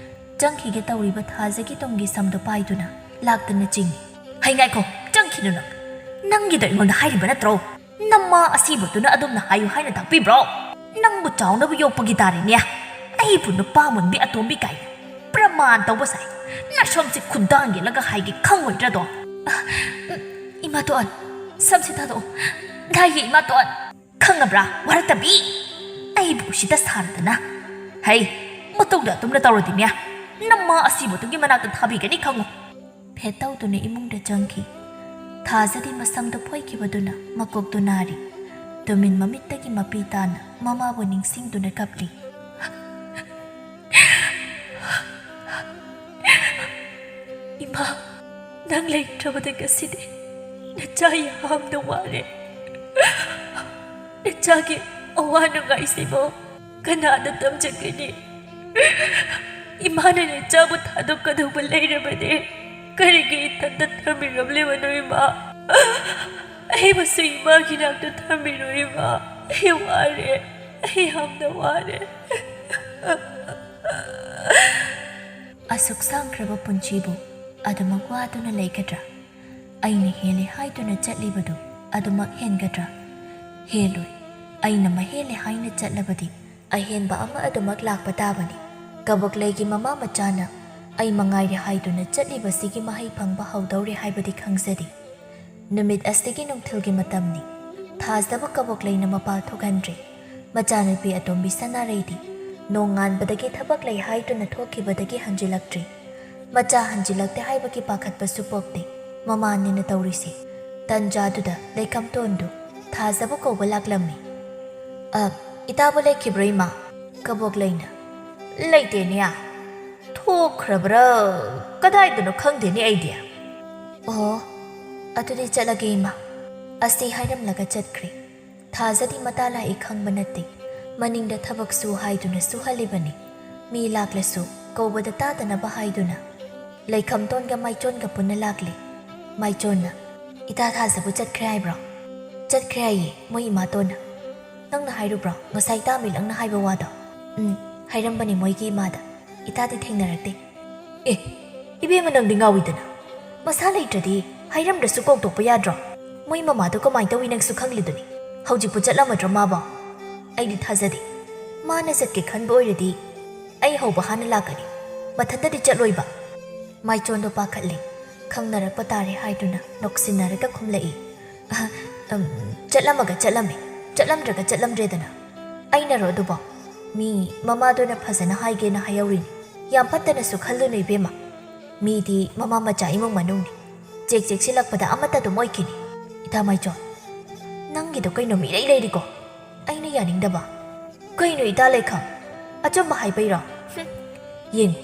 ꯆꯪꯈꯤꯒꯦ ꯇꯧꯔꯤꯕ ꯊꯥꯖꯒꯤ ꯇꯨꯡꯒꯤ ꯁꯝꯗꯨ ꯄꯥꯏꯗꯨꯅ ꯂꯥꯛꯇꯅ ꯆꯤꯡꯏ꯫ "ꯍꯩ, ꯉꯥꯏꯈꯣ, ꯆꯪꯈꯤꯅꯨ ꯅꯪ꯫ ꯅꯪꯒꯤꯗꯣ ꯑꯩꯉꯣꯟꯗ ꯍꯥꯏꯔꯤꯕ ꯅꯠꯇ꯭ꯔꯣ? ꯅꯃꯥ ꯑꯁꯤꯕꯗꯨꯅ ꯑꯗꯨꯝꯅ ꯍꯥꯏꯌꯨ ꯍꯥꯏꯅ ꯇꯥꯛꯄꯤꯕ꯭ꯔꯣ? ꯅꯪꯕꯨ ꯆꯥꯎꯅꯕ ꯌꯣꯛꯄꯒꯤ ꯇꯥꯔꯦꯅꯦ꯫ ꯑꯩꯕꯨ ꯅꯨꯄꯥ ꯃꯨꯟꯕꯤ ꯑꯇꯣꯝꯕꯤ ꯀꯥꯏꯅ ꯄ꯭ꯔꯃꯥꯟ ꯇꯧꯕ ꯁꯥꯏ꯫ ꯅꯁꯝꯁꯦ ꯈꯨꯟꯗꯥꯡ ꯌꯦꯠꯂꯒ ꯍꯥꯏꯒꯦ ꯈꯪꯉꯣꯏꯗ꯭ꯔꯗꯣ?" ꯑ, ꯎꯝ, ꯏꯃꯥꯇꯣꯟ, ꯁꯝꯁꯦ ꯊꯥꯗꯣꯛꯑꯣ꯫ ꯅꯥꯏꯌꯦ ꯏꯃꯥꯇꯣꯟ꯫ ꯈꯪꯉꯕ꯭ꯔꯥ, ꯋꯥꯔꯛꯇꯕꯤ? ꯑꯩꯕꯨ ꯎꯁꯤꯠꯇ ꯁꯥꯔꯗꯅ꯫ ꯍꯩ, ꯃꯇꯨꯡꯗ ꯑꯗꯨꯝꯅ ꯇꯧꯔꯗꯤꯅꯦ, ꯅꯃꯥ ꯑꯁꯤꯕꯗꯨꯒꯤ ꯃꯅꯥꯛꯇ ꯊꯥꯕꯤꯒꯅꯤ ꯈꯪꯉꯨ꯫ ꯐꯦꯠ ꯇꯧꯗꯨꯅ ꯏꯃꯨꯡꯗ ꯆꯪꯈꯤ꯫ ꯊꯥꯖꯗꯤ ꯃꯁꯝꯗꯨ ꯐꯣꯏꯈꯤꯕꯗꯨꯅ ꯃꯀꯣꯛꯇꯨ ꯅꯥꯔꯤ꯫ ꯇꯨꯃꯤꯟ ꯃꯃꯤꯠꯇꯒꯤ ꯃꯄꯤ ꯇꯥꯅ ꯃꯃꯥꯕꯨ ꯅꯤꯡꯁꯤꯡꯗꯨꯅ ꯀꯞꯂꯤ꯫ "ꯏꯃꯥ, ꯅꯪ ꯂꯩꯇ꯭ꯔꯕꯗ ꯉꯁꯤꯗꯤ ꯅꯆꯥ ꯌꯥꯝꯅ ꯋꯥꯔꯦ꯫ ꯅꯆꯥꯒꯤ ꯑꯋꯥ ꯅꯨꯡꯉꯥꯏꯁꯤꯕꯨ ꯀꯅꯥꯗ ꯇꯝꯖꯒꯅꯤ? ꯏꯃꯥꯅ ꯏꯆꯥꯕꯨ ꯊꯥꯗꯣꯛꯀꯗꯧꯕ ꯂꯩꯔꯕꯅꯦ꯫ ꯀꯔꯤꯒꯤ ꯏꯊꯟꯇ ꯊꯝꯕꯤꯔꯝꯂꯤꯕꯅꯣ, ꯏꯃꯥ? ꯑꯩꯕꯨꯁꯨ ꯏꯃꯥꯒꯤ ꯅꯥꯛꯇ ꯊꯝꯕꯤꯔꯣ, ꯏꯃꯥ꯫ ꯑꯩ ꯋꯥꯔꯦ꯫ ꯑꯩ ꯌꯥꯝꯅ ꯋꯥꯔꯦ꯫ ꯑꯁꯨꯛ ꯁꯥꯡꯈ꯭ꯔꯕ ꯄꯨꯟꯁꯤꯕꯨ ꯑꯗꯨꯃꯛ ꯋꯥꯗꯨꯅ ꯂꯩꯒꯗ꯭ꯔꯥ? ꯑꯩꯅ ꯍꯦꯜꯂꯦ ꯍꯥꯏꯗꯨꯅ ꯆꯠꯂꯤꯕꯗꯨ ꯑꯗꯨꯃꯛ ꯍꯦꯟꯒꯗ꯭ꯔꯥ? ꯍꯦꯜꯂꯣꯏ꯫ ꯑꯩꯅ ꯃꯍꯦꯜꯂꯦ ꯍꯥꯏꯅ ꯆꯠꯂꯕꯗꯤ ꯑꯍꯦꯟꯕ ꯑꯃ ꯑꯗꯨꯃꯛ ꯂꯥꯛꯄ ꯇꯥꯕꯅꯤ꯫ ꯀꯕꯣꯛꯂꯩꯒꯤ ꯃꯃꯥ ꯃꯆꯥꯅ ꯑꯩ ꯃꯉꯥꯏꯔꯦ ꯍꯥꯏꯗꯨꯅ ꯆꯠꯂꯤꯕꯁꯤꯒꯤ ꯃꯍꯩ ꯐꯪꯕ ꯍꯧꯗꯧꯔꯦ ꯍꯥꯏꯕꯗꯤ ꯈꯪꯖꯔꯤ꯫ ꯅꯨꯃꯤꯠ ꯑꯁꯤꯒꯤ ꯅꯨꯡꯊꯤꯜꯒꯤ ꯃꯇꯝꯅꯤ꯫ ꯊꯥꯖꯕ ꯀꯕꯣꯛꯂꯩꯅ ꯃꯄꯥꯜ ꯊꯣꯛꯍꯟꯗ꯭ꯔꯤ꯫ ꯃꯆꯥꯅꯨꯄꯤ ꯑꯇꯣꯝꯕꯤ ꯁꯅꯥꯔꯩꯗꯤ ꯅꯣꯡꯉꯥꯟꯕꯗꯒꯤ ꯊꯕꯛ ꯂꯩ ꯍꯥꯏꯗꯨꯅ ꯊꯣꯛꯈꯤꯕꯗꯒꯤ ꯍꯟꯖꯤꯜꯂꯛꯇ꯭ꯔꯤ꯫ ꯃꯆꯥ ꯍꯟꯖꯤꯜꯂꯛꯇꯦ ꯍꯥꯏꯕꯒꯤ ꯄꯥꯈꯠꯄꯁꯨ ꯄꯣꯛꯇꯦ꯫ ꯃꯃꯥꯅꯤꯅ ꯇꯧꯔꯤꯁꯤ꯫ ꯇꯟꯖꯥꯗꯨꯗ ꯂꯩꯈꯝꯇꯣꯟꯗꯨ ꯊꯥꯖꯕ ꯀꯧꯕ ꯂꯥꯛꯂꯝꯃꯤ꯫ "ꯑ, ꯏꯇꯥꯕꯨ ꯂꯩꯈꯤꯕ꯭ꯔꯣ, ꯏꯃꯥ?" ꯀꯕꯣꯛꯂꯩꯅ, "ꯂꯩꯇꯦꯅꯦ꯫ ꯊꯣꯛꯈ꯭ꯔꯕ꯭ꯔꯥ? ꯀꯗꯥꯏꯗꯅꯣ ꯈꯪꯗꯦꯅꯦ ꯑꯩꯗꯤ꯫" "ꯑꯣ, ꯑꯗꯨꯗꯤ ꯆꯠꯂꯒꯦ, ꯏꯃꯥ꯫" ꯑꯁꯤ ꯍꯥꯏꯔꯝꯂꯒ ꯆꯠꯈ꯭ꯔꯦ꯫ ꯊꯥꯖꯗꯤ ꯃꯇꯥ ꯂꯥꯛꯏ ꯈꯪꯕ ꯅꯠꯇꯦ꯫ ꯃꯅꯤꯡꯗ ꯊꯕꯛ ꯁꯨ ꯍꯥꯏꯗꯨꯅ ꯁꯨꯍꯜꯂꯤꯕꯅꯤ꯫ ꯃꯤ ꯂꯥꯛꯂꯁꯨ ꯀꯧꯕꯗ ꯇꯥꯗꯅꯕ ꯍꯥꯏꯗꯨꯅ꯫ ꯂꯩꯈꯝꯇꯣꯟꯒ ꯃꯥꯏꯆꯣꯟꯒ ꯄꯨꯟꯅ ꯂꯥꯛꯂꯦ꯫ ꯃꯥꯏꯆꯣꯟꯅ, "ꯏꯇꯥ ꯊꯥꯖꯕꯨ ꯆꯠꯈ꯭ꯔꯦ ꯍꯥꯏꯕ꯭ꯔꯣ?" "ꯆꯠꯈ꯭ꯔꯦ ꯍꯥꯏꯌꯦ, ꯃꯣꯏ ꯏꯃꯥꯇꯣꯟꯅ꯫ ꯅꯪꯅ ꯍꯥꯏꯔꯨꯕ꯭ꯔꯣ ꯉꯁꯥꯏ ꯏꯇꯥ ꯃꯤꯂꯪꯅ ꯍꯥꯏꯕ ꯋꯥꯗꯣ?" "ꯎꯝ, ꯍꯥꯏꯔꯝꯕꯅꯤ ꯃꯣꯏꯒꯤ ꯏꯃꯥꯗ꯫ ꯏꯇꯥꯗꯤ ꯊꯦꯡꯅꯔꯛꯇꯦ꯫" "ꯑꯦ, ꯏꯕꯦꯝꯃ, ꯅꯪꯗꯤ ꯉꯥꯎꯏꯗꯅ꯫ ꯃꯁꯥ ꯂꯩꯇ꯭ꯔꯗꯤ ꯍꯥꯏꯔꯝꯗ꯭ꯔꯁꯨ ꯀꯧꯊꯣꯛꯄ ꯌꯥꯗ꯭ꯔꯣ? ꯃꯣꯏ ꯃꯃꯥꯗꯣ ꯀꯃꯥꯏꯅ ꯇꯧꯏ ꯅꯪꯁꯨ ꯈꯪꯂꯤꯗꯨꯅꯤ꯫ ꯍꯧꯖꯤꯛꯄꯨ ꯆꯠꯂꯝꯃꯗ꯭ꯔꯣ ꯃꯥꯕꯣ?" "ꯑꯩꯗꯤ ꯊꯥꯖꯗꯦ꯫ ꯃꯥꯅ ꯆꯠꯀꯦ ꯈꯟꯕ ꯑꯣꯏꯔꯗꯤ ꯑꯩ ꯍꯧꯕ ꯍꯥꯟꯅ ꯂꯥꯛꯀꯅꯤ꯫ ꯃꯊꯟꯇꯗꯤ ꯆꯠꯂꯣꯏꯕ꯫" ꯃꯥꯏꯆꯣꯟꯗꯣ ꯄꯥꯈꯠꯂꯦ꯫ ꯈꯪꯅꯔꯛꯄ ꯇꯥꯔꯦ ꯍꯥꯏꯗꯨꯅ ꯅꯣꯛꯁꯤꯟꯅꯔꯒ ꯈꯨꯝꯂꯛꯏ꯫ "ꯑꯍ, ꯎꯝ, ꯆꯠꯂꯝꯃꯒ ꯆꯠꯂꯝꯃꯦ, ꯆꯠꯂꯝꯗ꯭ꯔꯒ ꯆꯠꯂꯝꯗ꯭ꯔꯦꯗꯅ꯫ ꯑꯩꯅꯔꯣ ꯑꯗꯨꯕꯣ? ꯃꯤ ꯃꯃꯥꯗꯨꯅ ꯐꯖꯅ ꯍꯥꯏꯒꯦꯅ ꯍꯥꯏꯍꯧꯔꯤꯅꯤ꯫ ꯌꯥꯝ ꯐꯠꯇꯅꯁꯨ ꯈꯜꯂꯨꯅꯨ ꯏꯕꯦꯝꯃ꯫ ꯃꯤꯗꯤ ꯃꯃꯥ ꯃꯆꯥ ꯏꯃꯨꯡ ꯃꯅꯨꯡꯅꯤ꯫ ꯆꯦꯛ ꯆꯦꯛꯁꯤꯜꯂꯛꯄꯗ ꯑꯃꯠꯇ ꯑꯗꯨꯝ ꯑꯣꯏꯈꯤꯅꯤ꯫ ꯏꯇꯥ ꯃꯥꯏꯆꯣꯟ, ꯅꯪꯒꯤꯗꯣ ꯀꯩꯅꯣ ꯃꯤꯔꯩ ꯂꯩꯔꯤꯀꯣ? ꯑꯩꯅ ꯌꯥꯅꯤꯡꯗꯕ꯫" "ꯀꯩꯅꯣ ꯏꯇꯥ ꯂꯩꯈꯥꯝ? ꯑꯆꯨꯝꯕ ꯍꯥꯏꯕꯩꯔꯣ? ꯍꯨꯝ꯫ ꯌꯦꯡꯉꯨ,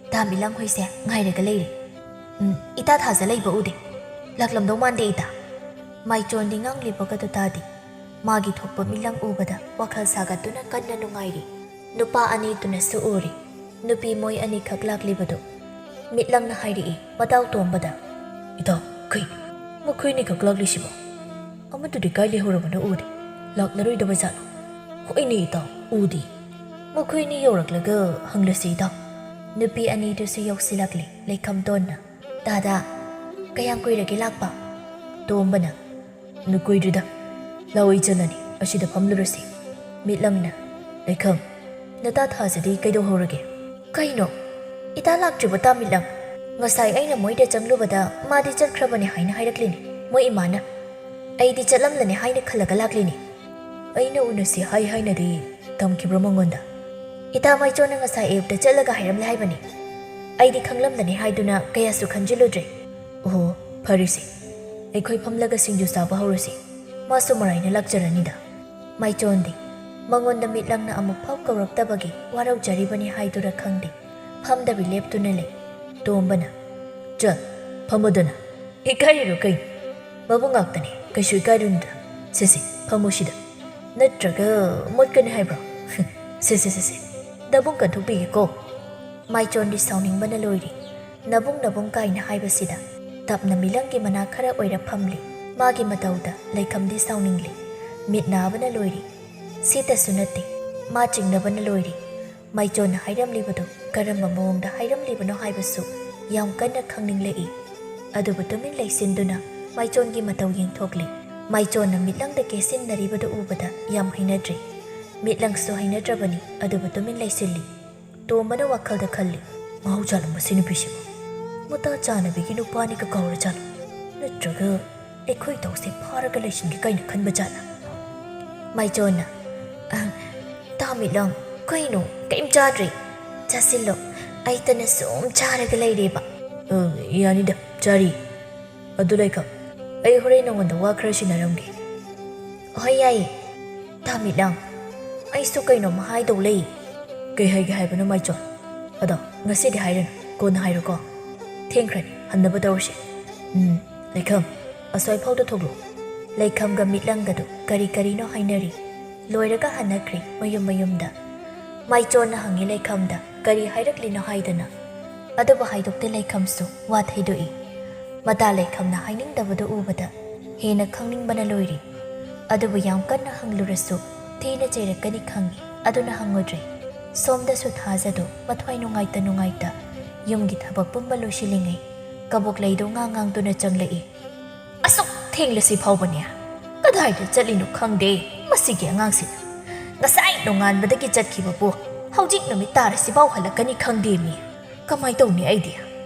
ꯏꯇꯥ ꯃꯤꯂꯪ ꯍꯣꯏꯁꯦ ꯉꯥꯏꯔꯒ ꯂꯩꯔꯦ꯫ ꯎꯝ, ꯏꯇꯥ ꯊꯥꯖ ꯂꯩꯕ ꯎꯗꯦ꯫ ꯂꯥꯛꯂꯝꯗꯧ ꯃꯥꯟꯗꯦ ꯏꯇꯥ꯫" ꯃꯥꯏꯆꯣꯟꯗꯤ ꯉꯥꯡꯂꯤꯕꯒꯗꯨ ꯇꯥꯗꯦ꯫ ꯃꯥꯒꯤ ꯊꯣꯛꯄ ꯃꯤꯠꯂꯪ ꯎꯕꯗ ꯋꯥꯈꯜ ꯁꯥꯒꯠꯇꯨꯅ ꯀꯟꯅ ꯅꯨꯡꯉꯥꯏꯔꯤ꯫ ꯅꯨꯄꯥ ꯑꯅꯤꯗꯨꯅꯁꯨ ꯎꯔꯤ꯫ ꯅꯨꯄꯤ ꯃꯣꯏ ꯑꯅꯤꯈꯛ ꯂꯥꯛꯂꯤꯕꯗꯨ꯫ ꯃꯤꯠꯂꯪꯅ ꯍꯥꯏꯔꯛꯏ ꯃꯇꯥꯎ ꯇꯣꯝꯕꯗ, "ꯏꯇꯥꯎ, ꯀꯩꯅꯣ ꯃꯈꯣꯏꯅꯤꯈꯛ ꯂꯥꯛꯂꯤꯁꯤꯕꯣ? ꯑꯃꯗꯨꯗꯤ ꯀꯥꯏ ꯂꯩꯍꯧꯔꯕꯅꯣ ꯎꯗꯦ꯫ ꯂꯥꯛꯂꯔꯣꯏꯗꯕ ꯖꯥꯠꯂꯣ?" "ꯍꯣꯏꯅꯦ ꯏꯇꯥꯎ, ꯎꯗꯦ꯫ ꯃꯈꯣꯏꯅꯤ ꯌꯧꯔꯛꯂꯒ ꯍꯪꯂꯁꯤ ꯏꯇꯥꯎ꯫" ꯅꯨꯄꯤ ꯑꯅꯤꯗꯨꯁꯨ ꯌꯧꯁꯤꯜꯂꯛꯂꯤ꯫ ꯂꯩꯈꯝꯇꯣꯟꯅ, "ꯇꯥꯗꯥ, ꯀꯌꯥꯝ ꯀꯨꯏꯔꯒꯦ ꯂꯥꯛꯄ?" ꯇꯣꯝꯕꯅ, "ꯅꯨ ꯀꯨꯏꯗ꯭ꯔꯤꯗ꯫ ꯂꯥꯛꯑꯣ ꯏꯆꯜ ꯑꯅꯤ, ꯑꯁꯤꯗ ꯐꯝꯂꯨꯔꯁꯤ꯫" ꯃꯤꯠꯂꯪꯅ, "ꯂꯩꯈꯝ, ꯅꯇꯥ ꯊꯥꯖꯗꯤ ꯀꯩꯗꯧꯍꯧꯔꯒꯦ?" "ꯀꯩꯅꯣ? ꯏꯇꯥ ꯂꯥꯛꯇ꯭ꯔꯤꯕꯣ ꯇꯥ ꯃꯤꯠꯂꯪ? ꯉꯁꯥꯏ ꯑꯩꯅ ꯃꯣꯏꯗ ꯆꯪꯂꯨꯕꯗ ꯃꯥꯗꯤ ꯆꯠꯈ꯭ꯔꯕꯅꯦ ꯍꯥꯏꯅ ꯍꯥꯏꯔꯛꯂꯤꯅꯦ ꯃꯣꯏ ꯏꯃꯥꯅ꯫ ꯑꯩꯗꯤ ꯆꯠꯂꯝꯂꯅꯤ ꯍꯥꯏꯅ ꯈꯜꯂꯒ ꯂꯥꯛꯂꯤꯅꯦ꯫" "ꯑꯩꯅ ꯎꯅꯁꯤ ꯍꯥꯏ ꯍꯥꯏꯅꯗꯤ ꯇꯝꯈꯤꯕ꯭ꯔꯣ ꯃꯉꯣꯟꯗ?" "ꯏꯇꯥ ꯃꯥꯏꯆꯣꯟꯅ ꯉꯁꯥꯏ ꯑꯌꯨꯛꯇ ꯆꯠꯂꯒ ꯍꯥꯏꯔꯝꯂꯦ ꯍꯥꯏꯕꯅꯤ꯫ ꯑꯩꯗꯤ ꯈꯪꯂꯝꯂꯅꯤ ꯍꯥꯏꯗꯨꯅ ꯀꯌꯥꯁꯨ ꯈꯟꯖꯤꯜꯂꯨꯗ꯭ꯔꯦ꯫" "ꯑꯣꯍꯣ, ꯐꯔꯦꯁꯦ꯫ ꯑꯩꯈꯣꯏ ꯐꯝꯂꯒ ꯁꯤꯡꯖꯨ ꯆꯥꯕ ꯍꯧꯔꯁꯤ꯫ ꯃꯥꯁꯨ ꯃꯔꯥꯏꯅ ꯂꯥꯛꯆꯔꯅꯤꯗ꯫" ꯃꯥꯏꯆꯣꯟꯗꯤ ꯃꯉꯣꯟꯗ ꯃꯤꯠꯂꯪꯅ ꯑꯃꯨꯛ ꯐꯥꯎ ꯀꯧꯔꯛꯇꯕꯒꯤ ꯋꯥꯔꯧꯖꯔꯤꯕꯅꯤ ꯍꯥꯏꯗꯨꯔ ꯈꯪꯗꯦ, ꯐꯝꯗꯕꯤ ꯂꯦꯞꯇꯨꯅ ꯂꯩ꯫ ꯇꯣꯝꯕꯅ, "ꯆꯠ, ꯐꯝꯃꯨꯗꯅ꯫ ꯏꯀꯥꯏꯔꯤꯔꯣ ꯀꯩꯅꯣ? ꯃꯕꯨꯡ ꯉꯥꯛꯇꯅꯦ, ꯀꯩꯁꯨ ꯏꯀꯥꯏꯔꯨꯅꯨꯗ꯫ ꯁꯦ ꯁꯦ, ꯐꯝꯃꯨ ꯁꯤꯗ꯫ ꯅꯠꯇ꯭ꯔꯒ ꯃꯣꯠꯀꯅꯤ ꯍꯥꯏꯕ꯭ꯔꯣ? ꯁꯦ ꯁꯦ ꯁꯦ ꯁꯦ, ꯅꯕꯨꯡ ꯀꯟꯊꯣꯛꯄꯤꯒꯦꯀꯣ꯫" ꯃꯥꯏꯆꯣꯟꯗꯤ ꯁꯥꯎꯅꯤꯡꯕꯅ ꯂꯣꯏꯔꯤ꯫ "ꯅꯕꯨꯡ, ꯅꯕꯨꯡ" ꯀꯥꯏꯅ ꯍꯥꯏꯕꯁꯤꯗ ꯇꯞꯅ ꯃꯤꯂꯪꯒꯤ ꯃꯅꯥꯛ ꯈꯔ ꯑꯣꯏꯔ ꯐꯝꯂꯤ꯫ ꯃꯥꯒꯤ ꯃꯇꯧꯗ ꯂꯩꯈꯝꯗꯤ ꯁꯥꯎꯅꯤꯡꯂꯤ꯫ ꯃꯤꯠ ꯅꯥꯕꯅ ꯂꯣꯏꯔꯤ꯫ ꯁꯤꯇꯁꯨ ꯅꯠꯇꯦ, ꯃꯥ ꯆꯤꯡꯅꯕꯅ ꯂꯣꯏꯔꯤ꯫ ꯃꯥꯏꯆꯣꯟꯅ ꯍꯥꯏꯔꯝꯂꯤꯕꯗꯨ ꯀꯔꯝꯕ ꯃꯑꯣꯡꯗ ꯍꯥꯏꯔꯝꯂꯤꯕꯅꯣ ꯍꯥꯏꯕꯁꯨ ꯌꯥꯝ ꯀꯟꯅ ꯈꯪꯅꯤꯡꯂꯛꯏ꯫ ꯑꯗꯨꯕꯨ ꯇꯨꯃꯤꯟ ꯂꯩꯁꯤꯟꯗꯨꯅ ꯃꯥꯏꯆꯣꯟꯒꯤ ꯃꯇꯧ ꯌꯦꯡꯊꯣꯛꯂꯤ꯫ ꯃꯥꯏꯆꯣꯟꯅ ꯃꯤꯠꯂꯪꯗ ꯀꯦꯁꯤꯟꯅꯔꯤꯕꯗꯨ ꯎꯕꯗ ꯌꯥꯝ ꯍꯩꯅꯗ꯭ꯔꯤ꯫ ꯃꯤꯠꯂꯪꯁꯨ ꯍꯩꯅꯗ꯭ꯔꯕꯅꯤ, ꯑꯗꯨꯕꯨ ꯇꯨꯃꯤꯟ ꯂꯩꯁꯤꯜꯂꯤ꯫ ꯇꯣꯝꯕꯅ ꯋꯥꯈꯜꯗ ꯈꯜꯂꯤ, "ꯃꯍꯧꯖꯥꯜ ꯃꯁꯤ ꯅꯨꯄꯤꯁꯤꯕꯨ ꯃꯇꯥ ꯆꯥꯅꯕꯤꯒꯤ ꯅꯨꯄꯥꯅꯤꯒ ꯀꯧꯔꯖꯥꯠꯂꯣ? ꯅꯠꯇ꯭ꯔꯒ ꯑꯩꯈꯣꯏ ꯇꯧꯁꯦ ꯐꯥꯔꯒ ꯂꯩꯁꯤꯟꯒꯦ ꯀꯥꯏꯅ ꯈꯟꯕ ꯖꯥꯠꯂ?" ꯃꯥꯏꯆꯣꯟꯅ, "ꯑ, ꯇꯥꯃꯤꯠꯂꯪ, ꯀꯩꯅꯣ? ꯀꯩꯝ ꯆꯥꯗ꯭ꯔꯤ꯫ ꯆꯥꯁꯤꯜꯂꯣ꯫ ꯑꯩꯇꯅ ꯁꯨꯝ ꯆꯥꯔꯒ ꯂꯩꯔꯦꯕ꯫" "ꯑ, ꯌꯥꯅꯤꯗ, ꯆꯥꯔꯤ꯫ ꯑꯗꯨ ꯂꯩꯈꯝ, ꯑꯩ ꯍꯣꯔꯦꯟ ꯅꯉꯣꯟꯗ ꯋꯥ ꯈꯔ ꯁꯤꯟꯅꯔꯝꯒꯦ꯫" "ꯍꯣꯏ, ꯌꯥꯏꯌꯦ꯫ ꯇꯥꯃꯤꯠꯂꯪ, ꯑꯩꯁꯨ ꯀꯩꯅꯣꯝꯃ ꯍꯥꯏꯗꯧ ꯂꯩ꯫" "ꯀꯩ ꯍꯥꯏꯒꯦ ꯍꯥꯏꯕꯅꯣ ꯃꯥꯏꯆꯣꯟ? ꯑꯗꯣ ꯉꯁꯤꯗꯤ ꯍꯥꯏꯔꯅꯨ, ꯀꯣꯟꯅ ꯍꯥꯏꯔꯣꯀꯣ꯫ ꯊꯦꯡꯈ꯭ꯔꯅꯤ, ꯍꯟꯅꯕ ꯇꯧꯔꯁꯦ꯫ ꯎꯝ, ꯂꯩꯈꯝ, ꯑꯁ꯭ꯋꯥꯏꯐꯥꯎꯗ ꯊꯣꯛꯂꯛꯑꯣ꯫" ꯂꯩꯈꯝꯒ ꯃꯤꯠꯂꯪꯒꯗꯨ ꯀꯔꯤ ꯀꯔꯤꯅꯣ ꯍꯥꯏꯅꯔꯤ꯫ ꯂꯣꯏꯔꯒ ꯍꯟꯅꯈ꯭ꯔꯦ ꯃꯌꯨꯝ ꯃꯌꯨꯝꯗ꯫ ꯃꯥꯏꯆꯣꯟꯅ ꯍꯪꯉꯤ ꯂꯩꯈꯝꯗ ꯀꯔꯤ ꯍꯥꯏꯔꯛꯂꯤꯅꯣ ꯍꯥꯏꯗꯅ꯫ ꯑꯗꯨꯕꯨ ꯍꯥꯏꯗꯣꯛꯇꯦ ꯂꯩꯈꯝꯁꯨ ꯋꯥ ꯊꯩꯗꯣꯛꯏ꯫ ꯃꯇꯥ ꯂꯩꯈꯝꯅ ꯍꯥꯏꯅꯤꯡꯗꯕꯗꯨ ꯎꯕꯗ ꯍꯦꯟꯅ ꯈꯪꯅꯤꯡꯕꯅ ꯂꯣꯏꯔꯤ꯫ ꯑꯗꯨꯕꯨ ꯌꯥꯝ ꯀꯟꯅ ꯍꯪꯂꯨꯔꯁꯨ ꯊꯤꯅ ꯆꯩꯔꯛꯀꯅꯤ ꯈꯪꯉꯤ, ꯑꯗꯨꯅ ꯍꯪꯉꯨꯗ꯭ꯔꯦ꯫ ꯁꯣꯝꯗꯁꯨ ꯊꯥꯖꯗꯣ ꯃꯊ꯭ꯋꯥꯏ ꯅꯨꯡꯉꯥꯏꯇ ꯅꯨꯡꯉꯥꯏꯇ ꯌꯨꯝꯒꯤ ꯊꯕꯛ ꯄꯨꯝꯕ ꯂꯣꯏꯁꯤꯜꯂꯤꯉꯩ ꯀꯕꯣꯛꯂꯩꯗꯣ ꯉꯥꯡ ꯉꯥꯡꯗꯨꯅ ꯆꯪꯂꯛꯏ꯫ "ꯑꯁꯨꯛ ꯊꯦꯡꯂꯁꯤ ꯐꯥꯎꯕꯅꯦ? ꯀꯗꯥꯏꯗ ꯆꯠꯂꯤꯅꯣ ꯈꯪꯗꯦ ꯃꯁꯤꯒꯤ ꯑꯉꯥꯡꯁꯤꯅ꯫ ꯉꯁꯥꯏ ꯅꯣꯡꯉꯥꯟꯕꯗꯒꯤ ꯆꯠꯈꯤꯕꯕꯨ ꯍꯧꯖꯤꯛ ꯅꯨꯃꯤꯠ ꯇꯥꯔꯁꯤꯐꯥꯎ ꯍꯜꯂꯛꯀꯅꯤ ꯈꯪꯗꯦ ꯃꯤ꯫ ꯀꯃꯥꯏ ꯇꯧꯅꯤ ꯑꯩꯗꯤ?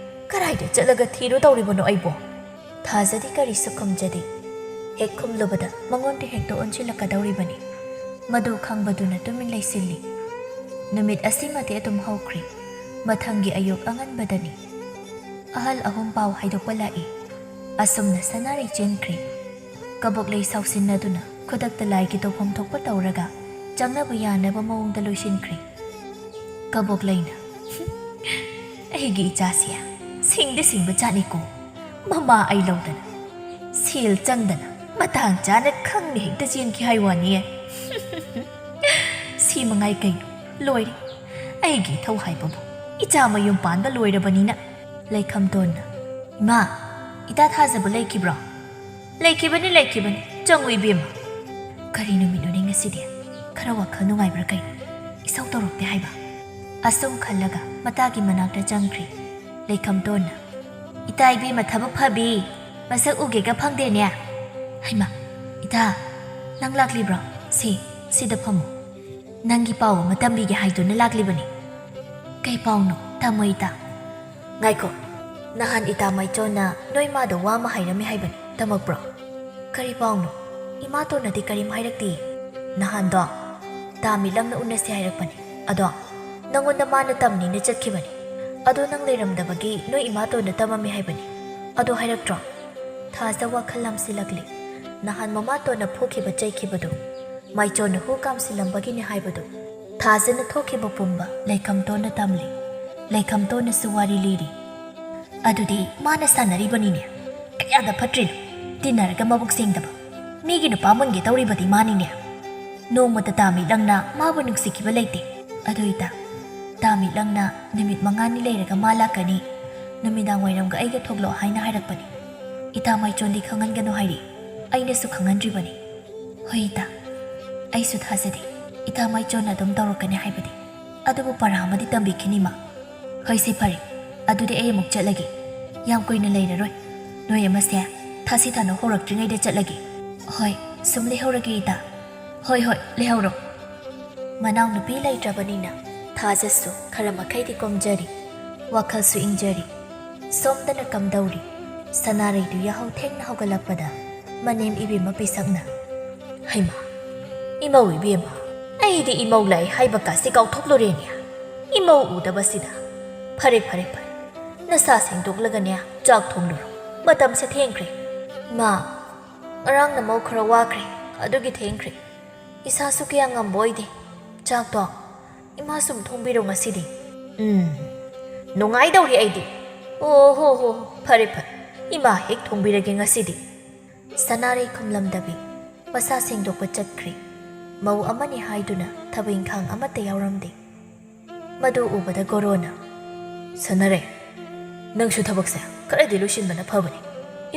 ꯀꯗꯥꯏꯗ ꯆꯠꯂꯒ ꯊꯤꯔꯨꯗꯧꯔꯤꯕꯅꯣ ꯑꯩꯕꯣ?" ꯊꯥꯖꯗꯤ ꯀꯔꯤꯁꯨ ꯈꯨꯝꯖꯗꯦ꯫ ꯍꯦꯛ ꯈꯨꯝꯂꯨꯕꯗ ꯃꯉꯣꯟꯗ ꯍꯦꯛꯇ ꯑꯣꯟꯁꯤꯜꯂꯛꯀꯗꯧꯔꯤꯕꯅꯤ꯫ ꯃꯗꯨ ꯈꯪꯕꯗꯨꯅ ꯇꯨꯃꯤꯟ ꯂꯩꯁꯤꯜꯂꯤ꯫ ꯅꯨꯃꯤꯠ ꯑꯁꯤꯃꯗꯤ ꯑꯗꯨꯝ ꯍꯧꯈ꯭ꯔꯦ꯫ ꯃꯊꯪꯒꯤ ꯑꯌꯨꯛ ꯑꯉꯟꯕꯗꯅꯤ꯫ ꯑꯍꯜ ꯑꯍꯨꯝ ꯄꯥꯎ ꯍꯥꯏꯗꯣꯛꯄ ꯂꯥꯛꯏ꯫ ꯑꯁꯨꯝꯅ ꯁꯅꯥꯔꯩ ꯆꯦꯟꯈ꯭ꯔꯦ꯫ ꯀꯕꯣꯛꯂꯩ ꯁꯥꯎꯁꯤꯟꯅꯗꯨꯅ ꯈꯨꯗꯛꯇ ꯂꯥꯏꯒꯤ ꯇꯧꯐꯝ ꯊꯣꯛꯄ ꯇꯧꯔꯒ ꯆꯪꯅꯕ ꯌꯥꯅꯕ ꯃꯑꯣꯡꯗ ꯂꯣꯏꯁꯤꯟꯈ꯭ꯔꯦ꯫ ꯀꯕꯣꯛꯂꯩꯅ, "ꯑꯩꯒꯤ ꯏꯆꯥꯁꯦ ꯁꯤꯡꯗꯤ ꯁꯤꯡꯕ ꯖꯥꯠꯅꯤꯀꯣ꯫ ꯃꯃꯥ ꯑꯩ ꯂꯧꯗꯅ, ꯁꯦꯜ ꯆꯪꯗꯅ, ꯃꯇꯥꯡ ꯆꯥꯅ ꯈꯪꯅ ꯍꯦꯛꯇ ꯆꯦꯟꯈꯤ ꯍꯥꯏ ꯋꯥꯅꯤ꯫ ꯁꯤ ꯃꯉꯥꯏ ꯀꯩꯅꯣ? ꯂꯣꯏꯔꯦ꯫ ꯑꯩꯒꯤ ꯏꯊꯧ ꯍꯥꯏꯕꯕꯨ ꯏꯆꯥ ꯃꯌꯨꯝ ꯄꯥꯟꯕ ꯂꯣꯏꯔꯕꯅꯤꯅ꯫" ꯂꯩꯈꯝꯇꯣꯟꯅ, "ꯏꯃꯥ, ꯏꯇꯥ ꯊꯥꯖꯕ ꯂꯩꯈꯤꯕ꯭ꯔꯣ?" "ꯂꯩꯈꯤꯕꯅꯤ, ꯂꯩꯈꯤꯕꯅꯤ꯫ ꯆꯪꯉꯨ ꯏꯕꯦꯝꯃ꯫" "ꯀꯔꯤ ꯅꯨꯃꯤꯠꯅꯣꯅꯦ ꯉꯁꯤꯗꯤ? ꯈꯔ ꯋꯥꯈꯜ ꯅꯨꯡꯉꯥꯏꯕ꯭ꯔꯥ ꯀꯩꯅꯣ? ꯏꯁꯧ ꯇꯧꯔꯛꯇꯦ ꯍꯥꯏꯕ?" ꯑꯁꯨꯝ ꯈꯜꯂꯒ ꯃꯇꯥꯒꯤ ꯃꯅꯥꯛꯇ ꯆꯪꯈ꯭ꯔꯦ꯫ ꯂꯩꯈꯝꯇꯣꯟꯅ, "ꯏꯇꯥ ꯏꯕꯦꯝꯃ ꯊꯕꯛ ꯐꯕꯤ, ꯃꯁꯛ ꯎꯒꯦꯒ ꯐꯪꯗꯦꯅꯦ꯫ ꯍꯩꯃꯥ, ꯏꯇꯥ, ꯅꯪ ꯂꯥꯛꯂꯤꯕ꯭ꯔꯣ? ꯁꯤ, ꯁꯤꯗ ꯐꯝꯃꯨ꯫ ꯅꯪꯒꯤ ꯄꯥꯎ ꯑꯃ ꯇꯝꯕꯤꯒꯦ ꯍꯥꯏꯗꯨꯅ ꯂꯥꯛꯂꯤꯕꯅꯤ꯫" "ꯀꯩ ꯄꯥꯎꯅꯣ? ꯇꯝꯃꯣ ꯏꯇꯥ꯫" "ꯉꯥꯏꯈꯣ, ꯅꯍꯥꯟ ꯏꯇꯥ ꯃꯥꯏꯆꯣꯟꯅ ꯅꯣꯏ ꯃꯥꯗ ꯋꯥ ꯑꯃ ꯍꯥꯏꯔꯝꯃꯤ ꯍꯥꯏꯕꯅꯤ, ꯇꯝꯃꯛꯄ꯭ꯔꯣ?" "ꯀꯔꯤ ꯄꯥꯎꯅꯣ? ꯏꯃꯥꯇꯣꯟꯅꯗꯤ ꯀꯔꯤꯝ ꯍꯥꯏꯔꯛꯇꯦ꯫ ꯅꯍꯥꯟꯗꯣ ꯇꯥ ꯃꯤꯂꯝꯅ ꯎꯅꯁꯦ ꯍꯥꯏꯔꯛꯄꯅꯤ꯫ ꯑꯗꯣ ꯅꯪꯉꯣꯟꯗ ꯃꯥꯅ ꯇꯝꯅꯤꯅ ꯆꯠꯈꯤꯕꯅꯤ꯫ ꯑꯗꯣ ꯅꯪ ꯂꯩꯔꯝꯗꯕꯒꯤ ꯅꯣꯏ ꯏꯃꯥꯇꯣꯟꯅ ꯇꯝꯃꯝꯃꯤ ꯍꯥꯏꯕꯅꯤ꯫ ꯑꯗꯣ ꯍꯥꯏꯔꯛꯇ꯭ꯔꯣ?" ꯊꯥꯖ ꯋꯥꯈꯜ ꯂꯥꯝꯁꯤꯜꯂꯛꯂꯤ꯫ ꯅꯍꯥꯟ ꯃꯃꯥꯇꯣꯟꯅ ꯐꯨꯈꯤꯕ ꯆꯩꯈꯤꯕꯗꯨ ꯃꯥꯏꯆꯣꯟꯅ ꯍꯨ ꯀꯥꯝꯁꯤꯜꯂꯝꯕꯒꯤꯅꯤ ꯍꯥꯏꯕꯗꯨ꯫ ꯊꯥꯖꯅ ꯊꯣꯛꯈꯤꯕ ꯄꯨꯝꯕ ꯂꯩꯈꯝꯇꯣꯟꯅ ꯇꯝꯂꯤ꯫ ꯂꯩꯈꯝꯇꯣꯟꯅꯁꯨ ꯋꯥꯔꯤ ꯂꯤꯔꯤ꯫ "ꯑꯗꯨꯗꯤ ꯃꯥꯅ ꯁꯥꯟꯅꯔꯤꯕꯅꯤꯅꯦ꯫ ꯀꯌꯥꯗ ꯐꯠꯇ꯭ꯔꯤꯅꯣ, ꯇꯤꯟꯅꯔꯒ ꯃꯕꯨꯛ ꯁꯦꯡꯗꯕ꯫ ꯃꯤꯒꯤ ꯅꯨꯄꯥ ꯃꯨꯟꯒꯦ ꯇꯧꯔꯤꯕꯗꯤ ꯃꯥꯅꯤꯅꯦ꯫ ꯅꯣꯡꯃꯇ ꯇꯥꯃꯤꯠꯂꯪꯅ ꯃꯥꯕꯨ ꯅꯨꯡꯁꯤꯈꯤꯕ ꯂꯩꯇꯦ꯫ ꯑꯗꯨ ꯏꯇꯥ, ꯇꯥꯃꯤꯠꯂꯪꯅ ꯅꯨꯃꯤꯠ ꯃꯉꯥꯅꯤ ꯂꯩꯔꯒ ꯃꯥ ꯂꯥꯛꯀꯅꯤ, ꯅꯨꯃꯤꯗꯥꯡ ꯋꯥꯏꯔꯝꯒ ꯑꯩꯒ ꯊꯣꯛꯂꯛꯑꯣ ꯍꯥꯏꯅ ꯍꯥꯏꯔꯛꯄꯅꯤ꯫ ꯏꯇꯥ ꯃꯥꯏꯆꯣꯟꯗꯤ ꯈꯪꯍꯟꯒꯅꯨ ꯍꯥꯏꯔꯤ꯫ ꯑꯩꯅꯁꯨ ꯈꯪꯍꯟꯗ꯭ꯔꯤꯕꯅꯤ꯫ ꯍꯣꯏ ꯏꯇꯥ, ꯑꯩꯁꯨ ꯊꯥꯖꯗꯦ ꯏꯇꯥ ꯃꯥꯏꯆꯣꯟꯅ ꯑꯗꯨꯝ ꯇꯧꯔꯛꯀꯅꯤ ꯍꯥꯏꯕꯗꯤ꯫ ꯑꯗꯨꯕꯨ ꯄꯔꯥ ꯑꯃꯗꯤ ꯇꯝꯕꯤꯈꯤꯅꯤ ꯃꯥ꯫ ꯍꯣꯏꯁꯦ ꯐꯔꯦ, ꯑꯗꯨꯗꯤ ꯑꯩ ꯑꯃꯨꯛ ꯆꯠꯂꯒꯦ꯫ ꯌꯥꯝ ꯀꯨꯏꯅ ꯂꯩꯔꯔꯣꯏ꯫ ꯅꯣꯏ ꯑꯃꯁꯦ ꯊꯥꯁꯤ ꯊꯥꯅꯧ ꯍꯧꯔꯛꯇ꯭ꯔꯤꯉꯩꯗ ꯆꯠꯂꯒꯦ꯫ ꯍꯣꯏ, ꯁꯨꯝ ꯂꯩꯍꯧꯔꯒꯦ ꯏꯇꯥ꯫ ꯍꯣꯏ ꯍꯣꯏ, ꯂꯩꯍꯧꯔꯣ꯫ ꯃꯅꯥꯎꯅꯨꯄꯤ ꯂꯩꯇ꯭ꯔꯕꯅꯤꯅ ꯊꯥꯖꯁꯨ ꯈꯔ ꯃꯈꯩꯗꯤ ꯀꯣꯝꯖꯔꯤ, ꯋꯥꯈꯜꯁꯨ ꯏꯪꯖꯔꯤ꯫ ꯁꯣꯝꯗꯅ ꯀꯝꯗꯧꯔꯤ? ꯁꯅꯥꯔꯩꯗꯨ ꯌꯥꯍꯧ ꯊꯦꯡꯅ ꯍꯧꯒꯠꯂꯛꯄꯗ ꯃꯅꯦꯝ ꯏꯕꯦꯝꯃ ꯄꯤꯁꯛꯅ, "ꯍꯩꯃꯥ, ꯏꯃꯧ ꯏꯕꯦꯝꯃ, ꯑꯩꯗꯤ ꯏꯃꯧ ꯂꯥꯛꯏ ꯍꯥꯏꯕ ꯀꯥꯁꯤ ꯀꯥꯎꯊꯣꯛꯂꯨꯔꯦꯅꯦ꯫ ꯏꯃꯧ ꯎꯗꯕꯁꯤꯗ꯫ ꯐꯔꯦ, ꯐꯔꯦ, ꯐꯔꯦ꯫ ꯅꯁꯥ ꯁꯦꯡꯗꯣꯛꯂꯒꯅꯦ ꯆꯥꯛ ꯊꯣꯡꯂꯨꯔꯣ꯫ ꯃꯇꯝꯁꯦ ꯊꯦꯡꯈ꯭ꯔꯦ꯫ ꯃꯥ, ꯉꯔꯥꯡ ꯅꯃꯧ ꯈꯔ ꯋꯥꯈ꯭ꯔꯦ, ꯑꯗꯨꯒꯤ ꯊꯦꯡꯈ꯭ꯔꯦ꯫ ꯏꯁꯥꯁꯨ ꯀꯌꯥ ꯉꯝꯕ ꯑꯣꯏꯗꯦ꯫ ꯆꯥꯛꯇꯣ ꯏꯃꯥ ꯁꯨꯝ ꯊꯣꯡꯕꯤꯔꯣ ꯉꯁꯤꯗꯤ꯫" "ꯎꯝ, ꯅꯨꯡꯉꯥꯏꯗꯧꯔꯤ ꯑꯩꯗꯤ꯫ ꯑꯣ ꯍꯣ ꯍꯣ, ꯐꯔꯦ ꯐꯔꯦ, ꯏꯃꯥ ꯍꯦꯛ ꯊꯣꯡꯕꯤꯔꯒꯦ ꯉꯁꯤꯗꯤ꯫" ꯁꯅꯥꯔꯩ ꯈꯨꯝꯂꯝꯗꯕꯤ ꯃꯁꯥ ꯁꯦꯡꯗꯣꯛꯄ ꯆꯠꯈ꯭ꯔꯦ꯫ ꯃꯧ ꯑꯃꯅꯤ ꯍꯥꯏꯗꯨꯅ ꯊꯕꯛ ꯏꯪꯈꯥꯡ ꯑꯃꯠꯇ ꯌꯥꯎꯔꯝꯗꯦ꯫ ꯃꯗꯨ ꯎꯕꯗ ꯒꯣꯔꯣꯅ, "ꯁꯅꯥꯔꯩ, ꯅꯪꯁꯨ ꯊꯕꯛꯁꯦ ꯈꯔꯗꯤ ꯂꯣꯏꯁꯤꯟꯕꯅ ꯐꯕꯅꯤ꯫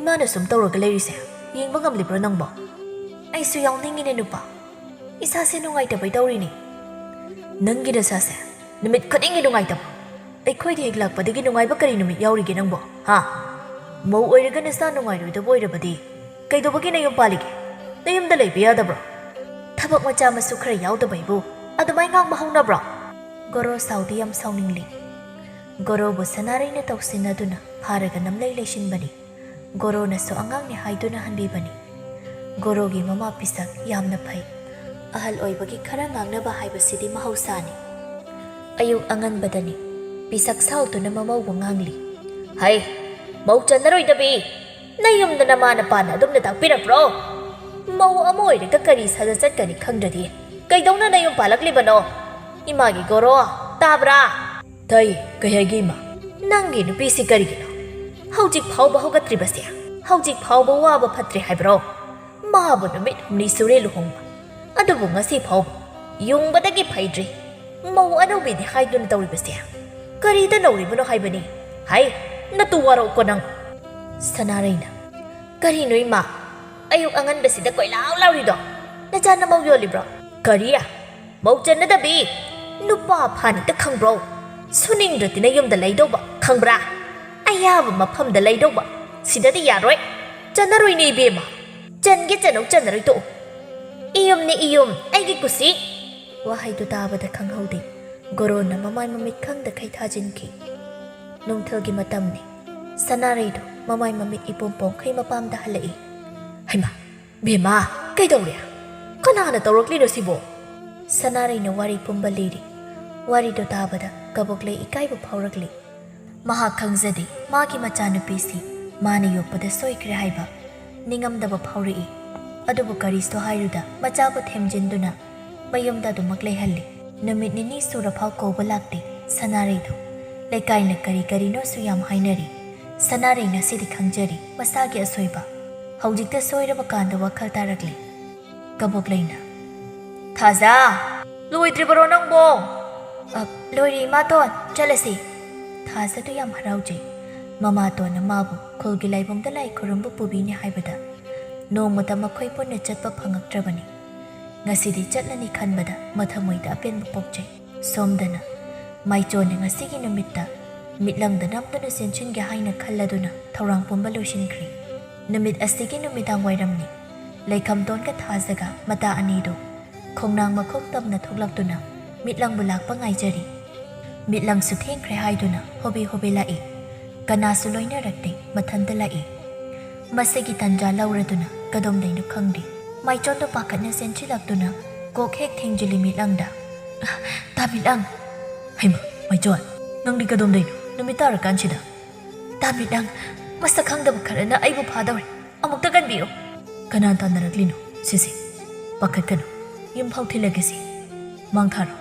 ꯏꯃꯥꯅ ꯁꯨꯝ ꯇꯧꯔꯒ ꯂꯩꯔꯤꯁꯦ ꯌꯦꯡꯕ ꯉꯝꯂꯤꯕ꯭ꯔꯣ ꯅꯪꯕꯣ?" "ꯑꯩꯁꯨ ꯌꯥꯎꯅꯤꯡꯉꯤꯅꯦ ꯅꯨꯄꯥ꯫ ꯏꯁꯥꯁꯦ ꯅꯨꯡꯉꯥꯏꯇꯕꯩ ꯇꯧꯔꯤꯅꯦ꯫" "ꯅꯪꯒꯤ ꯅꯁꯥꯁꯦ ꯅꯨꯃꯤꯠ ꯈꯨꯗꯤꯡꯒꯤ ꯅꯨꯡꯉꯥꯏꯇꯕ? ꯑꯩꯈꯣꯏꯗ ꯍꯦꯛ ꯂꯥꯛꯄꯗꯒꯤ ꯅꯨꯡꯉꯥꯏꯕ ꯀꯔꯤ ꯅꯨꯃꯤꯠ ꯌꯥꯎꯔꯤꯒꯦ ꯅꯪꯕꯣ? ꯍꯥ? ꯃꯧ ꯑꯣꯏꯔꯒ ꯅꯁꯥ ꯅꯨꯡꯉꯥꯏꯔꯣꯏꯗꯕ ꯑꯣꯏꯔꯕꯗꯤ ꯀꯩꯗꯧꯕꯒꯤ ꯅꯌꯨꯝ ꯄꯥꯜꯂꯤꯒꯦ? ꯅꯌꯨꯝꯗ ꯂꯩꯕ ꯌꯥꯗꯕ꯭ꯔꯣ? ꯊꯕꯛ ꯃꯆꯥ ꯃꯁꯨ ꯈꯔ ꯌꯥꯎꯗꯕ ꯑꯩꯕꯨ ꯑꯗꯨꯃꯥꯏ ꯉꯥꯡꯕ ꯍꯧꯅꯕ꯭ꯔꯣ?" ꯒꯣꯔꯣ ꯁꯥꯎꯗꯤ ꯌꯥꯝ ꯁꯥꯎꯅꯤꯡꯂꯤ꯫ ꯒꯣꯔꯣꯕꯨ ꯁꯅꯥꯔꯩꯅ ꯇꯧꯁꯤꯟꯅꯗꯨꯅ ꯐꯥꯔꯒ ꯅꯝꯂꯩ ꯂꯩꯁꯤꯟꯕꯅꯤ꯫ ꯒꯣꯔꯣꯅꯁꯨ ꯑꯉꯥꯡꯅꯤ ꯍꯥꯏꯗꯨꯅ ꯍꯟꯕꯤꯕꯅꯤ꯫ ꯒꯣꯔꯣꯒꯤ ꯃꯃꯥ ꯄꯤꯁꯛ ꯌꯥꯝꯅ ꯐꯩ꯫ ꯑꯍꯜ ꯑꯣꯏꯕꯒꯤ ꯈꯔ ꯉꯥꯡꯅꯕ ꯍꯥꯏꯕꯁꯤꯗꯤ ꯃꯍꯧꯁꯥꯅꯤ꯫ ꯑꯌꯨꯛ ꯑꯉꯟꯕꯗꯅꯤ꯫ ꯄꯤꯁꯛ ꯁꯥꯎꯗꯨꯅ ꯃꯃꯧꯕꯨ ꯉꯥꯡꯂꯤ꯫ "ꯍꯩ, ꯃꯧ ꯆꯟꯅꯔꯣꯏꯗꯕꯤ! ꯅꯌꯨꯝꯗ ꯅꯃꯥ ꯅꯄꯥꯅ ꯑꯗꯨꯝꯅ ꯇꯥꯛꯄꯤꯔꯛꯄ꯭ꯔꯣ? ꯃꯧ ꯑꯃ ꯑꯣꯏꯔꯒ ꯀꯔꯤ ꯁꯥꯖꯠ ꯆꯠꯀꯅꯤ ꯈꯪꯗ꯭ꯔꯗꯤ ꯀꯩꯗꯧꯅ ꯅꯌꯨꯝ ꯄꯥꯜꯂꯛꯂꯤꯕꯅꯣ? ꯏꯃꯥꯒꯤ ꯒꯣꯔꯣ, ꯇꯥꯕ꯭ꯔꯥ?" "ꯇꯥꯏ, ꯀꯩ ꯍꯥꯏꯒꯦ ꯏꯃꯥ?" "ꯅꯪꯒꯤ ꯅꯨꯄꯤꯁꯤ ꯀꯔꯤꯒꯤꯅꯣ ꯍꯧꯖꯤꯛ ꯐꯥꯎꯕ ꯍꯧꯒꯠꯇ꯭ꯔꯤꯕꯁꯦ? ꯍꯧꯖꯤꯛ ꯐꯥꯎꯕ ꯋꯥꯕ ꯐꯠꯇ꯭ꯔꯦ ꯍꯥꯏꯕ꯭ꯔꯣ? ꯃꯥꯕꯨ ꯅꯨꯃꯤꯠ ꯍꯨꯝꯅꯤ ꯁꯨꯔꯦ ꯂꯨꯍꯣꯡꯕ, ꯑꯗꯨꯕꯨ ꯉꯁꯤ ꯐꯥꯎꯕ ꯌꯨꯡꯕꯗꯒꯤ ꯐꯩꯗ꯭ꯔꯤ꯫ ꯃꯧ ꯑꯅꯧꯕꯤꯅꯤ ꯍꯥꯏꯗꯨꯅ ꯇꯧꯔꯤꯕꯁꯦ ꯀꯔꯤꯗ ꯅꯧꯔꯤꯕꯅꯣ ꯍꯥꯏꯕꯅꯤ? ꯍꯥꯏ, ꯅꯇꯨ ꯋꯥꯔꯧꯀꯣ ꯅꯪ꯫ ꯁꯅꯥꯔꯩꯅ, ꯀꯔꯤꯅꯣ ꯏꯃꯥ? ꯑꯌꯨꯛ ꯑꯉꯟꯕꯁꯤꯗ ꯀꯣꯏꯂꯥꯎ ꯂꯥꯎꯔꯤꯗꯣ? ꯅꯆꯥ ꯅꯃꯧ ꯌꯣꯜꯂꯤꯕ꯭ꯔꯣ? ꯀꯔꯤ? ꯃꯧ ꯆꯟꯅꯗꯕꯤ? ꯅꯨꯄꯥ ꯐꯥꯅꯤꯡꯗ ꯈꯪꯕ꯭ꯔꯣ? ꯁꯨꯅꯤꯡꯗ꯭ꯔꯗꯤ ꯅꯌꯨꯝꯗ ꯂꯩꯗꯧꯕ, ꯈꯪꯕ꯭ꯔꯥ? ꯑꯌꯥꯕ ꯃꯐꯝꯗ ꯂꯩꯗꯧꯕ꯫ ꯁꯤꯗꯗꯤ ꯌꯥꯔꯣꯏ꯫ ꯆꯟꯅꯔꯣꯏꯅꯦ ꯏꯕꯦꯝꯃ꯫ ꯆꯟꯒꯦ ꯆꯟꯅꯧ, ꯆꯟꯅꯔꯣꯏ ꯇꯣꯛꯎ꯫ ꯏꯌꯨꯝꯅꯦ ꯏꯌꯨꯝ, ꯑꯩꯒꯤ ꯀꯨꯁꯤ꯫ ꯋꯥꯍꯩꯗꯨ ꯇꯥꯕꯗ ꯈꯪꯍꯧꯗꯦ꯫ ꯒꯣꯔꯣꯟꯅ ꯃꯃꯥꯏ ꯃꯃꯤꯠ ꯈꯪꯗꯈꯩ ꯊꯥꯖꯤꯟꯈꯤ꯫ ꯅꯨꯡꯊꯤꯜꯒꯤ ꯃꯇꯝꯅꯤ꯫ ꯁꯅꯥꯔꯩꯗꯨ ꯃꯃꯥꯏ ꯃꯃꯤꯠ ꯏꯄꯣꯝ ꯄꯣꯝꯈꯩ ꯃꯄꯥꯝꯗ ꯍꯜꯂꯛꯏ꯫ ꯍꯩꯃꯥ, ꯕꯦꯝꯃ, ꯀꯩꯗꯧꯔꯦ? ꯀꯅꯥꯅ ꯇꯧꯔꯛꯂꯤꯅꯣ ꯁꯤꯕꯣ? ꯁꯅꯥꯔꯩꯅ ꯋꯥꯔꯤ ꯄꯨꯝꯕ ꯂꯤꯔꯤ꯫ ꯋꯥꯔꯤꯗꯨ ꯇꯥꯕꯗ ꯀꯕꯣꯛꯂꯩ ꯏꯀꯥꯏꯕ ꯐꯥꯎꯔꯛꯂꯤ꯫ ꯃꯍꯥꯛ ꯈꯪꯖꯗꯦ, ꯃꯥꯒꯤ ꯃꯆꯥꯅꯨꯄꯤꯁꯤ ꯃꯥꯅ ꯌꯣꯛꯄꯗ ꯁꯣꯏꯈ꯭ꯔꯦ ꯍꯥꯏꯕ ꯅꯤꯡꯉꯝꯗꯕ ꯐꯥꯎꯔꯛꯏ꯫ ꯑꯗꯨꯕꯨ ꯀꯔꯤꯁꯨ ꯍꯥꯏꯔꯨꯗ ꯃꯆꯥꯕꯨ ꯊꯦꯝꯖꯤꯟꯗꯨꯅ ꯃꯌꯨꯝꯗ ꯑꯗꯨꯃꯛ ꯂꯩꯍꯜꯂꯤ꯫ ꯅꯨꯃꯤꯠ ꯅꯤꯅꯤ ꯁꯨꯔꯐꯥꯎ ꯀꯧꯕ ꯂꯥꯛꯇꯦ ꯁꯅꯥꯔꯩꯗꯨ꯫ ꯂꯩꯀꯥꯏꯅ ꯀꯔꯤ ꯀꯔꯤꯅꯣꯁꯨ ꯌꯥꯝ ꯍꯥꯏꯅꯔꯤ꯫ ꯁꯅꯥꯔꯩ ꯉꯁꯤꯗꯤ ꯈꯪꯖꯔꯤ ꯃꯁꯥꯒꯤ ꯑꯁꯣꯏꯕ꯫ ꯍꯧꯖꯤꯛꯇ ꯁꯣꯏꯔꯕ ꯀꯥꯟꯗ ꯋꯥꯈꯜ ꯇꯥꯔꯛꯂꯤ꯫ ꯀꯕꯣꯛꯂꯩꯅ, "ꯊꯥꯖ, ꯂꯣꯏꯗ꯭ꯔꯤꯕꯔꯣ ꯅꯪꯕꯣ?" "ꯑ, ꯂꯣꯏꯔꯦ ꯏꯃꯥꯇꯣꯟ, ꯆꯠꯂꯁꯤ꯫" ꯊꯥꯖꯗꯨ ꯌꯥꯝ ꯍꯔꯥꯎꯖꯩ꯫ ꯃꯃꯥꯇꯣꯟꯅ ꯃꯥꯕꯨ ꯈꯨꯜꯒꯤ ꯂꯥꯏꯕꯨꯡꯗ ꯂꯥꯏ ꯈꯨꯔꯨꯝꯕ ꯄꯨꯕꯤꯅꯤ ꯍꯥꯏꯕꯗ ꯅꯣꯡꯃꯇ ꯃꯈꯣꯏ ꯄꯨꯟꯅ ꯆꯠꯄ ꯐꯪꯉꯛꯇ꯭ꯔꯕꯅꯤ꯫ ꯉꯁꯤꯗꯤ ꯆꯠꯂꯅꯤ ꯈꯟꯕꯗ ꯃꯊꯃꯣꯏꯗ ꯑꯄꯦꯟꯕ ꯄꯣꯛꯆꯩ꯫ ꯁꯣꯝꯗꯅ ꯃꯥꯏꯆꯣꯟꯅ ꯉꯁꯤꯒꯤ ꯅꯨꯃꯤꯠꯇ ꯃꯤꯠꯂꯪꯗ ꯅꯝꯗꯨꯅ ꯆꯦꯟꯁꯤꯟꯒꯦ ꯍꯥꯏꯅ ꯈꯜꯂꯗꯨꯅ ꯊꯧꯔꯥꯡ ꯄꯨꯝꯕ ꯂꯣꯏꯁꯤꯟꯈ꯭ꯔꯤ꯫ ꯅꯨꯃꯤꯠ ꯑꯁꯤꯒꯤ ꯅꯨꯃꯤꯗꯥꯡ ꯋꯥꯏꯔꯝꯅꯤ꯫ ꯂꯩꯈꯝꯇꯣꯟꯒ ꯊꯥꯖꯒ ꯃꯇꯥ ꯑꯅꯤꯗꯨ ꯈꯣꯡꯅꯥꯡ ꯃꯈꯣꯡ ꯇꯝꯅ ꯊꯣꯛꯂꯛꯇꯨꯅ ꯃꯤꯠꯂꯪꯕꯨ ꯂꯥꯛꯄ ꯉꯥꯏꯖꯔꯤ꯫ ꯃꯤꯠꯂꯪꯁꯨ ꯊꯦꯡꯈ꯭ꯔꯦ ꯍꯥꯏꯗꯨꯅ ꯍꯣꯕꯦ ꯍꯣꯕꯦ ꯂꯥꯛꯏ꯫ ꯀꯅꯥꯁꯨ ꯂꯣꯏꯅꯔꯛꯇꯦ, ꯃꯊꯟꯇ ꯂꯥꯛꯏ꯫ ꯃꯁꯤꯒꯤ ꯇꯟꯖꯥ ꯂꯧꯔꯗꯨꯅ ꯀꯗꯣꯝꯗꯩꯅꯣ ꯈꯪꯗꯦ, ꯃꯥꯏꯆꯣꯟꯗꯣ ꯄꯥꯈꯠꯅ ꯆꯦꯟꯁꯤꯜꯂꯛꯇꯨꯅ ꯀꯣꯛ ꯍꯦꯛ ꯊꯦꯡꯖꯤꯜꯂꯤ ꯃꯤꯠꯂꯪꯗ꯫ "ꯇꯥ ꯃꯤꯠꯂꯪ!" "ꯍꯩꯃꯥ, ꯃꯥꯏꯆꯣꯟ, ꯅꯪꯗꯤ ꯀꯗꯣꯝꯗꯩꯅꯣ ꯅꯨꯃꯤꯠ ꯇꯥꯔꯀꯥꯟꯁꯤꯗ?" "ꯇꯥ ꯃꯤꯠꯂꯪ, ꯃꯁꯛ ꯈꯪꯗꯕ ꯈꯔꯅ ꯑꯩꯕꯨ ꯐꯥꯗꯧꯔꯦ꯫ ꯑꯃꯨꯛꯇ ꯀꯟꯕꯤꯌꯨ꯫" "ꯀꯅꯥ ꯇꯥꯟꯅꯔꯛꯂꯤꯅꯣ? ꯁꯤꯁꯦ, ꯄꯥꯈꯠꯀꯅꯨ, ꯌꯨꯝ ꯐꯥꯎ ꯊꯤꯜꯂꯒꯦꯁꯦ꯫ ꯃꯥꯡ ꯊꯥꯔꯣ꯫"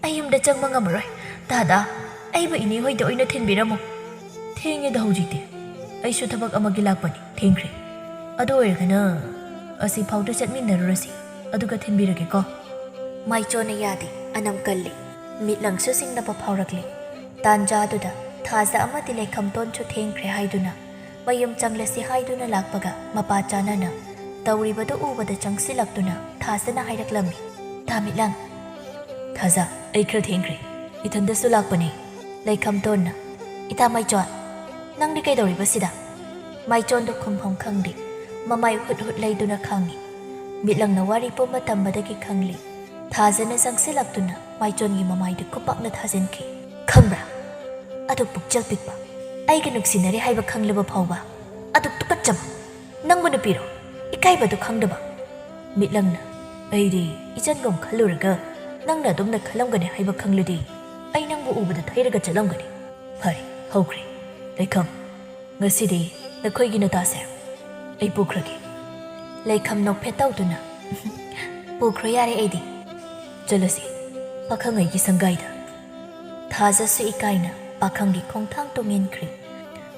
"ꯑꯩ ꯌꯨꯝꯗ ꯆꯪꯕ ꯉꯝꯃꯔꯣꯏ꯫ ꯇꯥꯗ, ꯑꯩꯕꯨ ꯏꯅꯦ ꯍꯣꯏꯗ ꯑꯣꯏꯅ ꯊꯤꯟꯕꯤꯔꯝꯃꯨ꯫" "ꯊꯦꯡꯉꯦꯗ ꯍꯧꯖꯤꯛꯇꯤ꯫ ꯑꯩꯁꯨ ꯊꯕꯛ ꯑꯃꯒꯤ ꯂꯥꯛꯄꯅꯤ, ꯊꯦꯡꯈ꯭ꯔꯦ꯫ ꯑꯗꯨ ꯑꯣꯏꯔꯒꯅ..." ꯑꯁꯤꯐꯥꯎꯗ ꯆꯠꯃꯤꯟꯅꯔꯨꯔꯁꯤ, ꯑꯗꯨꯒ ꯊꯤꯟꯕꯤꯔꯒꯦꯀꯣ꯫ ꯃꯥꯏꯆꯣꯟꯅ ꯌꯥꯗꯦ, ꯑꯅꯝ ꯀꯜꯂꯤ꯫ ꯃꯤꯠꯂꯪꯁꯨ ꯁꯤꯡꯅꯕ ꯐꯥꯎꯔꯛꯂꯦ꯫ ꯇꯥꯟꯖꯥꯗꯨꯗ ꯊꯥꯖ ꯑꯃꯗꯤ ꯂꯩꯈꯝꯇꯣꯟꯁꯨ ꯊꯦꯡꯈ꯭ꯔꯦ ꯍꯥꯏꯗꯨꯅ ꯃꯌꯨꯝ ꯆꯪꯂꯁꯤ ꯍꯥꯏꯗꯨꯅ ꯂꯥꯛꯄꯒ ꯃꯄꯥ ꯆꯥꯅꯅ ꯇꯧꯔꯤꯕꯗꯨ ꯎꯕꯗ ꯆꯪꯁꯤꯜꯂꯛꯇꯨꯅ ꯊꯥꯖꯅ ꯍꯥꯏꯔꯛꯂꯝꯃꯤ, "ꯇꯥ ꯃꯤꯠꯂꯪ!" "ꯊꯥꯖ, ꯑꯩ ꯈꯔ ꯊꯦꯡꯈ꯭ꯔꯦ, ꯏꯊꯟꯗꯁꯨ ꯂꯥꯛꯄꯅꯦ꯫" ꯂꯩꯈꯝꯇꯣꯟꯅ, "ꯏꯇꯥ ꯃꯥꯏꯆꯣꯟ, ꯅꯪꯗꯤ ꯀꯩꯗꯧꯔꯤꯕ ꯁꯤꯗ?" ꯃꯥꯏꯆꯣꯟꯗꯨ ꯈꯨꯝꯐꯝ ꯈꯪꯗꯦ, ꯃꯃꯥꯏ ꯍꯨꯠ ꯍꯨꯠ ꯂꯩꯗꯨꯅ ꯈꯥꯡꯉꯤ꯫ ꯃꯤꯠꯂꯪꯅ ꯋꯥꯔꯤ ꯄꯨꯝꯕ ꯇꯝꯕꯗꯒꯤ ꯈꯪꯂꯤ꯫ ꯊꯥꯖꯅ ꯆꯪꯁꯤꯜꯂꯛꯇꯨꯅ ꯃꯥꯏꯆꯣꯟꯒꯤ ꯃꯃꯥꯏꯗ ꯈꯨꯄꯥꯛꯅ ꯊꯥꯖꯤꯟꯈꯤ꯫ "ꯈꯪꯕ꯭ꯔꯥ? ꯑꯗꯨ ꯄꯨꯛꯆꯦꯜ ꯄꯤꯛꯄ, ꯑꯩꯒ ꯅꯨꯡꯁꯤꯅꯔꯦ ꯍꯥꯏꯕ ꯈꯪꯂꯕ ꯐꯥꯎꯕ ꯑꯗꯨ ꯇꯨꯀꯠꯆꯕ, ꯅꯪꯕꯨ ꯅꯨꯄꯤꯔꯣ? ꯏꯀꯥꯏꯕꯗꯨ ꯈꯪꯗꯕ?" ꯃꯤꯠꯂꯪꯅ, "ꯑꯩꯗꯤ ꯏꯆꯟꯒꯨꯝ ꯈꯜꯂꯨꯔꯒ ꯅꯪꯅ ꯑꯗꯨꯝꯅ ꯈꯜꯂꯝꯒꯅꯤ ꯍꯥꯏꯕ ꯈꯪꯂꯗꯤ ꯑꯩ ꯅꯪꯕꯨ ꯎꯕꯗ ꯊꯩꯔꯒ ꯆꯠꯂꯝꯒꯅꯤ꯫ ꯐꯔꯦ, ꯍꯧꯈ꯭ꯔꯦ꯫ ꯂꯩꯈꯝ, ꯉꯁꯤꯗꯤ ꯅꯈꯣꯏꯒꯤ ꯅꯇꯥꯁꯦ ꯑꯩ ꯄꯨꯈ꯭ꯔꯒꯦ꯫" ꯂꯩꯈꯝ ꯅꯣꯛꯐꯦꯠ ꯇꯧꯗꯨꯅ, "ꯄꯨꯈ꯭ꯔꯣ ꯌꯥꯔꯦ ꯑꯩꯗꯤ꯫ ꯆꯠꯂꯁꯤ ꯄꯥꯈꯪ ꯑꯩꯒꯤ ꯁꯪꯒꯥꯏꯗ꯫" ꯊꯥꯖꯁꯨ ꯏꯀꯥꯏꯅ ꯄꯥꯈꯪꯒꯤ ꯈꯣꯡꯊꯥꯡ ꯇꯣꯡ ꯏꯟꯈ꯭ꯔꯤ꯫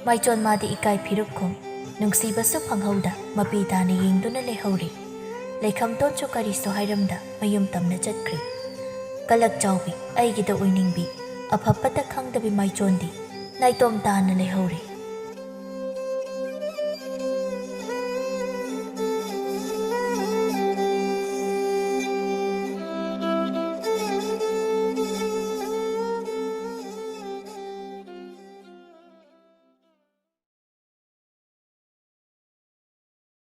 ꯃꯥꯏꯆꯣꯟ ꯃꯥꯗꯤ ꯏꯀꯥꯏ ꯐꯤꯔꯨꯛꯈꯨꯝ ꯅꯨꯡꯁꯤꯕꯁꯨ ꯐꯪꯍꯧꯗ ꯃꯄꯤ ꯇꯥꯅ ꯌꯦꯡꯗꯨꯅ ꯂꯩꯍꯧꯔꯤ꯫ ꯂꯩꯈꯝꯇꯣꯟꯁꯨ ꯀꯔꯤꯁꯨ ꯍꯥꯏꯔꯝꯗ ꯃꯌꯨꯝ ꯇꯝꯅ ꯆꯠꯈ꯭ꯔꯤ꯫ ꯀꯂꯛ ꯆꯥꯎꯕꯤ, ꯑꯩꯒꯤꯗ ꯑꯣꯏꯅꯤꯡꯕꯤ, ꯑꯐ ꯐꯠꯇ ꯈꯪꯗꯕꯤ ꯃꯥꯏꯆꯣꯟꯗꯤ ꯅꯥꯏꯇꯣꯝ ꯇꯥꯅ ꯂꯩꯍꯧꯔꯤ꯫